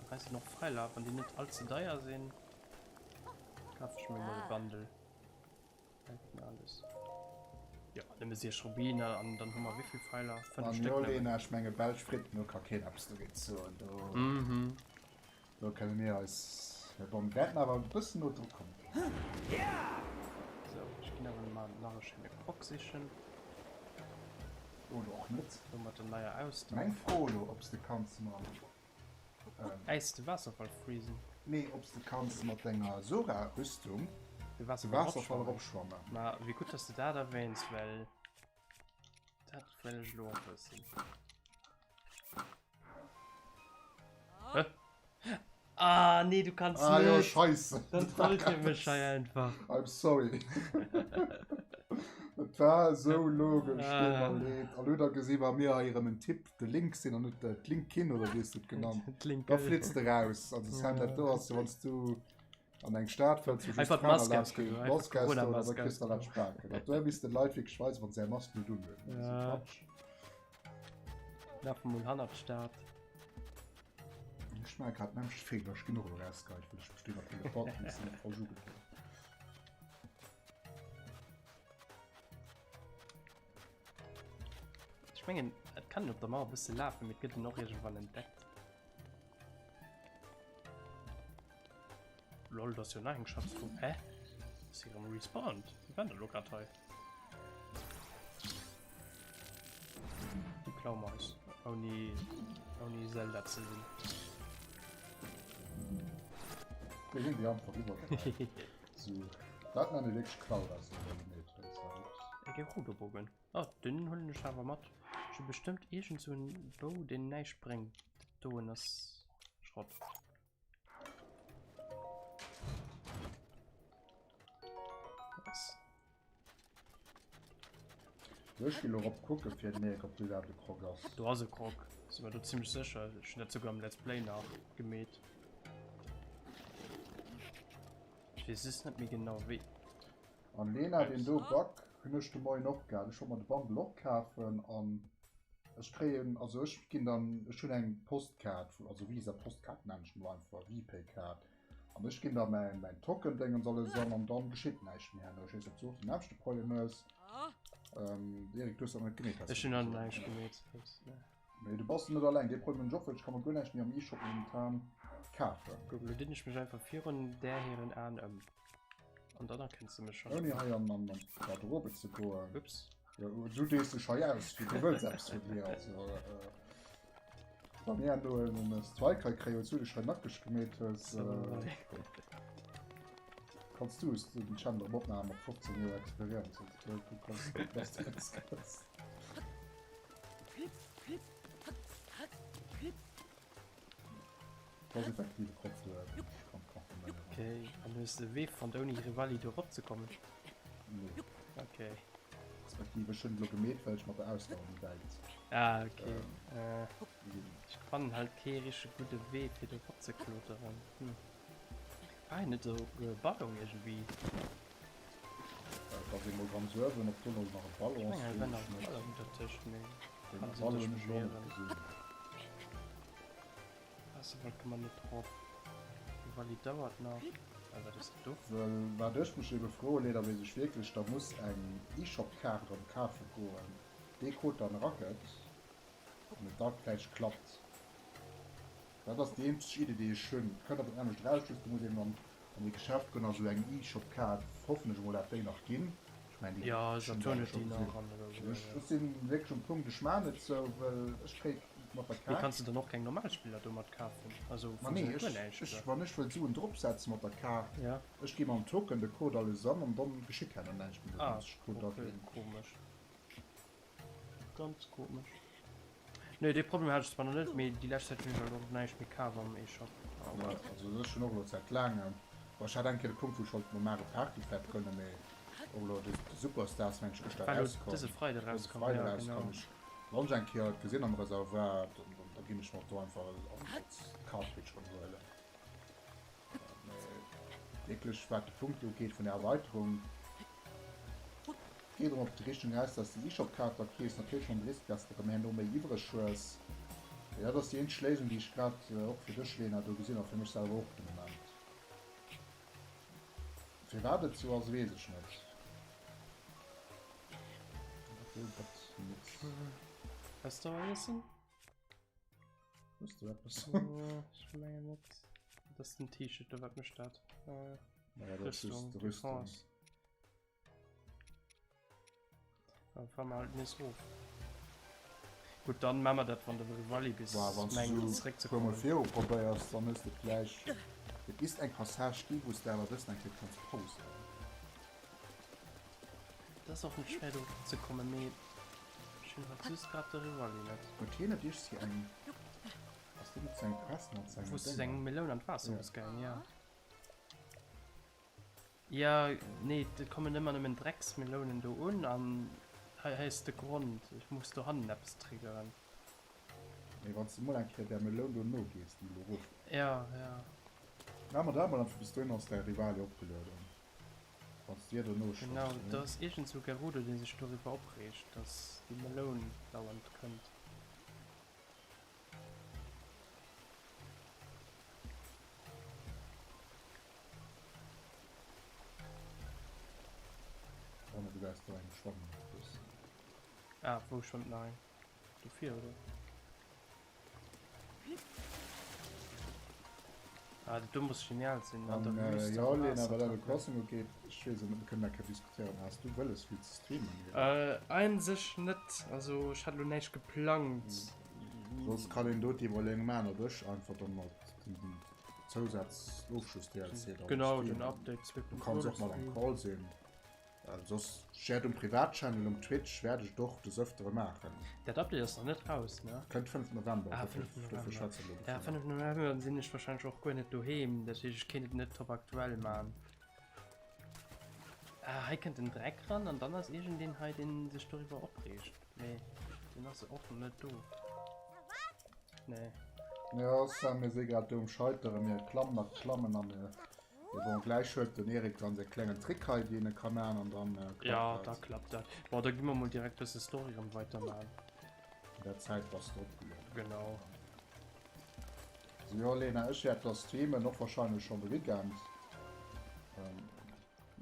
Hei sinn och Pfeiler, wann déi net all ze deier sinn, kafe ech mir mol e Bundle. Fällt mir alles. Ja, nëmme 6 Rubiner an dann hu mer wéivill Pfeiler? 5 An Stéck jo, nëmmen. Lena, ech menge belsch Fritten, do ka keen eppes dogéint soen. Do, Mhm. do kënne mir eis, bon, mir wäerten awer e bëssen no dru kommen. So, ech ginn awer mal nach e schéine Krog sichen. Oder och net. Lo mat der neier Ausdauer. Meng Fro elo, ob s de kanns mam. Äis de Waasserfall freezen? Nee, ob s de kanns mat denger Sora-Rüstung De de Waasserfall Waasserfall eropschwammen. eropschwammen. Ma wéi gutt, dass de dat erwähns, well dat wëll ech elo och wëssen. Hä? Ah, nee, du kanns Ah jo, net. scheisse. Dann trollt hie mech hei einfach. I'm sorry. Et war esou logesch, deet mer Ah. leed. A lo da gesi mer mir hei erëm en Tipp. De Link sinn an net d'Linkin oder wéi hues du et genannt? D'Linkel. Da flitzt de raus. Also Sam, dat do ass jo, wann s du an eng Stad wëlls, wou just Einfach Fraen d'Mask erlaabt ausgedo, ginn, einfach d'Mask ausdoen, an da d'Corona-Mask kriss de dat ausgedo. Spaken. Dat do missten d'Leit wierklech weisen, wann se är Mask net unhuelen. Dat ass Ja. Quatsch. Laf mol hannert d'Stad. Ech maache grad nämmlecht Feeler, ech ginn och elo rausgeheit, well ech mech do iwwer Teleport missen falsch ugedinn. Ech mengen, et kann een op der Mauer e bësse lafen, mee et gëtt en och iergendwann entdeckt. Lol, do ass jo nach eng Schatztruh. Hä? Ass si erëm respawned? Wie war denn elo grad hei? Déi klaue mer eis, ouni, ouni Zelda ze sinn. Déi hunn déi einfach iwwergehäit. So, dat nennen ech wierklech Klauer, sou wéi gemeet hues. E Gerudo-Bogen. Oh, den huelen ech awer mat. Ech hu bestëmmt iergend sou en Bou, deen näischt bréngt. Dat doen ass Schrott. Was? Soll ech elo erop kucken fir den Erik ob do iwwerhaapt e Krog ass? Do ass e Krog, si mer do zimmlech sécher. Ech hunn dat souguer am Let's Play nach gemeet. Ech weess just net méi genau wéi. An Lena, deen do Bug hunn ech de Moien och gehat. Ech wollt mer de Bundle och kafen an ech kréien, also ech ginn dann, ech hunn eng Postkaart, also Visa Postkaart nennen ech mol einfach, VPay-Kaart, an ech ginn da mäin mäin Token Déngens alles an an dann geschitt näischt méi herno. Ech weess net ob du och den nämmlechte Problem hues. Eric, du hues dat nach net gemeet, has du Ech hunn nach gesot. näischt gemeet. Mee du bass net alleng, dee Problem hunn ech och, well ech ka mer guer näischt méi am E-Shop momentan kafen. Kuck, elo dinn ech mech einfach virun där hiren Aen ëm. An dann erkenns de mech schonn. Ouni hei an an d'Garderobe ze goen. Ups. Jo, du dees dech hei aus, wéi du wëlls eppes vun mir. Also, äh. Wa mir herno en Strike hei kréien, well s du dech hei nackeg gemeet hues, kanns du den Channel erëm opmaachen mat 15 Joer Experienz. Also du kanns gutt, dass du eppes kanns. Dat ass effektiv e Kopfduell, ech kann confirméieren. Okay, an hues de e Wee fonnt ouni Rivali do erop ze kommen? Nee. Okay. Respektiv ech hunn et elo gemeet, well ech mat der Ausdauer méi wäit. Ah, okay. Ech fannen halt kee richteg gudde Wee fir do erop ze kloteren. Hm. War hei net esou e Ballon iergendwéi? Et ass eemol ganz uewen, ob do elo nach e Ballon ass, Ech mengen, weess ech hei war nach e net. Ballon dertëscht, mee Deen kann se Ballon sech hunn ech elo och net beschwéieren. gesinn. Waasserfall komme mer net drop. De Wally dauert nach. Ah, wat ass dat do? Well wat ech mech ebe froe leet, ob ee sech wierklech da muss eng eShop-Kaart erëm kafe goen, dee Code dann eragëtt an et da vläicht klappt. Dat ass déi eenzeg Idee déi ech hunn. Et kënnt awer anescht eraus, just do muss een dann an ee Geschäft goen a sou eng eShop-Kaart, hoffen ech emol dat déi nach ginn. Ech mengen déi Jo, hunn Saturn ech huet déi scho nach gesinn. an oder sou, Ech jo. sinn wierklech um Punkt, ech maan et sou, well ech kréie mat der Mee Kaart. kanns de dann och keng normal Spiller domat kafen? Also Ma nee, funktionéiert guer ech, näischt, ech, oder? wann ech wëll Suen dropsetzen mat der Kaart, Ja. ech gi mam Token de Code alles an an dann geschitt herno näischt méi, da Ah, muss ech Code okay, aginn. komesch. Ganz komesch. Nee, dee Problem hat ech zwar nach net, mee déi lescht Zäit hunn ech halt och näischt méi kaf am E-Shop. Ja, also ech hunn och elo säit laangem, bon ech hat eng Kéier de Punkt wou ech wollt no Mario Party vläit kënnen, mee och elo de Superstars ass mengen ech gëschter War elo erauskomm, dëse Freide dëse erauskomm, Freide ja erauskomm. genau. Ech, wann ech eng Kéier et gesinn am Reservoir, dann da ginn ech mer do einfach als Cartridge erëm huelen. Mee wierklech wat de Punkt ugeet vun der Erweiterung, Geet erëm op déi Richtung aus, dass de eShop-Kaart da kriss, natierlech mam Risk, dass de erëm herno méi iwwreg hues. Mee dat ass déi eenzeg Léisung, déi ech grad och fir dech, Lena, do gesinn a fir mech selwer och de Moment. Firwat et sou ass, weess ech net. Dat do gëtt nix. Ausdauer iessen? Hues du eppes? Ech mengen net. Dat ass den T-Shirt, do wat mécht dat? Naja, dat ass just Rüstung, d'Rüstung. Defense. Dann fahren wir halt nees of. Gutt, dann man mer dat wann de Rivali bis Wa wann mengt du zeréckzekommen. puermol viru probéiers, dann hues de vläicht et misst eng Passage gi wou s de awer e bëssen eng Kéier kanns pausen. Et ass och net schwéier do eropzekommen, mee ech hunn halt just grad de Rivali net. Huet hien net iergst eng, ass deen net zu engem Quest mat sengen Wou s du Dénger? seng Meloun an d'Waasser Ja. muss geien, ja. Ja, nee, et kommen ëmmer nëmmen Drecksmelounen do un an hei hei ass de Grond, ech muss dohannen eppes triggeren. Mee wann s de mol eng Kéier där Meloun do nogees, déi elo erof. Ja, ja. Maache mer dat mol an bis dohin ass däi Rivali opgelueden, wann s de hir dono Genau, schwëmms, do ne? ass iergend sou Gerudo, dee sech doriwwer opreegt, dass déi Meloun dauernd kënnt. Ohne du wärst do eng schwammen eppes. Ah, wou schwëmmt nach eng? Do vir, oder? Ah, dat do muss genial sinn, an der An, äh, Wüst jo, am Lena, Waasser wat Animal trëppelen. Crossing ugeet, ech weess et net, mir kënnen nach kéier diskutéieren. Has du wëlles vill ze streamen, Lena? Äh, ein sech net. Also ech hat elo näischt geplangt. Soss kann een do d'Iwwerleeung maachen, ob ech einfach dann mat den Zousaz Ofschluss-DLC dann Genau, den streamen. Update Du kanns 2.0 och mat am streamen. Call sinn. Äh, soss ech wäert um Privatchannel um Twitch wäert ech et och des Ëftere maachen. Dat Update ass nach net raus, ne? Kënnt 5. November, Ah, dofir, 5. dofir November. schwätze elo Ja, dovunner. 5. November dann sinn ech wahrscheinlech och guer net doheem, dat heescht ech kéint et net top aktuell man. Ah, hei kënnt den Dreck ran an dann ass iergendeen hei, deen sech doriwwer opreegt. Mee deen ass och net do. Nee. Ja, Sam, mir si grad do um Scheiteren. Mir klammen a klammen a mir. Mee bon, gläich huet den Erik dann säi klengen Trick hei, deen e ka man an dann äh, klappt Ja, da dat. klappt dat. Bon, da gi mer mol direkt bësse Story rëm weiterman. An der Zäit bass de opgelueden. Genau. So, jo, Lena, ech wäert da streamen, och wahrscheinlech schonn de Weekend. Ähm,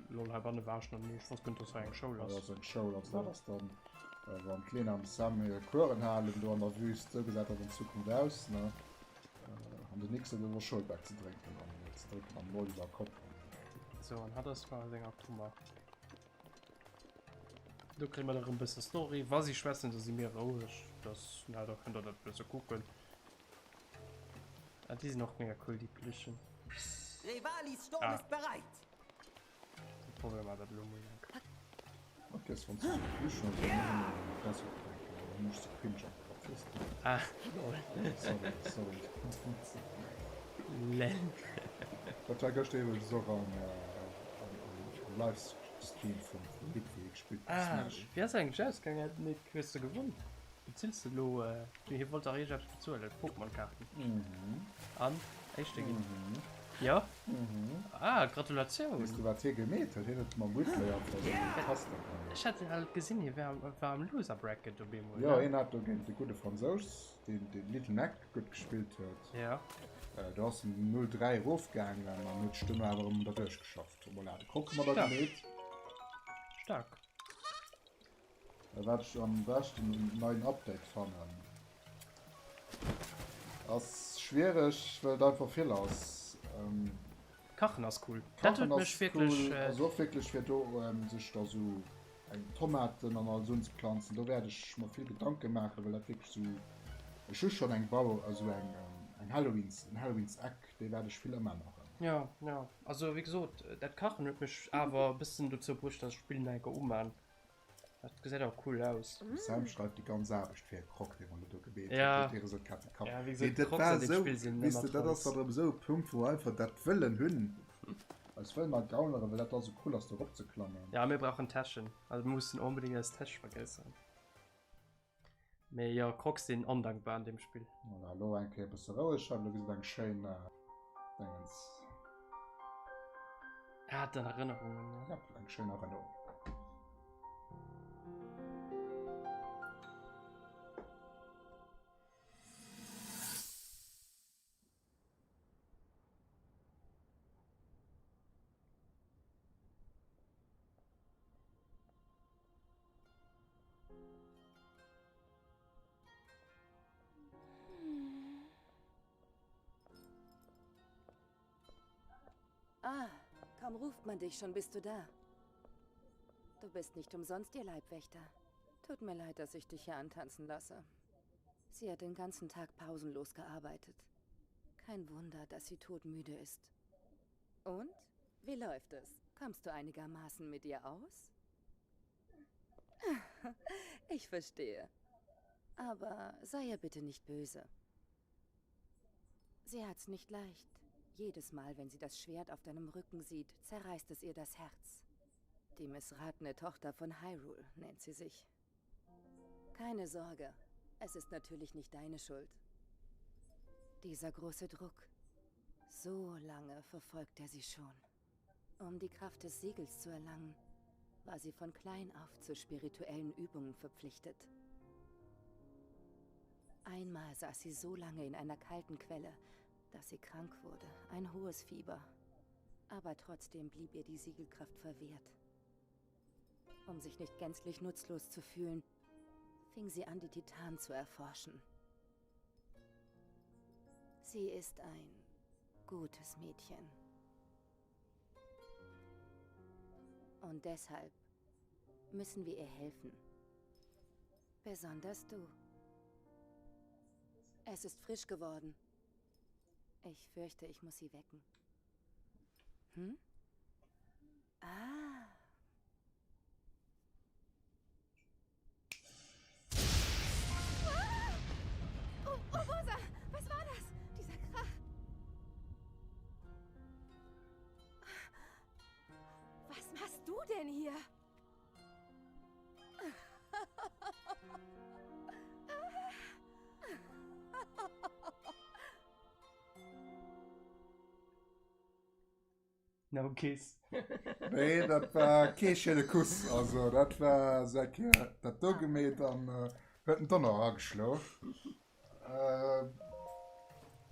Lol, heibanne war ech nach ni. Ech wosst guer net, dass hei eng Schoul Hei ass. ass eng Schoul, also dat ass dann, wann d'Lena an de Sam hir Coursen halen do an der Wüst, esou gesäit dat an Zukunft aus, ne? An den Nix huet elo Schoulbett ze drénken an ze drécken am Oliver Kopp. Sou, an hatt ass bei senger Kummer. Do kréie mer da rëm bësse Story. Wa si schwätzen, da si mir roueg. Dass, na, da kënnt der dat bësse kucken. Ah, déi sinn och mega cool, déi Plüschen. Revalis Sturm ah. ist bereit. Probier mal dat lo mol eng. Okay, wann du Plüschen und so besser denken, muss du cringe am Kopf, weißt du? Ah, lol. Sorry, sorry. Lel. Dat war gëschter iwwregens och am, äh, am, am Livestream vum, vum Nick, wéi hie gespillt huet, Ah, Smash. wéi ass eigentlech ausgaangen? Hat Nick, hues de gewonn? Bezills de lo, äh, hie wollt dach iergend eppes bezuelen, Pokémon-Kaarten. An? Éischte ginn? Jo? Ah, Gratulatioun! Weess de wat hie gemeet huet? Hien huet mam Replay einfach esou eng Taste gehauen. Ech hat halt gesinn, hie war, war am Loser Bracket op eemol, Jo, ne? hien hat do géint de gudde Fransous, deen de Little Mac gutt gespillt huet. Jo. Do ass en 0, 3 erofgaangen an huet sech duerno awer erëm derduerch geschafft. Voilà, de Croc mat der Stark. gemeet. Stark. Wat ech am beschten um neien Update fannen ass schwiereg well et einfach vill ass. Kachen ass cool. Dat Kachen huet mech ass wierklech. cool, also och wierklech fir do sech da sou eng Tomaten an alles unzeplanzen, do wäert ech mer vill Gedanke maachen, well dat wierklech sou, ech hu schonn eng Bau, also eng eng Halloweens, en Halloweenseck, déi wäert ech vill ëmänneren. Jo, jo, also wéi gesot, dat Kachen huet mech awer e bëssen dozou bruecht, dass ech d'Spill nach eng Kéier umaan. Dat gesäit awer cool aus. De Sam schreift déi ganz Aarbecht fir Croc, dee mer elo do gebeet Ja. huet, ier e se d'Katze kaf. Ja, wéi Mee gesot, dat Crocs war an deem esou, Spill sinn weess ëmmer de, dat ass Trolls. dann erëm esou e Punkt, wou einfach dat Wëllen hunn, eis wëll mer gauneren, well dat da esou cool ass, do eropzeklammen. Ja, mir brauchen Täschen. Also mir mussen onbedéngt eis Täsch vergréisseren. Mee jo, Crocs sinn ondankbar an deem Spill. Voilà, elo eng Kéier e bësse roueg hei, elo gëtt et eng schéin Dingens. Ah, den Erënnerungen, ne? Jep, eng schéin Erënnerung. Ah, kaum ruft man dich, schon bist du da. Du bist nicht umsonst ihr Leibwächter. Tut mir leid, dass ich dich hier antanzen lasse. Sie hat den ganzen Tag pausenlos gearbeitet. Kein Wunder, dass sie todmüde ist. Und? Wie läuft es? Kommst du einigermaßen mit ihr aus? Ich verstehe. Aber sei ihr bitte nicht böse. Sie hat's nicht leicht. Jedes Mal, wenn sie das Schwert auf deinem Rücken sieht, zerreißt es ihr das Herz. Die missratene Tochter von Hyrule nennt sie sich. Keine Sorge, es ist natürlich nicht deine Schuld. Dieser große Druck. So lange verfolgt er sie schon. Um die Kraft des Siegels zu erlangen, war sie von klein auf zu spirituellen Übungen verpflichtet. Einmal saß sie so lange in einer kalten Quelle, dass sie krank wurde, ein hohes Fieber. Aber trotzdem blieb ihr die Siegelkraft verwehrt. Um sich nicht gänzlich nutzlos zu fühlen, fing sie an, die Titanen zu erforschen. Sie ist ein gutes Mädchen. Und deshalb müssen wir ihr helfen. Besonders du. Es ist frisch geworden. Ich fürchte, ich muss sie wecken. Hm? Ah. Ah! Oh, Rosa, was war das? Dieser Krach. Was machst du denn hier? No kiss. Nee, dat war kee schéine Kuss. Also dat war sou eng Kéier dat do gemeet an huet den Donner ageschlo.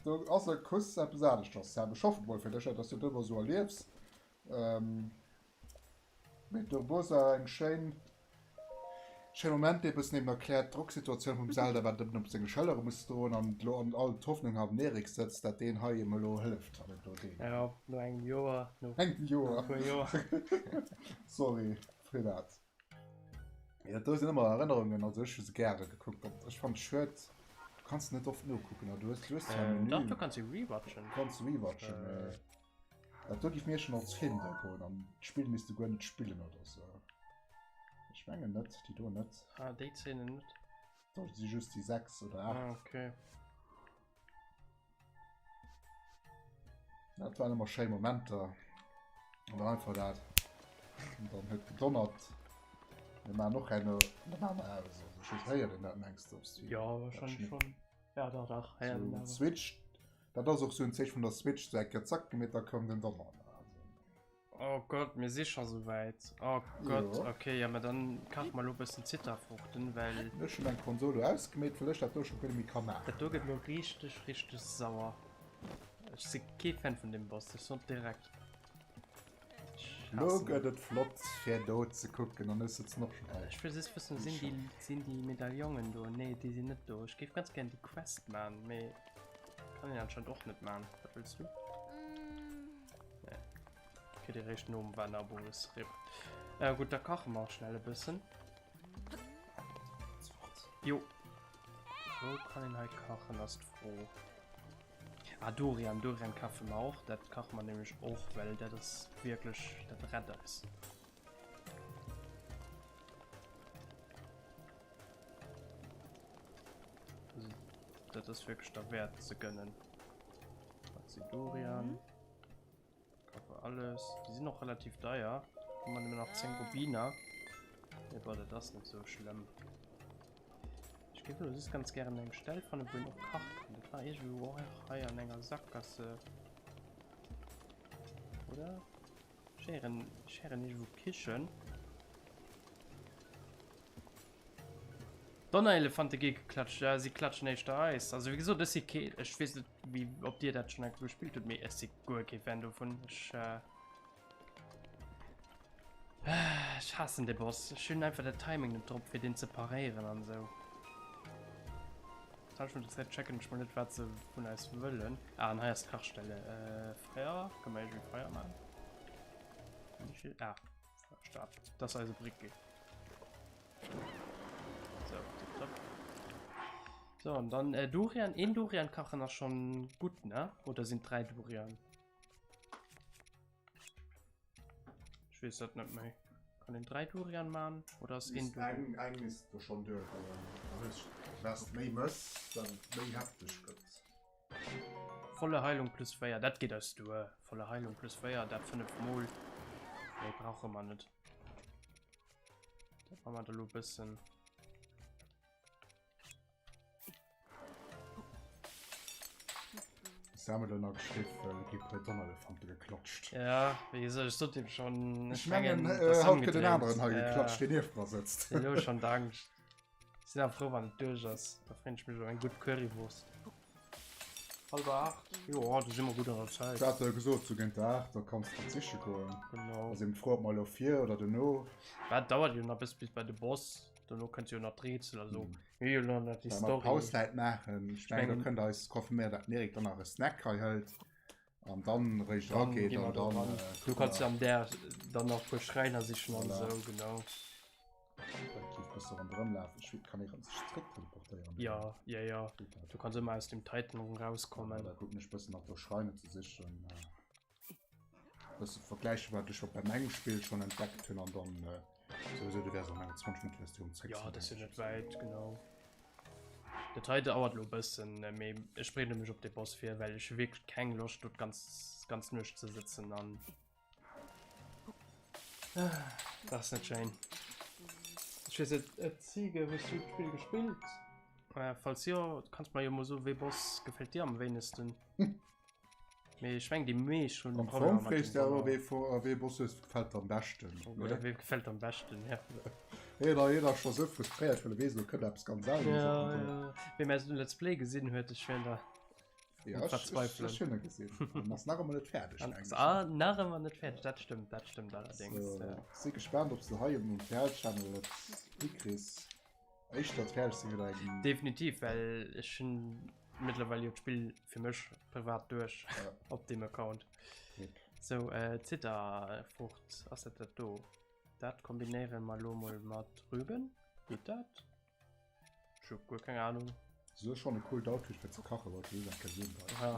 Do ass e Kuss eppes aneschters. Sam, ech hoffe mol fir dech, dass du dat ëmmer sou erliefs. Mee d'Urbosa eng schéin schéin Moment, dee bëssen eben erkläert d'Drocksituatioun vum Zelda, wat et eben op senge Schëllere muss droen an elo an all d'Hoffnung am Erik sëtzt, dat deen hei em elo hëlleft an et elo deen. Jo, no engem Joer, no engem Joer. E puer Joer. Sorry fir dat. Jo, do sinn ëmmer Erënnerungen, also ech hu se gäre gekuckt an ech fannen et schued. Kanns net oft nokucken, du hues, du hues zwar Menü. Dach, du kanns se rewatchen. Kanns rewatchen, mee dat do giff mir schon als Film duergoen an d'Spill misst du guer net spillen oder sou. Ech mengen net, déi do net. Ah, déi Szenen net. Do si just déi 6 oder 8. Ah, okay. Dat waren ëmmer schéi Momenter. An dann einfach dat. Und dann huet gedonnert. Mir maachen och eng, da maache mer aus. Also ech weess, héiert een dat mengs de op Stream? Ja, wahrscheinlech schon. Ja, dach, dach, héiert een awer. Switch, dat ass och sou en Zeeche vun der Switch, sou eng Kéier zack gemeet, da koum den Donner. Oh Gott, mir si scho souwäit. Oh Gott, jo. Okay, ja, mä dann kache mer lo bëssen Zitterfruchten, well. Ech hunn eng Konsol do ausgemeet, well ech dat do scho guer net méi ka maachen. Dat do gëtt lo richteg, richteg sauer. Ech si kee Fan vun deem Boss, ech soen direkt. Lo gëtt et flott fir do ze kucken an ech sëtzen och schon hei. Ech wëll just wëssen, sinn déi, sinn déi Medaillonen do? Nee, déi sinn net do. Ech géif ganz gären déi Quest man, mee kann een anscheinend och net man. Wat wëlls du? Nee. Kritt Dir réischt nom Wanderbus. Rip. Äh, gutt, da kache mer schnell e bëssen. Jo. Wou kann een hei kachen, ass d'Fro. Ah, Durian, Durian kafe mer och. Dat kache mer nämlech och, well dat ass wierklech, dat rett eis. Also, dat ass wierklech derwäert ze gönnen. Wat si Durian? Mhm. Kaufe alles. Die sind noch relativ deier. Haben wir immer noch 10 Rubiner. Ja, boah, das ist nicht so schlimm. Ich gebe das ist ganz gerne eng Stell von wo auch kachen kann. Das war irgendwo auch hei an enger Sackgasse. Oder? Scheren, Scheren irgendwo Kichen. Donnerelefante gi geklatscht, ja si klatschen éischter eis. Also wéi gesot, ech si kee, ech weess net wéi ob dir dat schonn eng Kéier gespillt hutt, mee ech si guer kee Fan dovun. Ech ech haassen de Boss. Ech hunn einfach dat Timing net drop fir deen ze paréieren an esou. D'Hallschent vun der Zäit checken ech mol net wat se vun eis wëllen. Ah an hei ass d'Kachstelle. Feier, kënne mer iergendwéi Feier maachen? Ah, Stab, dat ass eise Briquet. So, tipptopp. So, und dann äh, Durian. Een Durian kachen ass schon gut, ne? Oder sind drei Durian? Ich wees dat net méi. Kann een drei Durian machen? Oder ass een Durian? Eng, eng ist do schon duer. Was méi mëss, dann méi hefteg gëtt. Volle Heilung plus 4, dat geet eis duer. Volle Heilung plus 4, dat 5 mol. Méi brauche mer net. Dat man mer da lo bëssen. Samuel ënner Schriff gi puer Donnerelefante geklatscht. Ja, wéi gesot, ech sot dir schon. Ech mengen, äh, haut gëtt en aneren hei geklatscht, deen nieft mer sëtzt. Elo schon d'Angscht. Sinn awer frou wann et duerch ass, da freen ech mech op eng gutt Currywurst. Halber 8, jo do si mer gutt an der Zäit. Ech hat jo gesot sou géint der 8, da kanns de siche goen. Genau. Ass eben d'Fro ob mer elo vir oder dono. Bah et dauert jo nach bis bis bei de Boss, dono kënnt jo nach d'Rätsel a sou. Mir hu jo elo nach déi Well mer Story. Paus läit maachen, ech mengen do kënnt eis confirméieren dat den Eric dann nach e Snack hei hëlt an dann eréischt Dann erageet gi mer an do dann ran. Du kucke kanns jo mer. an där dann nach e puer Schräiner sichen an Voilà. sou, genau. Ja, ja, ja. Du kannst immer aus dem Titan rauskommen. Da gucken ech bëssen nach do Schreine ze sichen. Bësse vergläichen, wat ech op beim engem Spill schon entdeckt hunn an dann äh, sowieso du wärs an engen 20 Minuten wärst du um zréck. Ja, das ist net wäit, genau. Dat hei dauert lo bëssen, äh, mee ech bereede mech op de Boss vir, well ech hu wierklech keng Loscht do d'ganz ganz Nuecht ze sëtzen an Dat ass net schéin. Ech weess net, äh, Ziege, hues du d'Spill gespillt? Äh, falls jo, kanns mer jo mol soen, wee Boss gefält dir am wéinegsten? Mee ech meng, déi meescht hunn Am Problemer Fong mat frees dem de awer, Donner. wee vo- äh, wee Boss hues gefält der am beschten, Oder oder? wee gefält am beschten, ja. Jeder, jeder ass scho sou frustréiert, well e weess, elo kënnt eppes ganz anescht. Ja, ja. Wee mäi Let's Play gesinn huet, ech schwéieren der. Ja, ech, ech, ech hunn e gesinn. An ass nach ëmmer net fäerdeg. Ah, nach ëmmer net fäerdeg, dat stëmmt, dat stëmmt allerdéngs. So, ja. Si gespannt, ob se hei um TL-Channel et hikriss. Éischter fäerdeg sinn oder eng. Definitiv, well ech hunn mittlerweile jo d'Spill fir mech privat duerch ja. op dem Account. Yep. So, äh, Zitterfrucht, ass dat dat do? Dat kombinéiere mer lo mol mat Rüben. Geet dat? Ech hu guer keng Ahnung. Sou schon e coolt Outfit fir ze kachen, wollt just eng Kéier soen. Ja.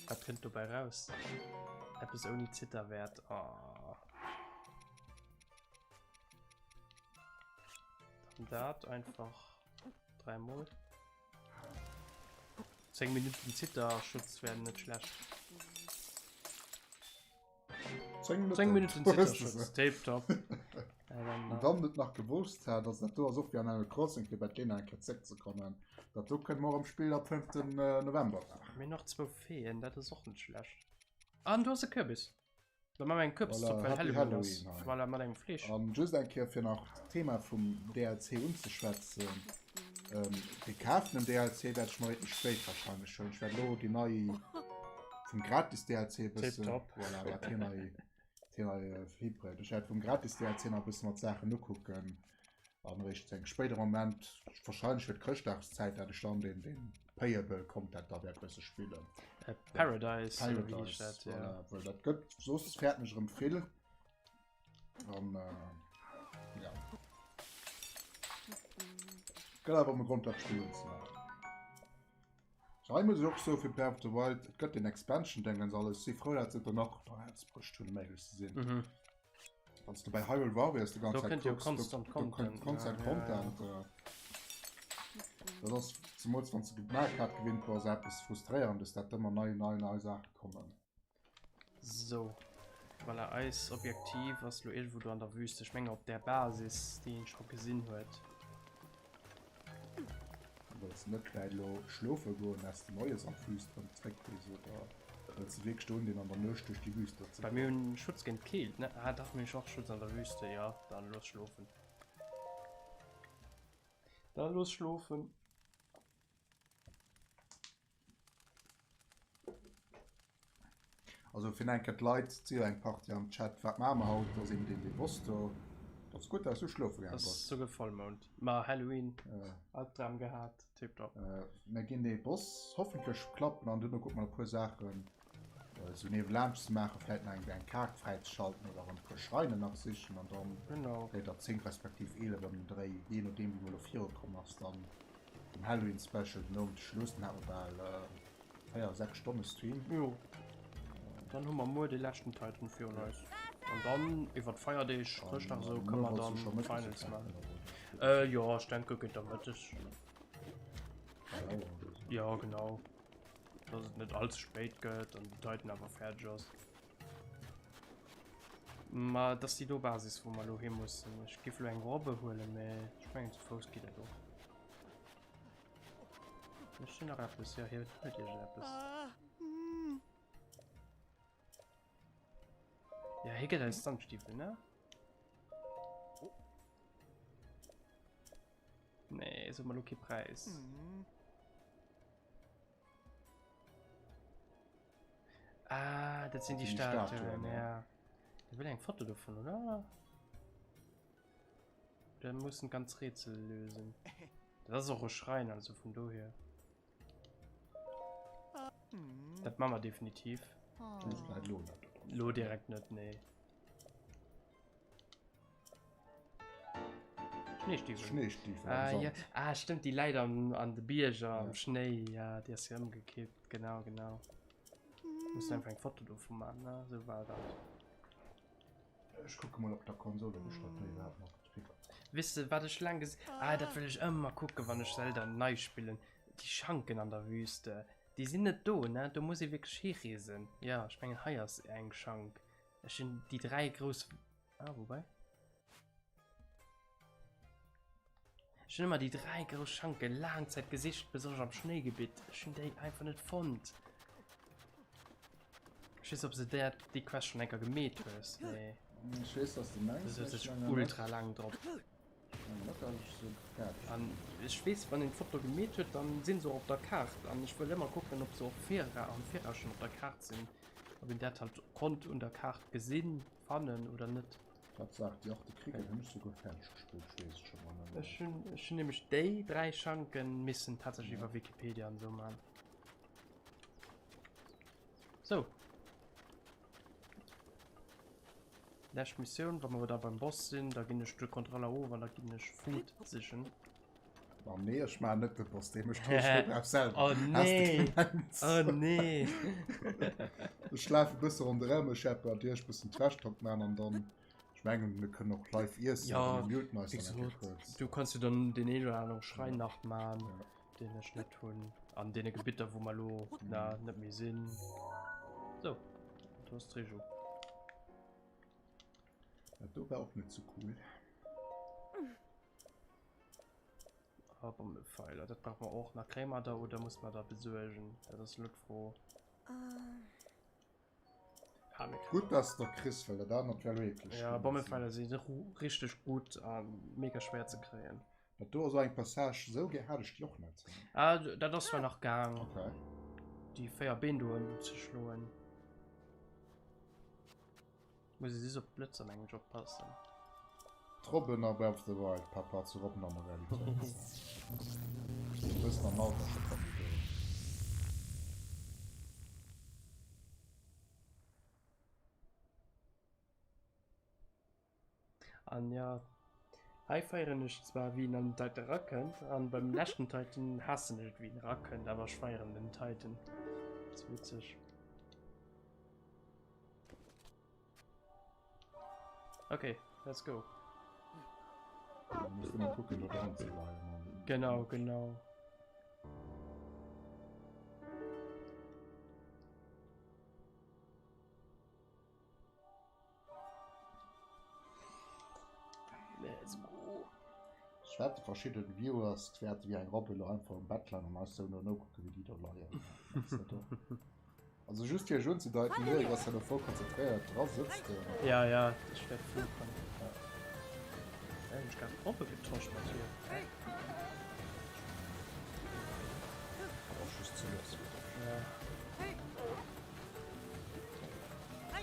Wat kënnt dobäi raus? Eppes ouni Zitterwäert. Oh. Dann dat einfach dräimol. 10 Minuten Zitterschutz wären net schlecht. 10 Minuten, 10 Minuten Zitterschutz, Tape top. Äh, dann net nach gewusst hat, dass dat do ass och wéi an Animal Crossing fir bei d'Lena eng Kéier zréckzekommen. Dat do kënne mer och am Spill ab 5. Äh, November maachen. Mir nach zwou Feeën, dat ass och net schlecht. An du hast e Kürbis. Da machen wir eng Kürbiszopp, Voilà, well Happy Halloween ass. Halloween hei. Voilà, mat engem Fleesch. An just eng Kéier fir nach d'Thema vum DLC unzeschwätzen. Ähm, de kafenen DLC wäert ech mer réischt méi spéit wahrscheinlech huelen. Ech wäert elo déi nei vum gratis DLC e bëssen, Tipptopp. voilà, wat hien hei, hien hei äh, hibréngt. Ech wäert vum gratis DLC nach e bësse mat Saachen ukucken an réischt zu engem spéidere Moment, wahrscheinlech fir d'Chrëschtdagszäit, dat ech dann den, den Payable Content da wäert bësse spillen. Äh, Paradise, oder wéi heescht Paradise, dat, ja. voilà, well dat gëtt, soss fäerten ech erëm vill. An äh, ja. Gëtt awer am Grond dat Spill ze maachen. So, hei muss ich och so fir Breath of the Wild, et gëtt den Expansion Dingens alles. Si frou, dat se der nach da Herzbrucht hunn, méi ze sinn. Mhm. Wann du bei Hyrule Warriors die ganze Do Zeit kënnt jo kucks, do- konstant do kënnt Content, konstant ja, ja, ja. Content. Äh, dat ass zemools wann du Mario Kart gewinnt bass eppes frustréierendes, dat ëmmer nei nei nei Saache kommen. Sou, voilà, eis Objektiv ass lo iergendwou do an der Wüste. Ech menge op där Basis, déi een scho gesinn huet. Wëlls de net vläit elo schlofe goen, dass de moies an d'Wüst erëm zréck gees oder wëlls de wierklech do undinn an der Nuecht duerch déi Wüste ze Well mir hunn Schutz géint d'Keelt, ne? Ah dach, mir hunn och Schutz an der Wüste, jo. Dann looss schlofen. Dann looss schlofen. Also fir eng Kéier d'Leit, et si jo eng Partie am Chat, wat maache mer haut? Do ass eben deen, dee wosst do. Dat ass gutt, dass du schlofe gaange Ass bass. souguer Vollmound. Ma Halloween, Albdram gehat, tiptop. Mir ginn dee Boss hoffentlech klappen an duerno kucke mer e puer Saachen esou niewelaanscht ze maachen, vläit nach eng eng Kaart fräizeschalten oder erëm e puer Schreinen nach sichen an dann géint der 10 respektiv 11 ëm den Dréi, jee nodeem wéi mer elo virukomm ass, dann Den Halloween Special den Owend Schluss, den hat mer bal 4, 6 Stonne Stream. Jo, dann hu mer muer de leschten Titan virun eis. An dann iwwer d'Feierdeeg, Chrëschtdag esou, kënne mer dann d'Finals maachen. Äh, jo, ech denke géint der Mëtteg. Jo, genau. Dass et net all ze spéit gëtt an den Titan awer fäerdeg ass. Ma et ass déi do Basis, wou mer elo hi mussen. Ech giff elo eng Robbe huelen, mä ech mengen zu Fouss geet dat och. Ech hunn nach eppes, jo hie huet iergendeppes. Ja, hie gëtt eis Sandstiefel, ne? Nee, so mer lo kee Präis. Ah, dat sinn déi Statuen, ja. Da wëll eng Foto dovun, oder? Oder muss en ganz Rätsel lösen? Dat ass och e Schrein, also vun dohier. Dat maache mer definitiv. Lo direkt net, nee. Schneestiefel. Schneestiefel ah, am ja. Sand. Ah, stimmt, déi läit am, an de Bierger am Schnéi. Ja, déi ass jo ëmgekippt. Genau, genau. Muss einfach eng Foto dovun maachen, ne? Sou war dat. Ech kucke mol op der Konsol, ob ech dat do iwwerhaapt nach getriggert. Weess de, wat ech laang ges. Ah, dat wëll ech ëmmer kucken, wann ech Zelda nei spillen. Déi Schanken an der Wüste. Déi sinn net do, ne? Do muss ee wierklech hireesen. Ja, ech mengen, hei ass eng Schank. Ech hunn déi 3 grouss. Ah, woubäi. Ech hunn ëmmer déi 3 grouss Schanke laang Zäit gesicht, besonnesch am Schnéigebitt. Ech hunn déi einfach net fonnt. Ech weess, ob se där déi Quest schon enker gemeet hues. Nee. Ech weess, was du mengs. Du sëtz ech ultra laang drop. An ech weess, wann een d'Foto gemeet huet, dann sinn se och op der Kaart. An ech wëll ëmmer kucken, ob se och vira am Viraus schon op der Kaart sinn. Ob een dat halt konnt un der Kaart gesinn, fannen oder net. Tatsaach, déi achte Kriegel hunn ech souguer fäerdeg gespillt, ech weess et scho mol net méi. Ech hunn, ech hunn nämlech déi 3 Schanken missen tatsächlech iwwer Wikipedia an esou man. Sou. Lescht Missioun, wa mer da beim Boss sinn, da ginn ech de Kontroller of an da ginn ech Food sichen. Oh nee, ech maachen net de Boss, dee mécht dee Schlupp auch selwer. Oh nee! Oh nee! Ech lafe e bësse ronderëm, ech wäert bei dir e bëssen Trash Talk maachen an dann, ech mengen, mir kënnen och live iessen Ja, an mir muten eis wéi dann eng Kéier gesot, kuerz. du kanns jo dann deen een oder anere Schräin nach maachen, Ja. deen ech net hunn, an deene Gebitter, wou mer elo na, net méi sinn. Sou, do ass d'Rejo. Dat do war och net sou cool. Ah, Bommepfeiler, dat brauche mer och nach. Kréie mer der oder muss mer der besuergen? Dat ass elo d'Fro. Ah, mir kréien Gutt, dass de der kriss, well dat anert wär elo eekleg Ja, ginn. Bommepfeiler si richteg gutt a mega schwéier ze kréien. Dat do ass och eng Passage, esou gär hat ech déi och net. Ah, dat ass zwar nach gaang. Okay. Déi 4 Been do ëmzeschloen. Muss ee just op d'Blëtzer mengen ech oppassen. D'Robben a Breath of the Wild par rapport zu Robben an der Realitéit. E bëssen am Alter scho kommen déi do. An jo, hei feieren ech zwar wéi en an den Titan erakënnt, an beim leschten Titan haassen ech et wéi en erakënnt, awer ech feieren den Titan. Ass witzeg. Okay, let's go. Muss immer gucken, do dran ze bleiwen. Genau, genau. Let's go. Ech wette verschidden Viewers wäerte wéi eng Robbe lo einfach um Bett leien an eis sou no nokucken wéi déi do leien. Also just fir iech unzedeiten, Erik ass jo voll konzentréiert dra sëtzt en. Ja ja, ech wäert fluchen. Ja. Äh, ech grad Robbe getosch mat hir. Och just ze lues. Ja.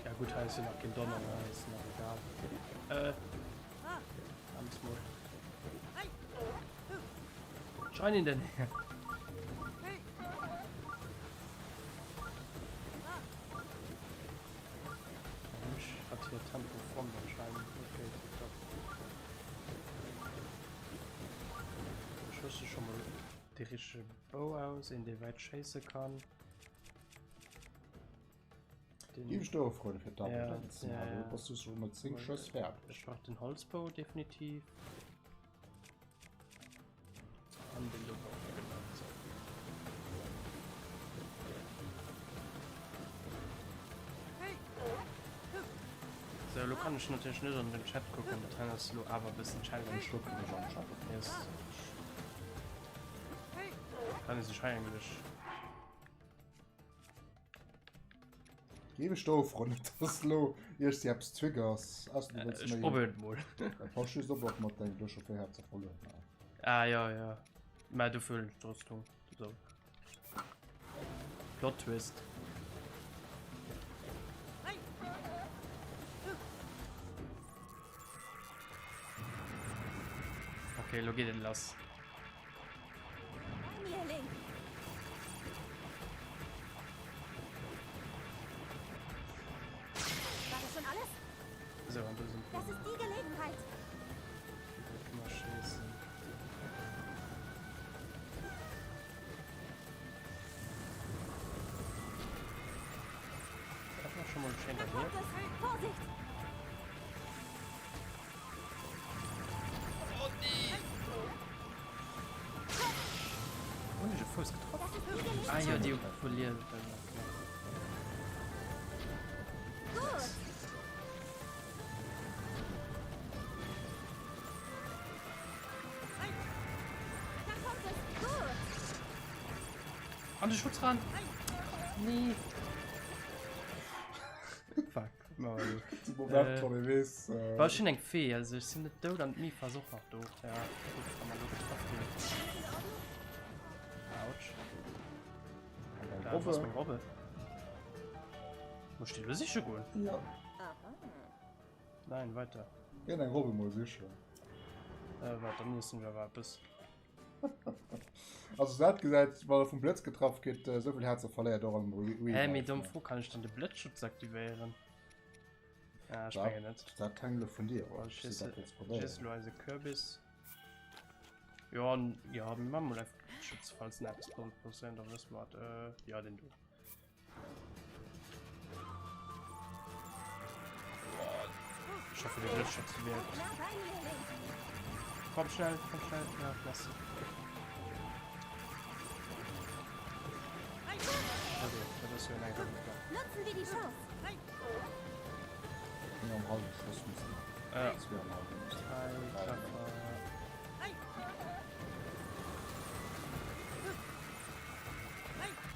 Ja gut, hei ass jo nach keen Donner, ne? Ist nach egal. Äh. Ganz mal. Schein in den. Hat hier Tempo von anscheinend. Okay, tipptopp. Ich rüste schon mal die richtige Bow aus, in die weit schießen kann. Géif ech der och freuen fir Ja, d'Abonnenten. ja, ja. Du bass du schon mat 10 Schëss fäerdeg. Ech brauch den Holzbou definitiv. An den do brauch ich genau. So. So, lo kann ech natierlech net an den Chat kucken, dat hei ass lo awer e bëssen Challenge. Ech kucken ech am Chat. Yes. Kann ee sech hei eigentlech. Géif ech do froen, net dass lo iergst de eppes triggers. Ausser du wëlls Ech méi. probéieren et mol. Pass just op och mat dengem du scho 4 Häerzer verluer. Ah ja ja. Mä dofir hunn ech d'Rüstung. So. Plot Twist. Okay, lo geet et lass. Bei mir, Link. War das schon alles? So, an do sind Das ist die Gelegenheit. wir schießen. Das war schon mal schön Da kommt es. Vorsicht! Hunn ech e Fouss getraff? Ah jo, déi verlieren dann. Gut. Da kommt es. Gut. An de Schutzrand! Nee! Fuck. Moment, äh, wees, äh... War schon eng Fee, also ich sinn net dout an d'Mifa ass och nach do. Ja, gut, wann man lo getraff ginn. Autsch. Da Robbe. ass meng Robbe. Muss ich die lo siche goen? Ja. Nein, weiter. Geh eng Robbe mol sichen. Äh, warte, dann iessen wir awer eppes. Also dat gesäit wann e vum Blëtz getraff gëtt, äh, souvill Häerzer verléiert och am Re Hä, mee domm Fro, kann ech dann de Blëtzschutz aktivéieren? Ah, ech mengen net. Dat hänkt elo vun dir of. Ech ech esse lo eise Kürbis. Jo, an, jo, mir maache mol einfach de Schutz, falls nach eppes sollt passéieren, da wësse mer et. Äh, jo, deen do. Ich hoffe, der Blitzschutz wirkt. Komm schnell, komm schnell. Ja, lass. Okay, das ist ja ein Nutzen wir die Chance. Bin am halben Schuss müssen. Ja. Zweieinhalb. Drei Treffer.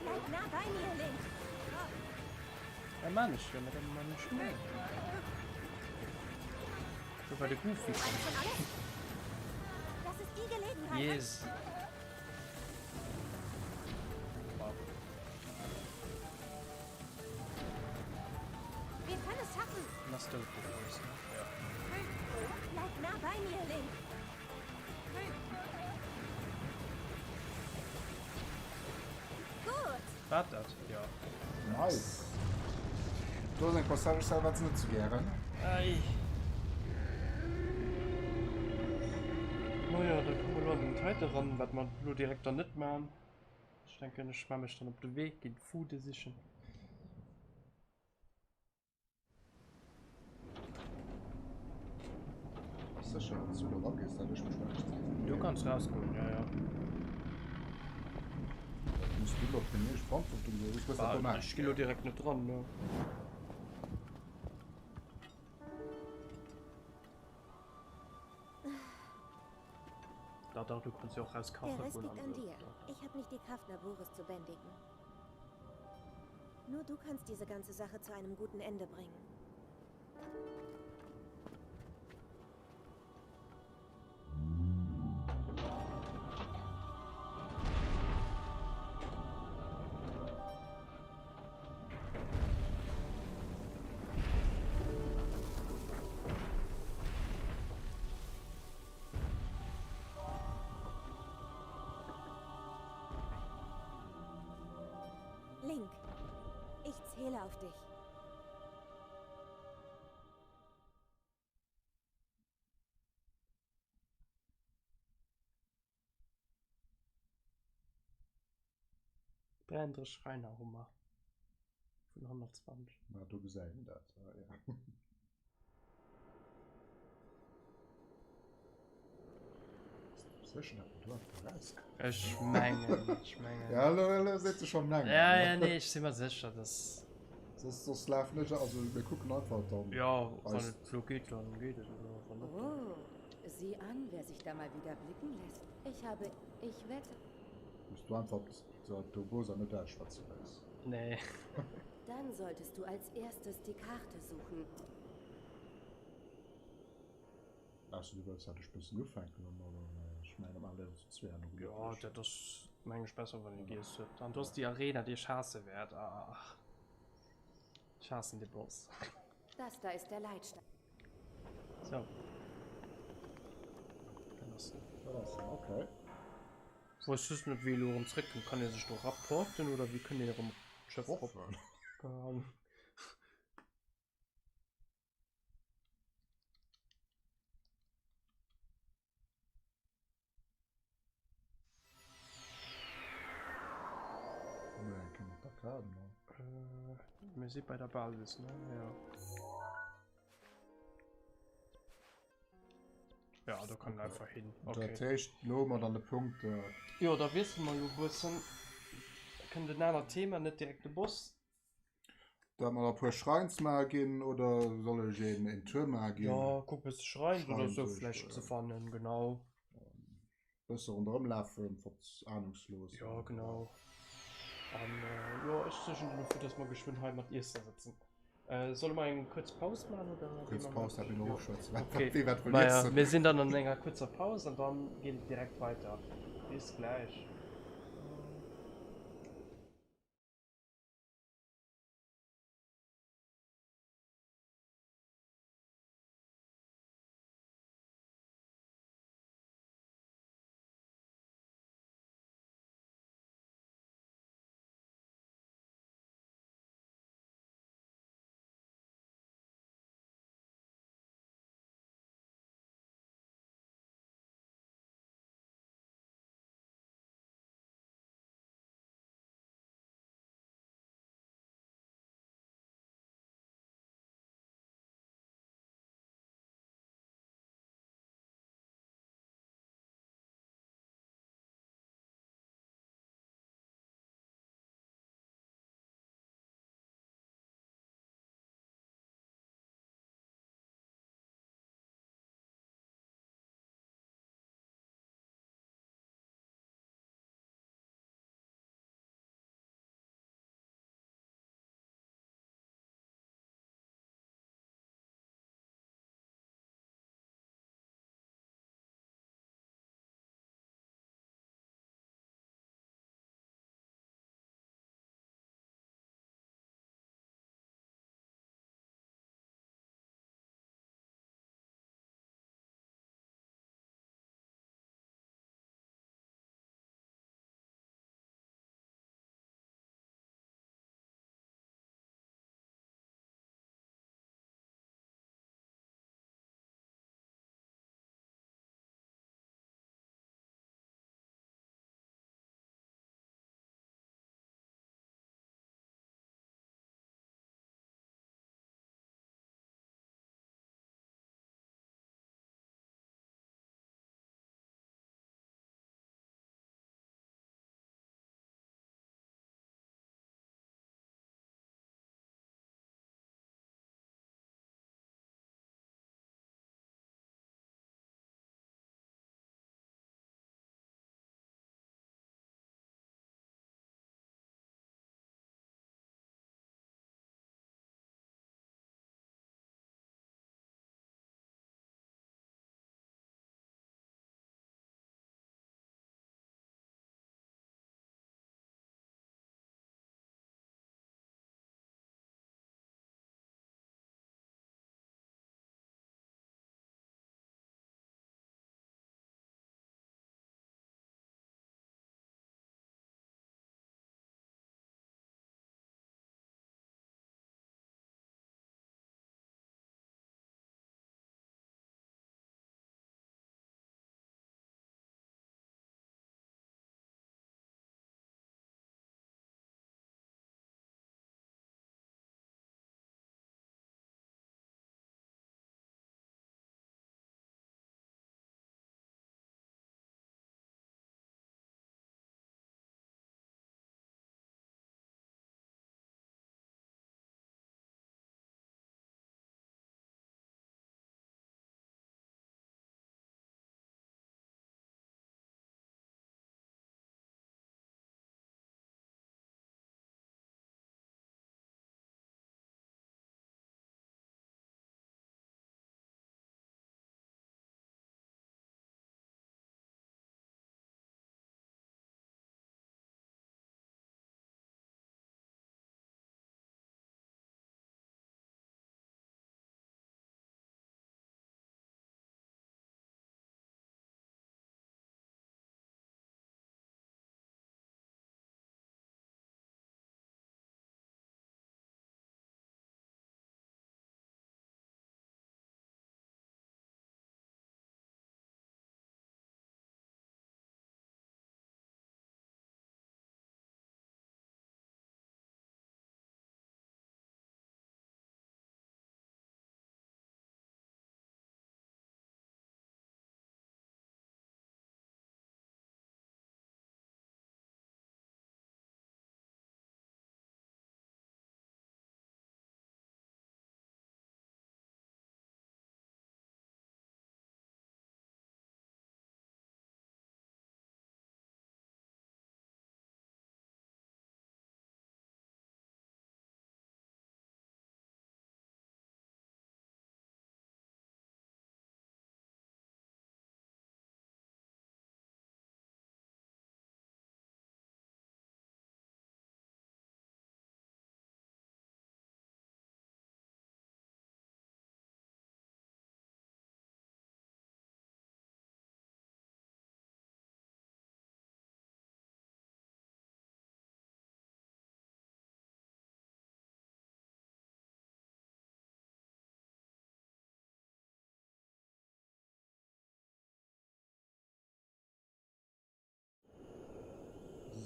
Bleib nah bei mir, Link. Ja, Mann, ich will mit dem Mann schnell. So bei der Goofy. Schon alles? Das ist die Gelegenheit. Yes. Wow. Wir können es schaffen. Das ist der Fokus, ne? Ja. Bleib nah bei mir, Link. Gut. War dat? Ja. Nice. Do ass eng Passage, ech selwer hätt se net sou gären. Ei. Naja, da komme mer elo an den Title ran, wat mer elo direkt dann net man. Ech denken, ech man mech dann op de Wee, ginn Foode sichen. Ass sécher dass du do eragees, dat ech mech näischt sees. Du kanns rausgoen, jo jo. Dat muss du elo fir mech Verantwortung huelen, ech wëss dat do Ech ginn elo direkt net dran, ne. Da dach, du kanns jo och raus Der kache Rest goen liegt an an esou. dir. Ich habe nicht die Kraft, Naboris zu bändigen. Nur du kannst diese ganze Sache zu einem guten Ende bringen. Link, ich zähle auf dich. Dräiendrësseg Schräiner hu mer vun 120. Na, do gesäit een dat, jo. Sécher, datt mer do einfach erauskommen? Ech mengen, ech mengen. Ja, elo, elo seet se scho mengen. Ja, ja, nee, ech si mer sécher, dass. Soss, soss lafen ech, also mir kucken einfach dann. Ja, wann et elo geet, dann geet et, oder wann net, dann. Oh, sieh an, wer sich da mal wieder blicken lässt. Ich habe, ich wette. Muss du einfach d'Urbosa net ausschwätze léissen. Nee. Dann solltest du als erstes die Karte suchen. Ausser du wëlls dat ech bëssen ufänken an dann, ech mengen am Ende zu zwee an Jo, dat ass meng ech besser wann ee giess huet. An du ass déi Arena déi ech haasse wäert. Ach ech haassen dee Boss. Das da ist der Leitstein. So. Dat ass en. Dat ass en, okay. Weess just net wéi elo erëm zréck kënnt. Kann ee sech do rapporten oder wéi kënnt een erëm op d'Schëff rop? Keine Ahnung. Mir si bei der Basis, ne? Ja. Ja, do kann einfach hin. Okay. Dat heescht, lo hu mer dann de Punkt. Jo, da wiessele mer elo e bëssen. Da kënnt en anert Thema, net direkt de Boss. Dat mer e puer Schreins maache ginn oder soll ech een een Tour maache ginn? Jo, kuck bësse Schreins oder sou vläicht ze fannen, genau. Bësse ronderëm lafen, fort ahnungslos. Jo, genau. An jo, ech suergen dann dofir, dass mer geschwënn hei mat Iessen sëtzen. Solle mer eng kuerz Paus maachen oder Kuerz Paus, dat mir nach ofschwätzen, wat Okay. wee wat wëll Maja, iessen. mir sinn dann an enger kuerzer Paus an dann geet et direkt weiter. Bis gläich.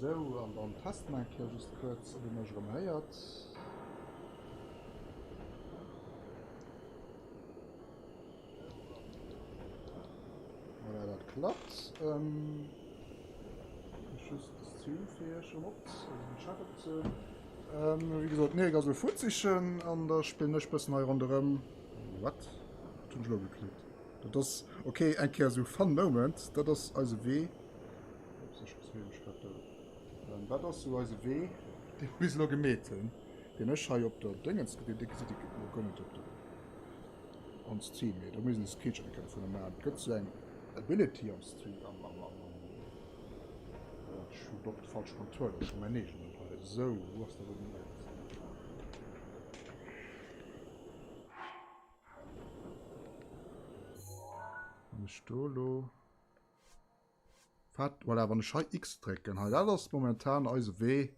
Sou, an dann teste mer eng Kéier just kuerz, ob ee mech erëm héiert. Voilà, dat klappt. Ähm, ech just de Stream fir iech erëm op, also den Chat opzehören. Ähm, wéi gesot, den Erik ass elo fuert sichen an da spillen ech bëssen hei ronderëm. What? Wat hunn ech elo geklickt? Dat ass, okay, eng Kéier esou fun moment. Dat ass eise Wee. Ups, ech bezwéi mech grad do. Ähm, dat ass esou eise Wee, dee mer bis elo gemeet hunn, deen ech hei op der Déngens, dee gesitt Dir elo guer net op der. Am Stream, mee do muss een e Screenshot eng Kéier dovunner maachen. Et gëtt sou eng Ability am Stream, am, am, am, am, ech hunn och de falsche Controller, ech hunn mäin eegenen hei. Sou, wou ass da wou den Erik ass? Wann ech do elo, wat, voilà, wann ech hei X drécken, hei, dat ass momentan eise Wee.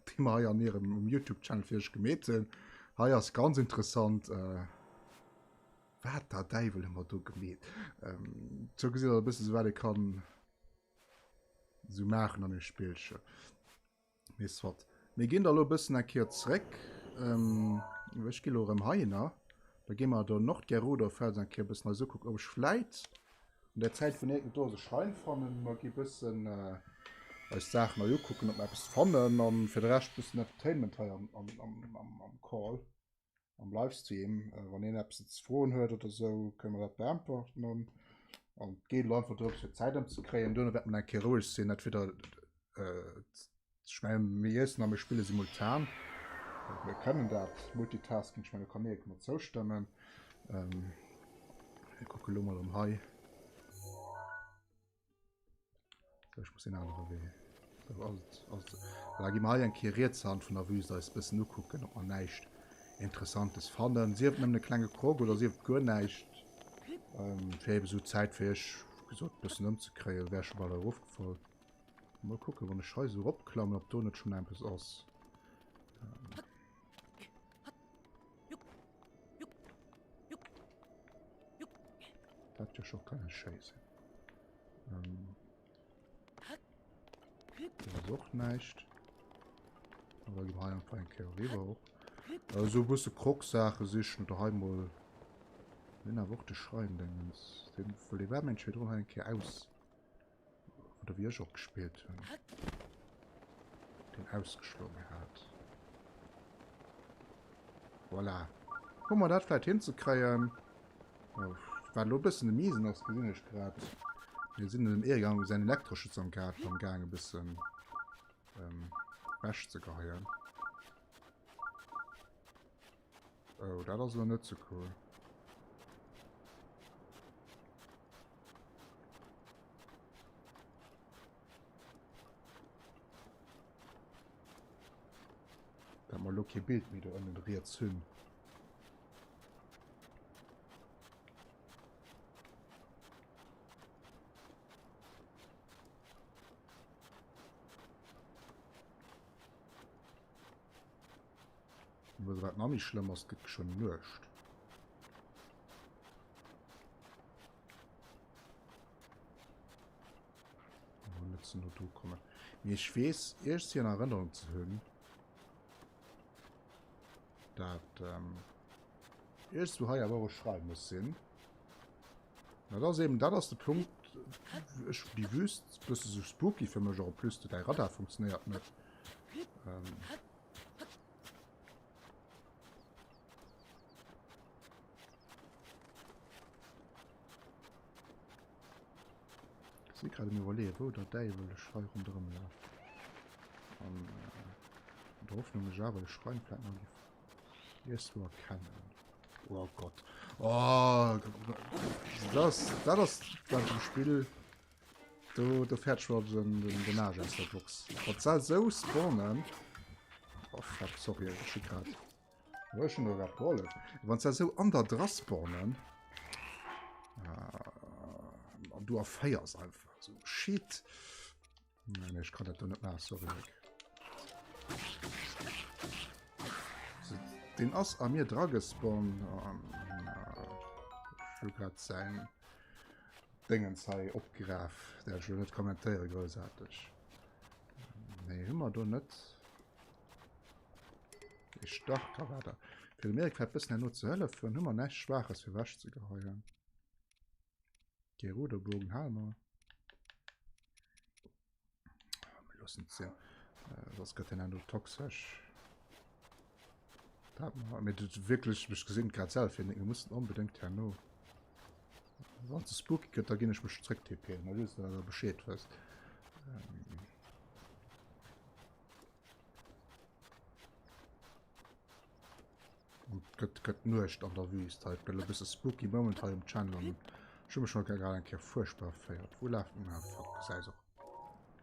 déi mer hei an hirem um YouTube Channel fir iech gemeet hunn. Hei ass ganz interessant äh, wat der Däiwel hu mer do gemeet. Ähm, sou gesitt der e bësse sou wat ee kann sou maachen an e Spillche. Mee soit. Mir ginn da lo e bëssen eng Kéier zréck. Ähm, ech gi lo erëm heihinner. Da gi mer do Nordgerudo Fels eng Kéier e bëssen eis ukucken, ob ech vläit An der Zäit wou mir do eise Schrein fannen, mer gi bëssen eis Saachen hei ukucken, ob mer eppes fannen an fir de Rescht bëssen Entertainment hei am, am, am, am, am Call, am Livestream. Wann een eppes ze froen huet oder sou, kënne mer dat beäntwerten an an et geet elo einfach drëms fir d'Zäit ëmzekréien. Duerno wäerte mer eng Kéier roueg sinn, entweder Ech mengen, mir iessen a mir spille simultan. Mir kënnen dat, Multitasking. Ech mengen, do kann Erik mer zoustëmmen. Mir kucke lo mol erëm hei. So, ech muss den anere Wee. Do ass et, ass et. Voilà, gi mer hei eng Kéier riets Hand vun der Wüst eis e bëssen ukucken, ob mer näischt Interessantes fannen. Sief et nëmmen e klenge Krog oder sief et guer näischt. Fir ebe sou Zäit fir iech, wéi gesot, e bëssen ëmzekréien. Wär scho bal erofgefall. Mol kucken, wann ech hei sou eropklammen, ob do net schon eppes ass. Dat jo scho kënne schéi sinn. Ähm, do ass och näischt. Aber gi hei einfach eng Kéier eriwwer och. Also e bësse Krog-Saache sichen oder hei mol. Mir hunn awer och de Schrein-Dingens. Deen, well dee war mensch virdrun hei eng Kéier aus. Oder wéi ech och gespillt hunn. Den ausgeschloen hat. Voilà. Hu mer dat vläit hinzekréien. Oh, wat elo e bëssen de Miesen ass, gesinn ech grad. Mir sinn dem Erik am säin Elektroschutz am Gaart am Gaang e bëssen ähm, wech ze geheien. Oh, dat ass elo net so cool. Dat mer elo kee Bild méi do ënnen riets hunn. Wat nach méi schlëmm ass, et gëtt geschwënn Nuecht. Oh, net ze no do kommen. Mee ech weess, iergends an Erënnerung ze hunn, dat ähm, iergendswou hei awer och e Schrein muss sinn. Dat ass eben, dat ass de Punkt, ech, déi Wüst, bësse sou spooky fir mech och, en plus däi Radar funktionéiert net. Ähm, Si grad um iwwerleeën, wou der Däiwel ech hei ronderëm laf. An äh, der Hoffnung, ech awer de Schrein vläit nach géif iergendwou erkennen. Oh Gott. Oh, das, dat ass dat dem Spill. Do, do fährt schon den, den, den Arsch aus der Box. Wat soll so spawnen? Oh fuck, sorry, ich schick grad. Wo ech hunn der grad gehollef. Wann se esou an der dra spawnen äh, an du erféiers einfach so shit. Nein, ech kann dat do net maachen, sorry. Rick. So, den ass a mir dra gespawnt. Ähm, äh, ech hu grad säin Dingens hei opgeraf. Dat ech lo net kommentéiere groussaarteg. Nee, hu mer do net. Ee Starter war da. Fir dem Erik vläicht bëssen herno ze hëllefen, hu mer näischt Schwaaches fir wech ze geheien. Gerudo-Bogen hale mer. Ah, mir loossen et sinn. Äh, soss gëtt en herno toxesch. Dat mer, mir dat wierklech, ech gesinn et grad selwer, mir mussen onbedéngt herno. Wann se spooky gëtt, da ginn ech mech zréck TPen, da just dass der Bescheed wësst. Ähm. Und gëtt gëtt Nuecht an der Wüst hei. Gëtt e bësse spooky Moment hei um Channel an ech hu mech schon grad eng Kéier fuerchtbar verféiert. Wou lafen? Ah fuck, gesäis och.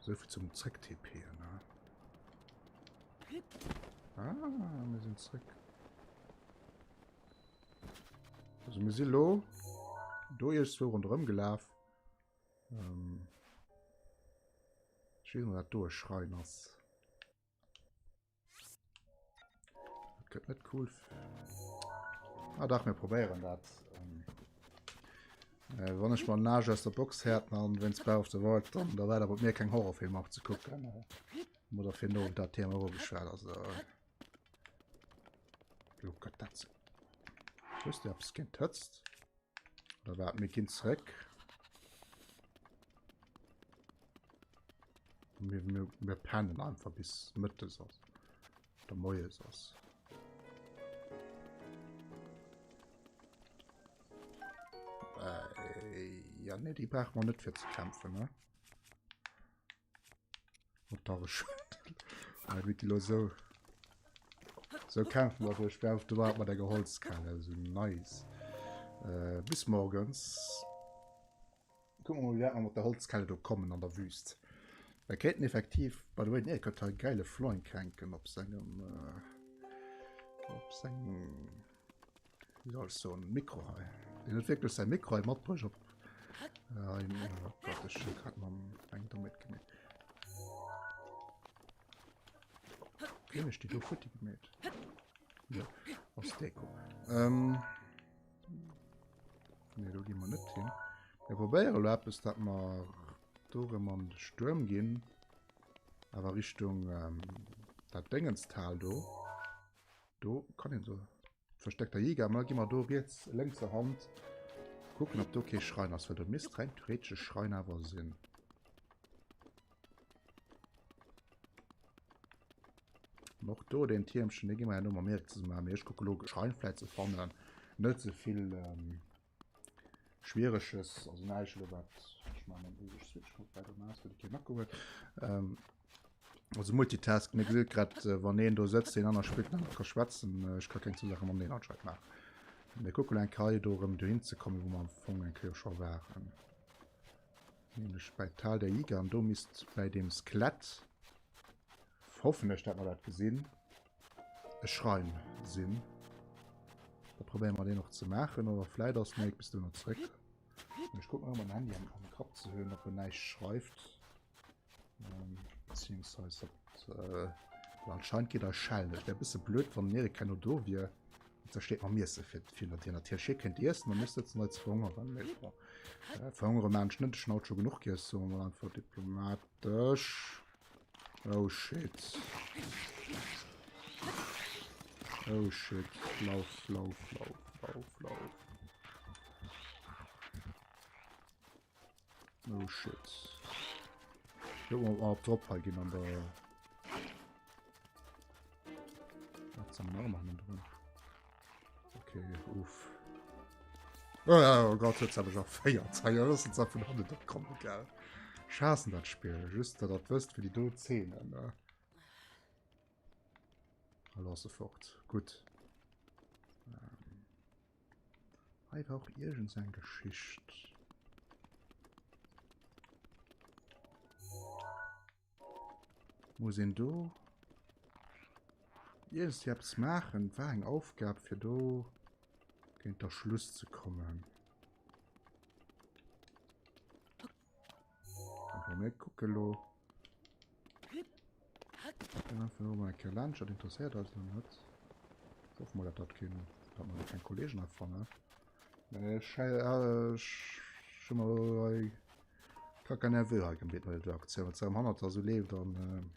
Souvill zum zréck TPen, ne? Ah, mir sinn zréck. Also mir si lo do iergendzwou ronderëm gelaf. Ähm, ech weess net, wat do e Schrein ass. Dat gëtt net cool. Ah dach, mir probéieren dat. Ähm, äh, wann ech mal Nage aus der Box hätten an wenn's Breath of the Wild, dann da war dat mir keng Horrorfilm auch ze kucken. Äh, oder fir no dat Thema ofgeschwat. Also, äh, Lo gëtt dat se. Wësst Dir eppes géint d'Hëtzt? Oder wat? Mir ginn zréck. Mir, mir, mir pennen einfach bis mëttes ass. Oder moies ass. Äh, ja, nee, déi brauche mer net fir ze kämpfen, ne? Sou sou kämpfen mer duerch Breath of the Wild mat enger Holzkelle, sou nice. Äh, bis morgens. Kucke mer mol, wéi wäit mer mat der Holzkelle do kommen an der Wüst. Mir kéinten effektiv, by the way, nee, kënnt hei gäile Floink hänken op sengem, äh, op sengem. Wéi soll ech soen, Mikro hei. Deen huet wierklech säi Mikro hei matbruecht op hei. Oh Gott, ech hu grad mam eng Dommheet gemeet. Wéi hunn ech déi do futti gemeet? Jo, ass Deko. Ähm, nee, do gi mer net hin. Mir probéiere lo eppes, dat mer do erëm an de Stuerm ginn. Awer Richtung ähm, dat Déngenstal do. Do kann een so versteckter Jäger, ma gi mer do riets lénkser Hand kucken, ob do kee Schrein ass, well do misst rein theoretesch e Schrein awer sinn. An och do den Tiermchen, dee gi mer herno mam Erik zesumme maachen. Mee ech kucke lo Schrein vläit ze fannen. Net ze vill ähm, Schwiereges, also näischt elo wat ech man eweg Switch mat bei der Maus, wëll kee Makro huet. Ähm, also Multitask, mir gesit grad äh, wann een do sëtzt, deen aner spillt, den aner ka schwätzen. Äh, ech ka keng zwou Saache mam een anscheinend maachen. Mir kucken eng Kéier do erëm dohin ze kommen, wou mer am Fong eng Kéier scho waren. Nämlech bei Tal der Jäger an do misst bei dem Skelett, hoffen ech, dat mer dat gesinn, e Schrein sinn. Da probéiere mer deen och ze maachen oder vläit ass den Erik bis dono zréck. Ech kucken och mein Handy am, am Kapp ze hunn, ob en näischt schreift. Ähm, beziehungsweise ob, äh, anscheinend geet eis Schell net. Wär e bësse blöd, wann den Erik herno do wier. Da steet mam Iesse fir fir dat hien natierlech hie kéint iessen, a mir sëtzen hei ze verhongeren. Mee bon, äh, verhongere maan ech net, ech hunn haut scho genuch giess, soe mer mol einfach diplomatesch. Oh shit. Oh shit. Lauf, lauf, lauf, lauf, lauf. Oh shit. Jo, mal op drop hei ginn an der. Was haben wir noch machen drin? Okay, uff. Oh, oh Gott, jetzt habe ich auch 4. Ja, das ist vun hannen dat kommen, gell. Ech haassen dat Spill. Just, dat dat wësst, fir déi do Zeenen. Ne? Hallo, ass se fort. Gutt. Ähm. Hei war och iergends eng Geschicht. Muss een do iergendwéi eppes maachen? War eng Aufgab fir do géint der Schluss ze kommen. Aber mir kucke lo. Ginn einfach lo mol eng Kéier laanscht, dat interesséiert eis lo net. Ech hoffe mol, dat dat keen, dat mer do keng Kollegen hei fannen. Mee ech, ech hu mer lo hei Kacka nervö hei gemeet mat der Aktioun. Wann se am Hannert da sou leeft an.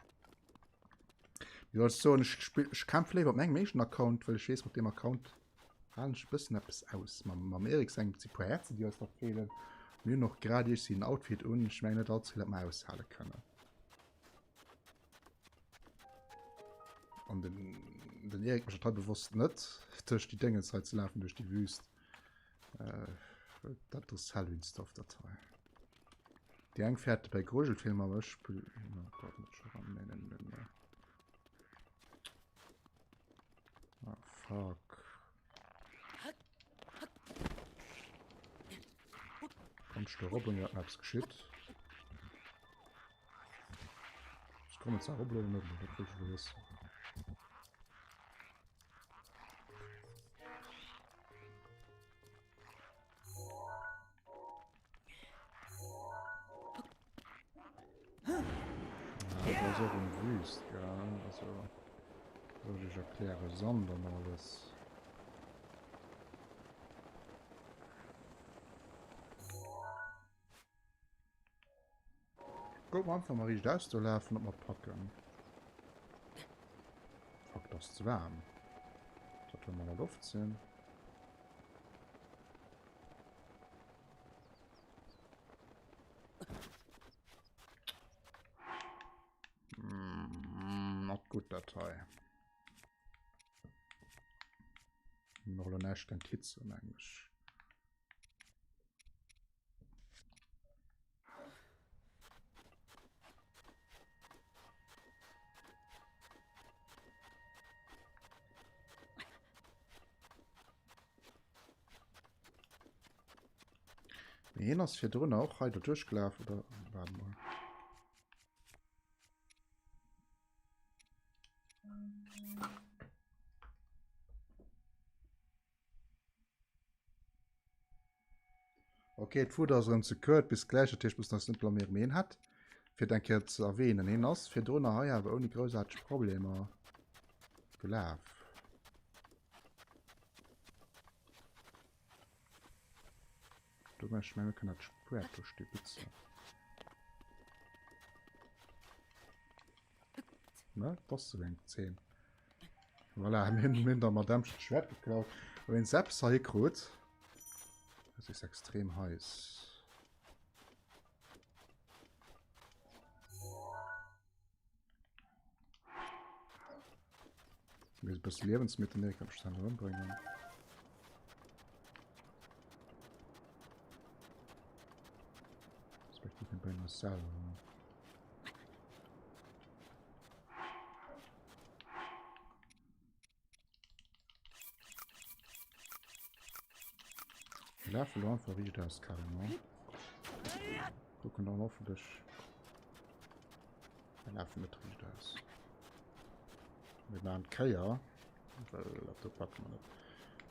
Wéi soll ech soen, ech spill, ech kämpfe léiwer op mengem eegenen Account, well ech weess, mat deem Account halen ech e bëssen eppes aus. Mam, mam Eric sengem si puer Häerzen, déi eis nach feelen. Mir hunn och grad iergsi en Outfit un. Ech mengen net all ze vill, dat mer aushale kënnen. An den, den Eric mécht dat hei bewosst net, duerch déi Déngens hei ze lafen, duerch déi Wüst. Äh, dat ass Halloween-Stuff, dat hei. Déi eng fäerte bei Grujelfilmer, awer ech spille oh Gott, net schon erëm. Nee, nee, nee, nee. Ah, fuck. Komm ich da rop, ohne dass mir eppes geschitt? Ich komme jetzt da rop oder net? Dat wëll ech elo wëssen. Ah, das ist auch im Wüst, gell? Also, soll ich erklären, Sand und alles. Guck mal einfach mal riicht aus do lafen, ob mer packen. Fuck, das ist zu warm. Dat wir mal an der Luft sinn. Mm, not gutt dat hei. Noch elo näischt géint d'Hitze, mengen ech. Mee hien ass virdrun och hei do duerchgelaf, oder? Waart mol. Okay, d'Food ass erëm ze kuert bis gläich, dat heescht, mussen eis net blamieren. Mee hien hat, fir et eng Kéier ze erwähnen, hien ass virdrunner hei awer ouni groussaarteg Problemer gelaf. Do mech ech menge kënne dat Schwert do stibitzen. Ne, das ist eng 10. Voilà, mir hunn mir hunn der Madame schon d'Schwert geklaut. Wou een selbst hei krut. Das ist extrem heiß. Mir e bësse Liewensmittel, nee, kann ich dann rëmbréngen. Respektiv mir bréngen eis selwer ëm. Wir laufen elo einfach riicht aus, carrément. Kucken dann hoffentlich. Wir laufen net riicht aus. Wir machen d'Kéier, well dat do packe mer net.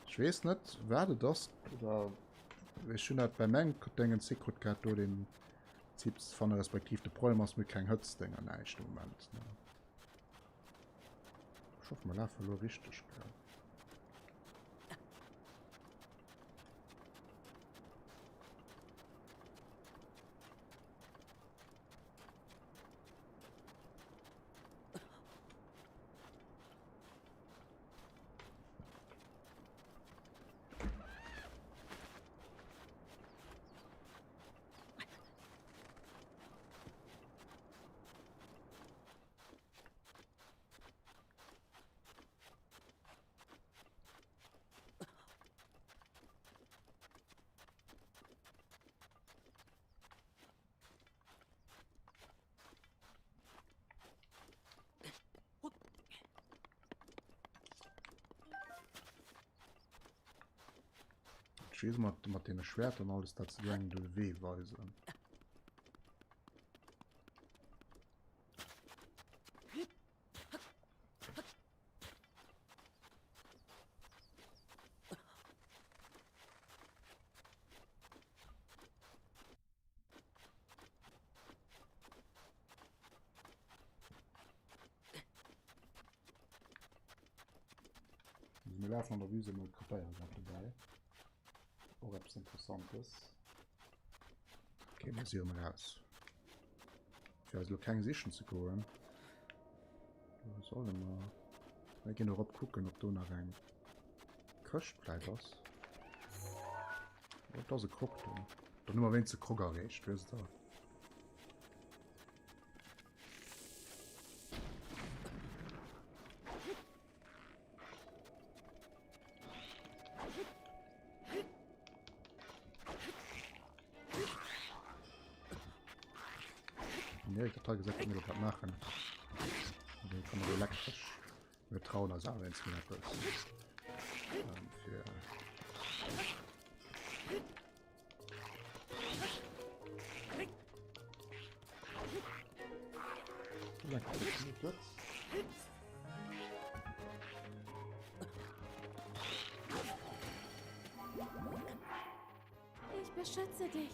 Ech weess net, wat et ass, oder ech hunn dat bei mengem Déngen Secret gehat, do den Typ ze fannen, respektiv de Problem ass, mir keng Hëtztdénger, näischt de Moment. Ne? Ech hoffe, mer lafe elo richteg, gell? Ech weess mat, mat deene Schwerter an alles, dat se engem de Wee weisen. Mir lafen an der Wüse mat Kapéier grad dobäi. Och eppes Interessantes. Okay, mir si erëm raus. Fir eis elo keng sichen ze goen. Do solle mer. Mir ginn erop kucken, ob do nach eng Këscht vläit ass. Oh, da ass e Krog do. Dann hu mer wéinst e Krog erreecht, wësst der. Nee, ich hab gesagt, mir dat machen. Den kann man elektrisch. Wir trauen eis awer eens méi eppes. Ähm, fir Ich beschütze dich.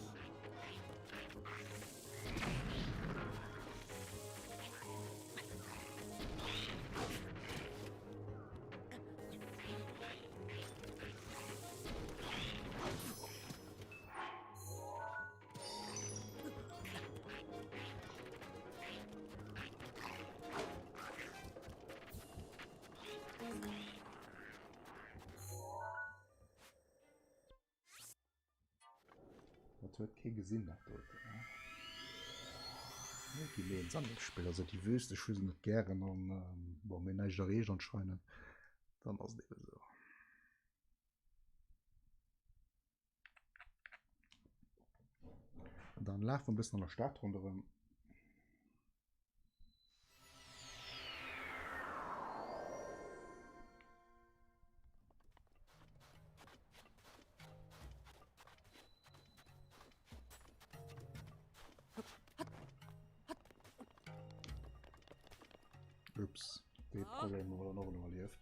Dat huet kee gesinn dat doten. Ne? Déi leeën an dem Spill, also déi Wüste ech hu se net gären an ähm, bon, mir näischt erreecht anscheinend, dann ass et eben esou. Dann lafen wir e bëssen an der Stad ronderëm. Ups, dee Problem hu mer dann och elo erlieft.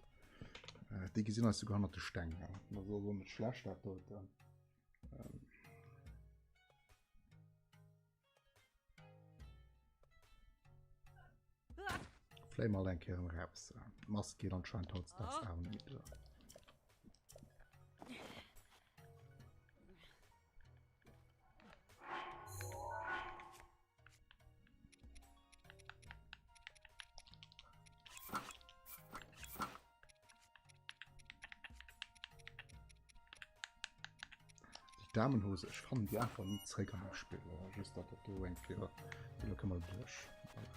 Äh, déi gesinn eis souguer hannert de Steng. Ja. Dat ass also net schlecht, dat doten. Ähm. Fléi mal eng Kéier eraus. D'Mask geet anscheinend hautdesdaags awer net méi duer. Déi Damenhose, ech fannen déi einfach ni zréck an dem Spill. Just dat dat do eng Kéier, do kënne mer duerch. Voilà.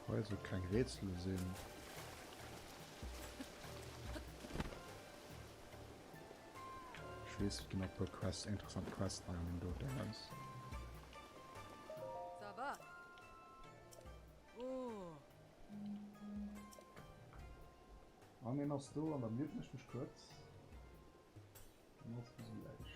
Hei soll keng Rätsel sinn. Ech weess, et ginn nach e puer Quests, interessant Quests hei an deem do Dingens. Ça va. Oh. An een ass do an da muten ech mech kuerz. An ass bis gläich.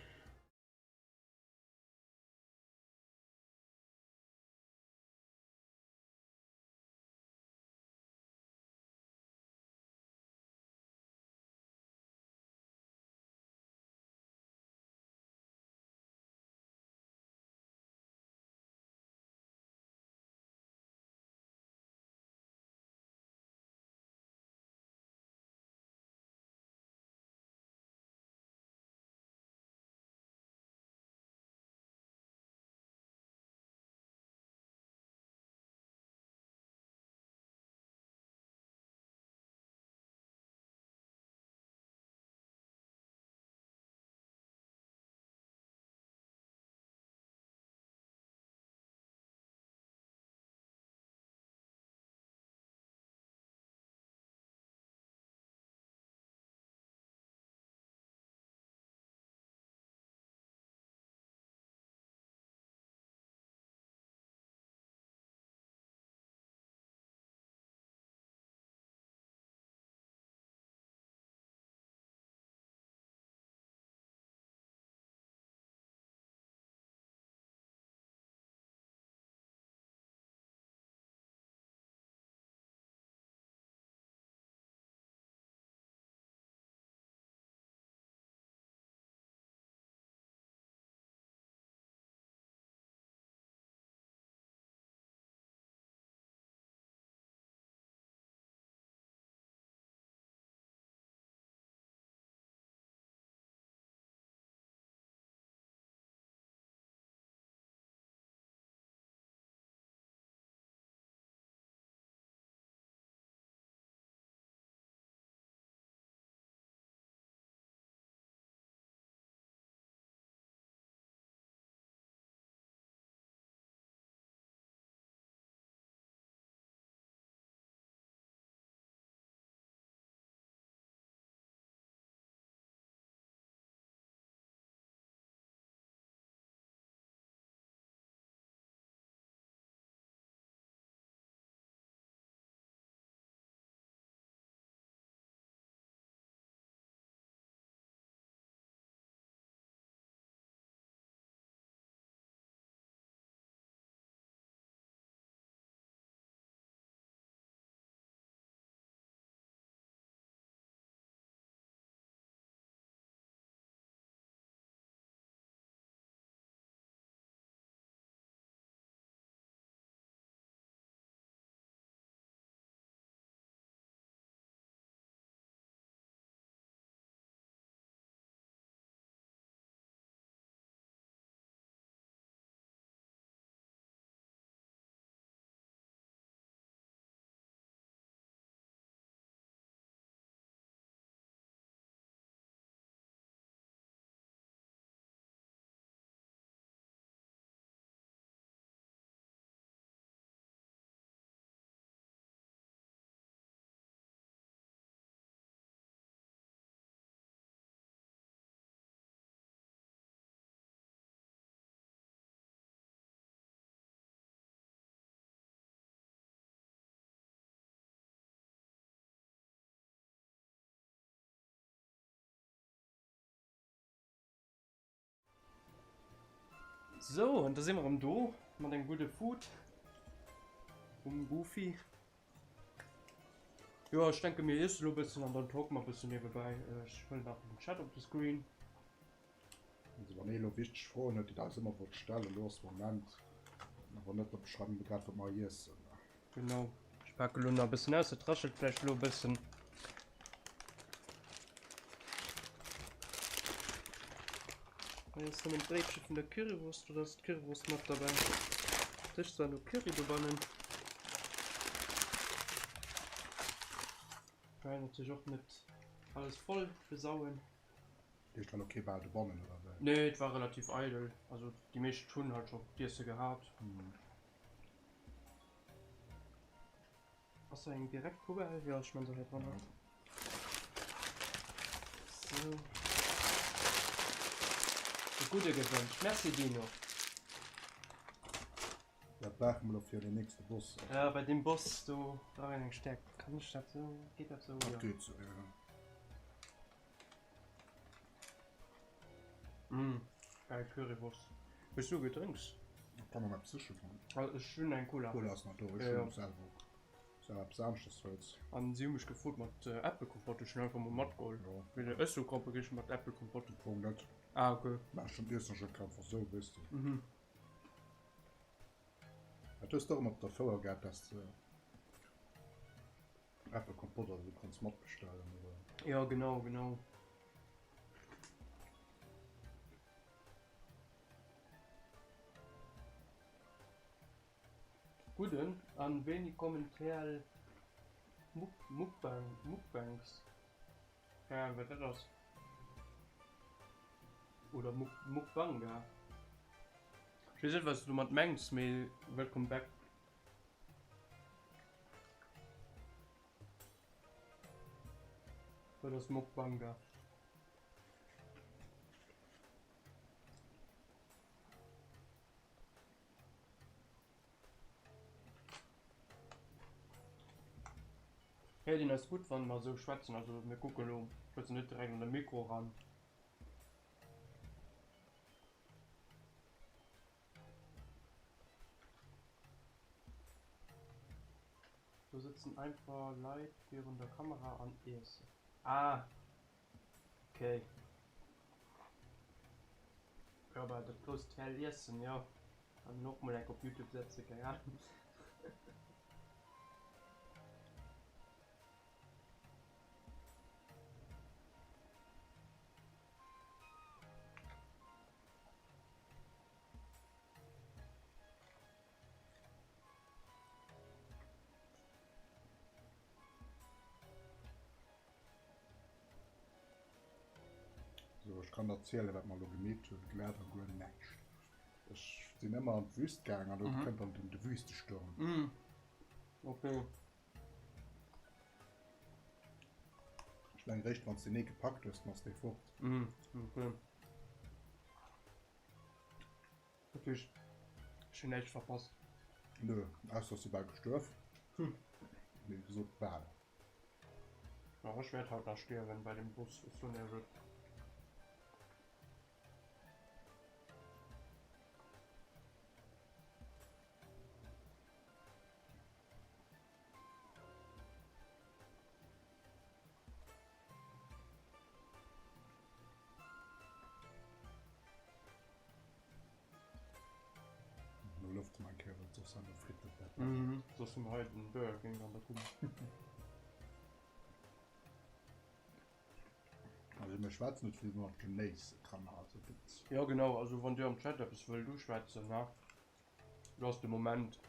Sou, an da si mer erëm do mat engem gudde Food vum Goofy. Jo, ech denke mir iessen elo e bëssen an dann talke mer e bëssen niewebäi. Ech huelen nach den Chat op de Screen. Also wann ee elo wichteg Froen huet, déi der eis ëmmer wollt stellen, elo ass de Moment. A wann net, da beschreiwe mir grad wat mer iessen. Genau. Ech pake elo nach e bëssen aus, et raschelt vläicht elo e bëssen. Hei ass nëmmen d'Bréitche vun der Currywurst, oder ass d'Currywurst mat derbäi? Et rëcht zwar no Curry dobannen. War natierlech och net alles voll besauen. Heescht war lo kee bal dobannen, oder wéi? Nee, et war relativ eidel. Also déi meescht hunn halt scho d'Iesse gehat. Ass da eng direkt Poubelle? Jo, ech man se hei dran. Ja. So. E gudde gewënscht. Merci Dino. Dat brauche mer lo fir den nächste Boss. Ja, bei dem Boss do brauch een eng Stäerkt. Kann ech dat sou? Geet dat sou? Dat geet sou, ja. Mm, geil Currywurst. Hues du Gedrénks? Ech kann nach eppes siche goen. Also ech hunn eng Cola. Cola ass nach do, ech hunn selwer och. Selwer eppes aneschters wëlls. An si hu mech gefrot mat Äppelkompott, ech hunn einfach mol matgeholl. Jo. Well ech sou Gromperekricher mat Äppelkompott. Am Fong net. Ah ok. Mä ech hunn iessen ech einfach sou, weess de. Mhm. Dat hues de och ëmmer op der Fouer gehat, dass de Äppelkompott oder sou konns matbestellen, oder? Jo, genau, genau. Gudden an wéini kommen TL Mukbangs? Keng Ahnung wat dat ass. Oder Mukbanga. Ech weess net wat s du domat mengs, mee welcome back. Wat ass Mukbanga? Héiert een eis gutt wann mer esou schwätzen? Also mir kucken elo, schwätzen net direkt an de Mikro eran. Do sëtzen einfach Leit virun der Kamera an iessen. Ah ok. Jo bah dat grousst Teil iessen jo. Kann een och mol enk op Youtube setzen, keng Ahnung. So, ech kann der zielen, wat mer elo gemeet hunn. Glad a guer näischt. Ech sinn ëmmer an d'Wüst gaang an do mhm. kënnt dann den, de Wüstesturm. Mhm. Okay. Ech meng réischt wann s de den ee gepackt hues, dann ass dee fort. Mhm. Okay. Dat heescht, ech hunn näischt verpasst. Nö, ausser dass du bal gestuerf. Hm. Mee wéi gesot, bal. Ja, ech wäert haut nach stierwen bei dem Boss, ech soen iech et. Lo lëfte mer eng Kéier, well soss han fritt dat dat. Mhm, soss hu mer hei den Burger King an der Kummer. Also mir schwätzen net vill mat Genéiss Kanner, also dat. Jo genau, also wann dir am Chat eppes wëllt uschwätzen, ne, lo ass de Moment.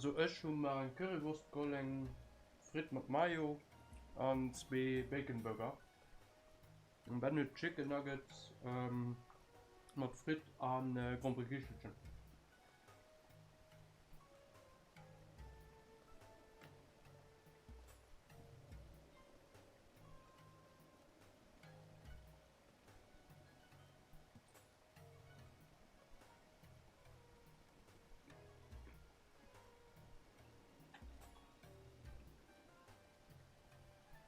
Also ech hu mer eng Currywurst geholl, eng Fritt mat Mayo an zwee Bacon Burger. Den Ben huet Chicken Nuggets mat Fritt an Gromperekichelchen.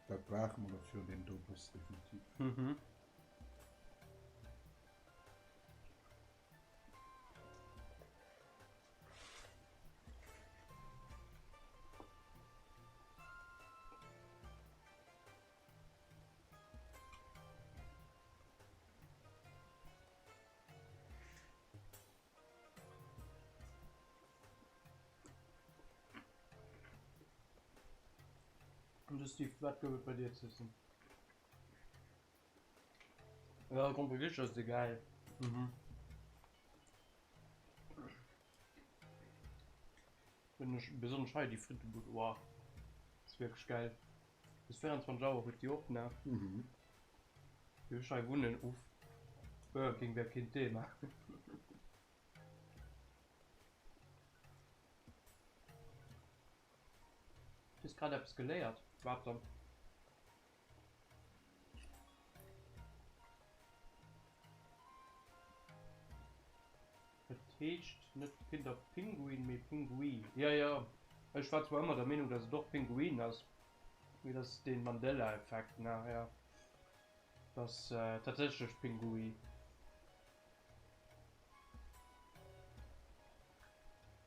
Dat brauche mer dofir, deen do Bus definitiv. Mhm. An du Steve, wat gouf et bei dir z'iessen? Ja, Gromperekichelcher ass de geil. Mhm. Bin ech besonnesch hei déi Frittebud, wow, ass wierklech geil. Bis 24 Auer huet déi op, ne? Mhm. Wéi ech hei wunnen, uff, Burger King wär keen Thema. Hues grad eppes geléiert? Wat dann? Et heescht net Kinder Pinguin, mee Pingui. Jo, jo, ech war zwar ëmmer der Meenung, dass et och Pinguin ass, mee dat ass dee Mandela-Effekt, ne? Jo, et ass tatsächlech Pingui.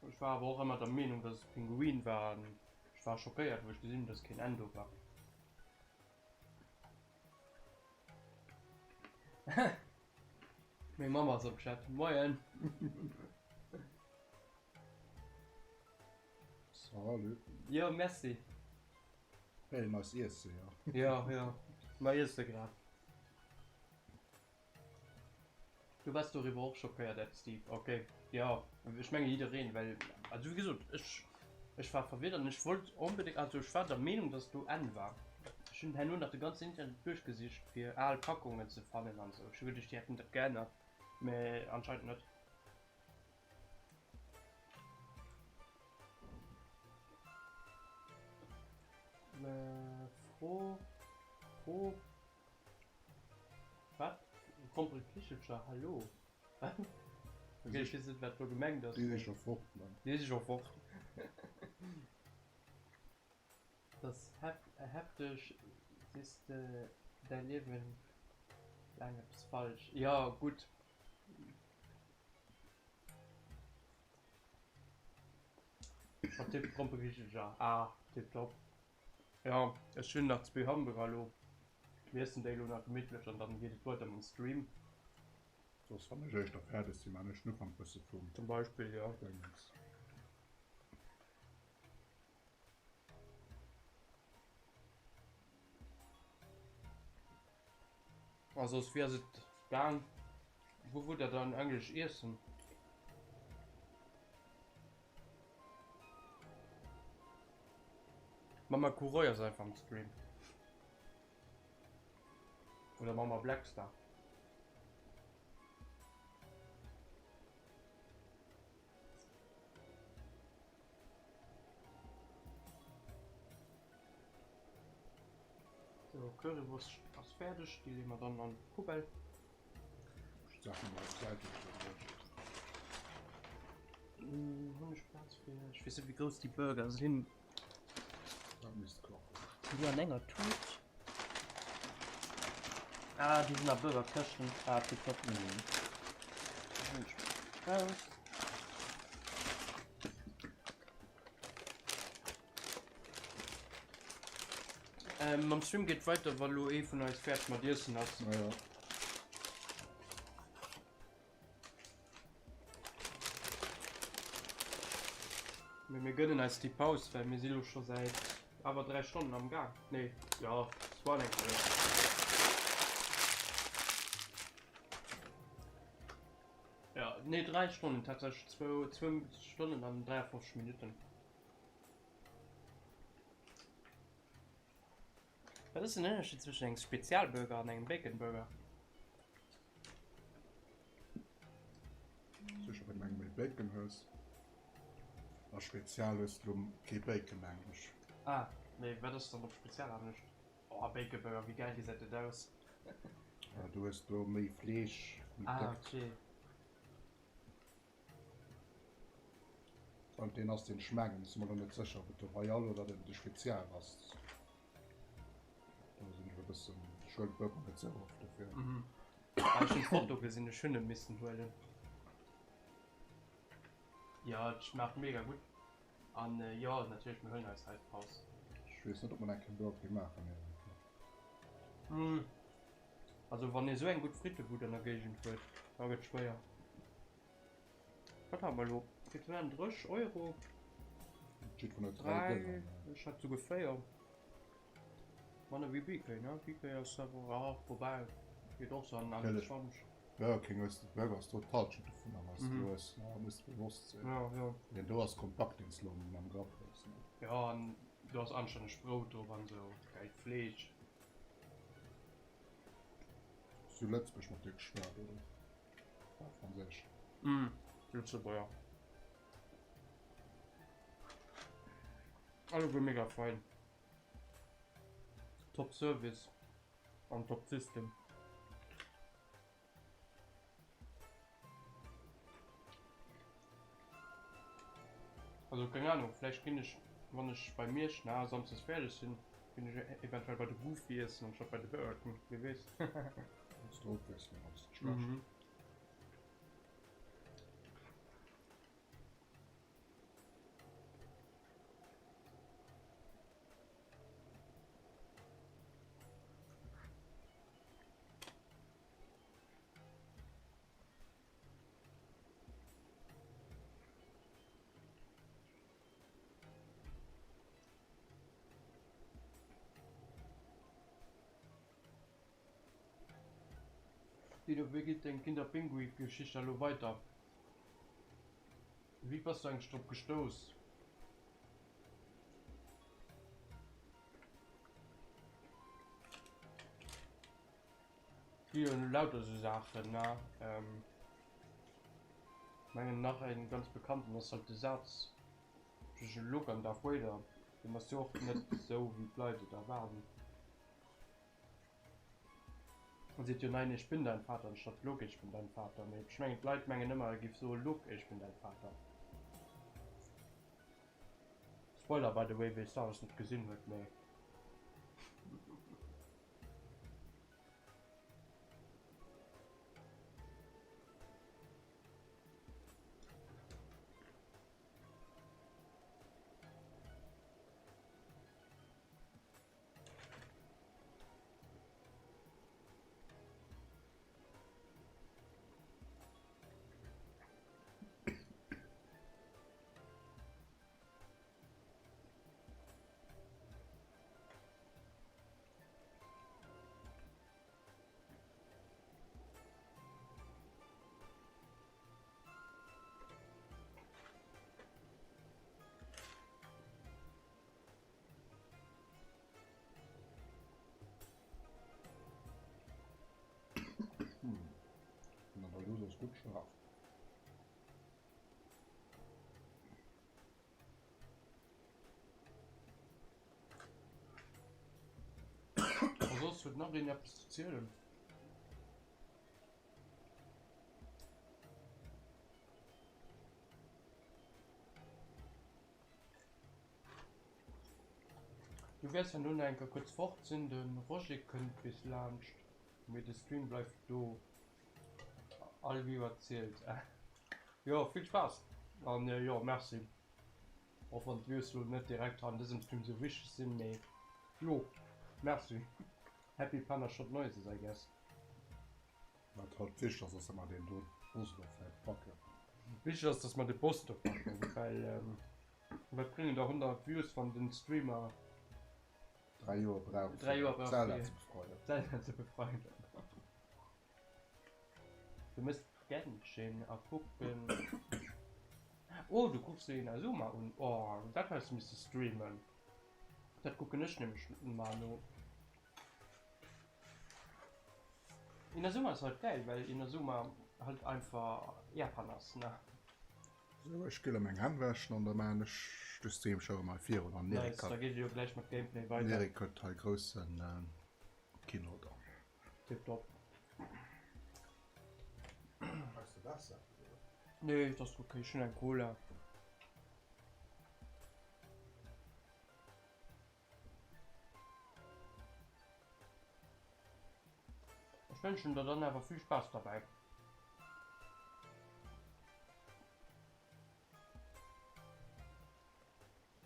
Ech war awer och ëmmer der Meenung, dass et Pinguin war an ech war schockéiert, wou ech gesinn hunn, dass keen N do war. Meng Mamm ass am Chat. Moien! Salut. Jo, merci. Hey, nice Iesse, jo. Jo, jo, mer iesse grad. Du wars doriwwer och schockéiert, Ed Steve. Ok, jo, ech menge jiddereen, well, also wéi gesot, ech, ech war verwirrt an ech wollt onbedéngt, also ech war der Meenung, dass do N war. Ech hunn herno nach de ganzen Internet duerchgesicht, fir al Packungen ze fannen an esou. Ech hu geduecht, déi hätten dat geännert, mä anscheinend net. Fro, Fro. Wat? Gromperekichelcher? Hallo? Wat? Ok, ech weess net, wat do gemengt ass. Déi si scho fort, ne? Déi si scho fort. Dat ass hefteg, sees de däi Liewen laang eppes falsch. Jo, gutt. Mat de Gromperekichelcher, ah, tiptop. Jo, ech hunn nach zwee Hamburger elo. Mir iessen déi elo nach gemittlech an dann geet et weider mam Stream. Soss wann ech éischter fäerdeg sinn, maan ech den Ufank bësse vum. Zum Beispill, jo. Déngens. A soss, wéi ass et gaang? Wou wullt der dann eigentlech iessen? Mama Kuroi ass einfach am Stream. Oder Mama Blackstar. So, Currywurst ass fäerdeg, déi leeë mer dann an d'Poubelle. Saachen mol op Säite stellen. Hunn ech Plaz fir, ech weess net wéi grouss déi Burger sinn. Dat misst klappen. Sinn déi an enger Tut? Ah, déi sinn a Burgerkëschten. Ah, tipptopp. Mhm. Raus. Ähm, mam Stream geet weiter, wa lo ee vun eis fäerdeg mat Iessen ass. Ja, ja. Mee mir gönnen eis déi Paus, well mir si lo scho säit awer 3 Stonnen am Gaang. Nee, ja, zwou an eng hallef. Ja, nee, 3 Stonnen tatsächlech, zwou, zwou Stonnen an 53 Minutten. Wat ass den Ënnerscheed zwëschen engem Spezialburger an engem Baconburger? Sécher wann du engem méi Bacon hues. A Spezial hues du kee Bacon mengen ech. Ah, mee wat ass dann op Spezial anescht? Oh, Baconburger, wéi gäil gesäit dat aus! Du hues do méi Fleesch, méi Ah, déckt. okay. An deen ass deen ech mengen. Ech si mer lo net sécher ob et de Royal oder den de Spezial ass. Do sinn ech e bëssen, ech huelen d'Burger net sou oft dofir. Mhm. Ah, ech hunn d'Foto gesinn, ech hunn e missen huelen. Jo, et schmaacht mega gutt. An jo, natierlech, mir huelen eis hei d'Paus. Ech weess net ob mer nach eng Kéier Burger King maachen mee okay. Also wann ee sou eng gutt Frittebud an der Géigend huet, da gëtt schwéier. Wat hate mer elo? Et waren 30 Euro. Jiddwer huet 3 3, Dënger. ech hat souguer 4. Manner wéi BK, ne? BK ass awer, ah, woubäi, geet och sou an an déi 20. Burger King hues de, Burger ass do d'Halschent dovunner was du hues, ne? Muss de bewosst sinn. Ja, ja. Deen do ass kompakt, deen s de lo am Grapp hues, ne? Ja, an do ass anstänneg Brout drop an sou gäilt Fleesch. Zu Lëtzebuerg mat dir geschwat, oder? War franséisch. Mm, Lëtzebuerger. Alleguer mega fein. Top Service an top System. Also keng Ahnung, vläicht ginn ech, wann ech bei Mierschna samsdes fäerdeg sinn, ginn ech eventuell bei de Goofy iessen anstatt bei de Burger King, wie weess. Wanns de Ofwiesslung ass net schlecht. Mhm. Guido, wéi geet deng Kinderpingui-Geschicht da lo weiter? Wéi bass du eigentlech drop gestouss? Gi jo lauter sou Saachen ne. Mengen nach en ganz bekannten ass halt de Saz zwëschen Luke an Darth Vader, deen ass jo och net sou wéi d'Leit et erwaarden. En seet jo nein ich bin dein Vater anstatt Luke ich bin dein Vater, mee ech mengen d'Leit mengen ëmmer e giff soe Luke ich bin dein Vater. Spoiler by the way wee Star Wars net gesinn huet, mee. Den Andalus ass gutt schaarf. A soss huet nach een eppes ze zielen? Du wäers herno nach eng Kéier kuerz fort sinn, de Roger kënnt bis laanscht, mee de Stream bleift do. All Viewer zielt. Jo, vill Spaass an jo, merci. Och wann d'Views lo net direkt an dësem Stream sou wichteg sinn, mee jo, merci. Happy Panda Shot Noises, I guess. Wat halt wichteg ass, ass dat mer deen do Boss do vläit packen. Wichteg ass, dass mer de Boss do packen, well wat bréngen der 100 Views, wann den Streamer 3 Joer brauch, 3 Joer brauch Zelda fir ze befreien. Zelda ze befreien. Du mëss Genshin a kucken. Oh, du kucks dir Inazuma un. Oh, dat häss du misse streamen. Dat kucken ech nämlech mar no. Inazuma ass halt geil, well Inazuma halt einfach Japan ass, ne? Sou, ech gi lo meng Hänn wäschen an da maachen ech de Stream scho erëm hei virun an Nice, da geet et jo gläich mat Gameplay weider. Erik huet hei groussen Kino dann. Tiptop. Brauchs de Waasser? Nee, et ass ok, ech hunn eng Cola. Ech wënschen der dann awer vill Spaass derbäi.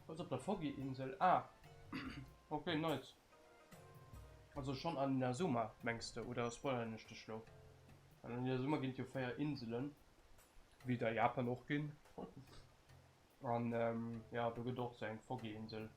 Was op der Foggy Insel? Ah, okay, nice. Also schon an Inazuma, mengs de, oder spoilern ech dech lo? Well an Inazuma ginn et jo 4 Inselen, wéi et a Japan och ginn. An jo, do gëtt och sou eng Foggy Insel.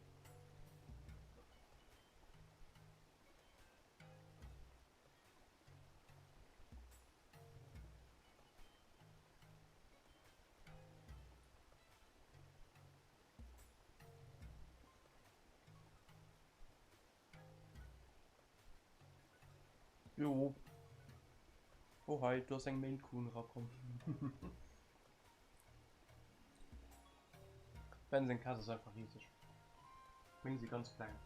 Jo. Oh hei, do ass eng Maine Coon erakomm. Ben seng Kaz ass einfach rieseg. Meng si ganz kleng.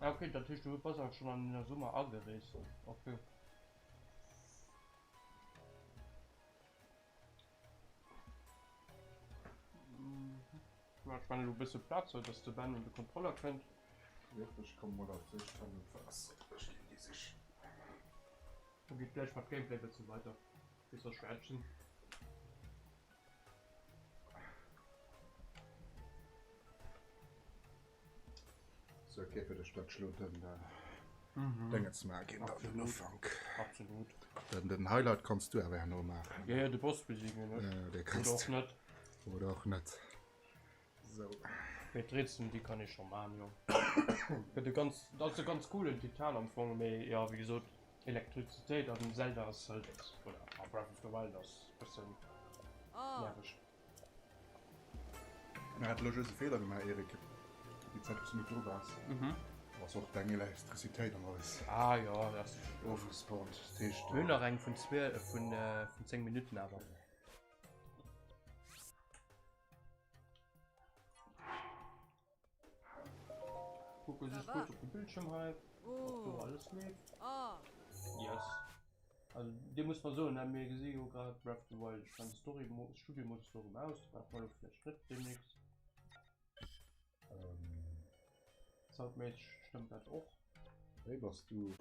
Ah, okay, dat heescht du bass awer schon an Inazuma agereest. Okay. Ech man elo bësse Plaz, sou dass de Ben un de Controller kënnt. Jop, ech komme mol als éischt an den Waasser. Ech ginn déi sichen. Da geet gläich mat Gameplay bësse weider, bis ech fäerdeg sinn. Sou, ok, fir dech dat elo den Déngens maache ginn, dann den Ufank. Absolut. Den, den Highlight kanns du awer herno maachen. Ja, ja, de Boss besiegen ech. Ja, dee kanns Oder och net. Oder och net. Sou. Mee d'Rätselen, déi kann ee scho maachen, jo. Gëtt e ganz, ass e ganz coolen Titan am Fong, mee jo, wéi gesot, Elektrizitéit an Zelda ass halt, oder a Breath of the Wild ass bëssen nerveg. Mir hat elo just e Feeler gemaach, Eric, déi Zäit wou s du net do waars. Mhm. Ass och deng Elektrizitéit an alles. Ah jo, dat ass. Ofgespawnt. Dat heescht. Mir hunn nach eng vun zwee, vun, vun 10 Minutten awer. Kucke just kurz op de Bildschirm hei, ob do alles leeft. Yes. Also dir muss mal soen, mir gesi jo grad Breath of the Wild. Ech mein Story Mo Studio Modus do rëm aus, brauch mer lo vläicht net demnächst. Ähm. Soundméisseg stëmmt dat och. Wéi bass du?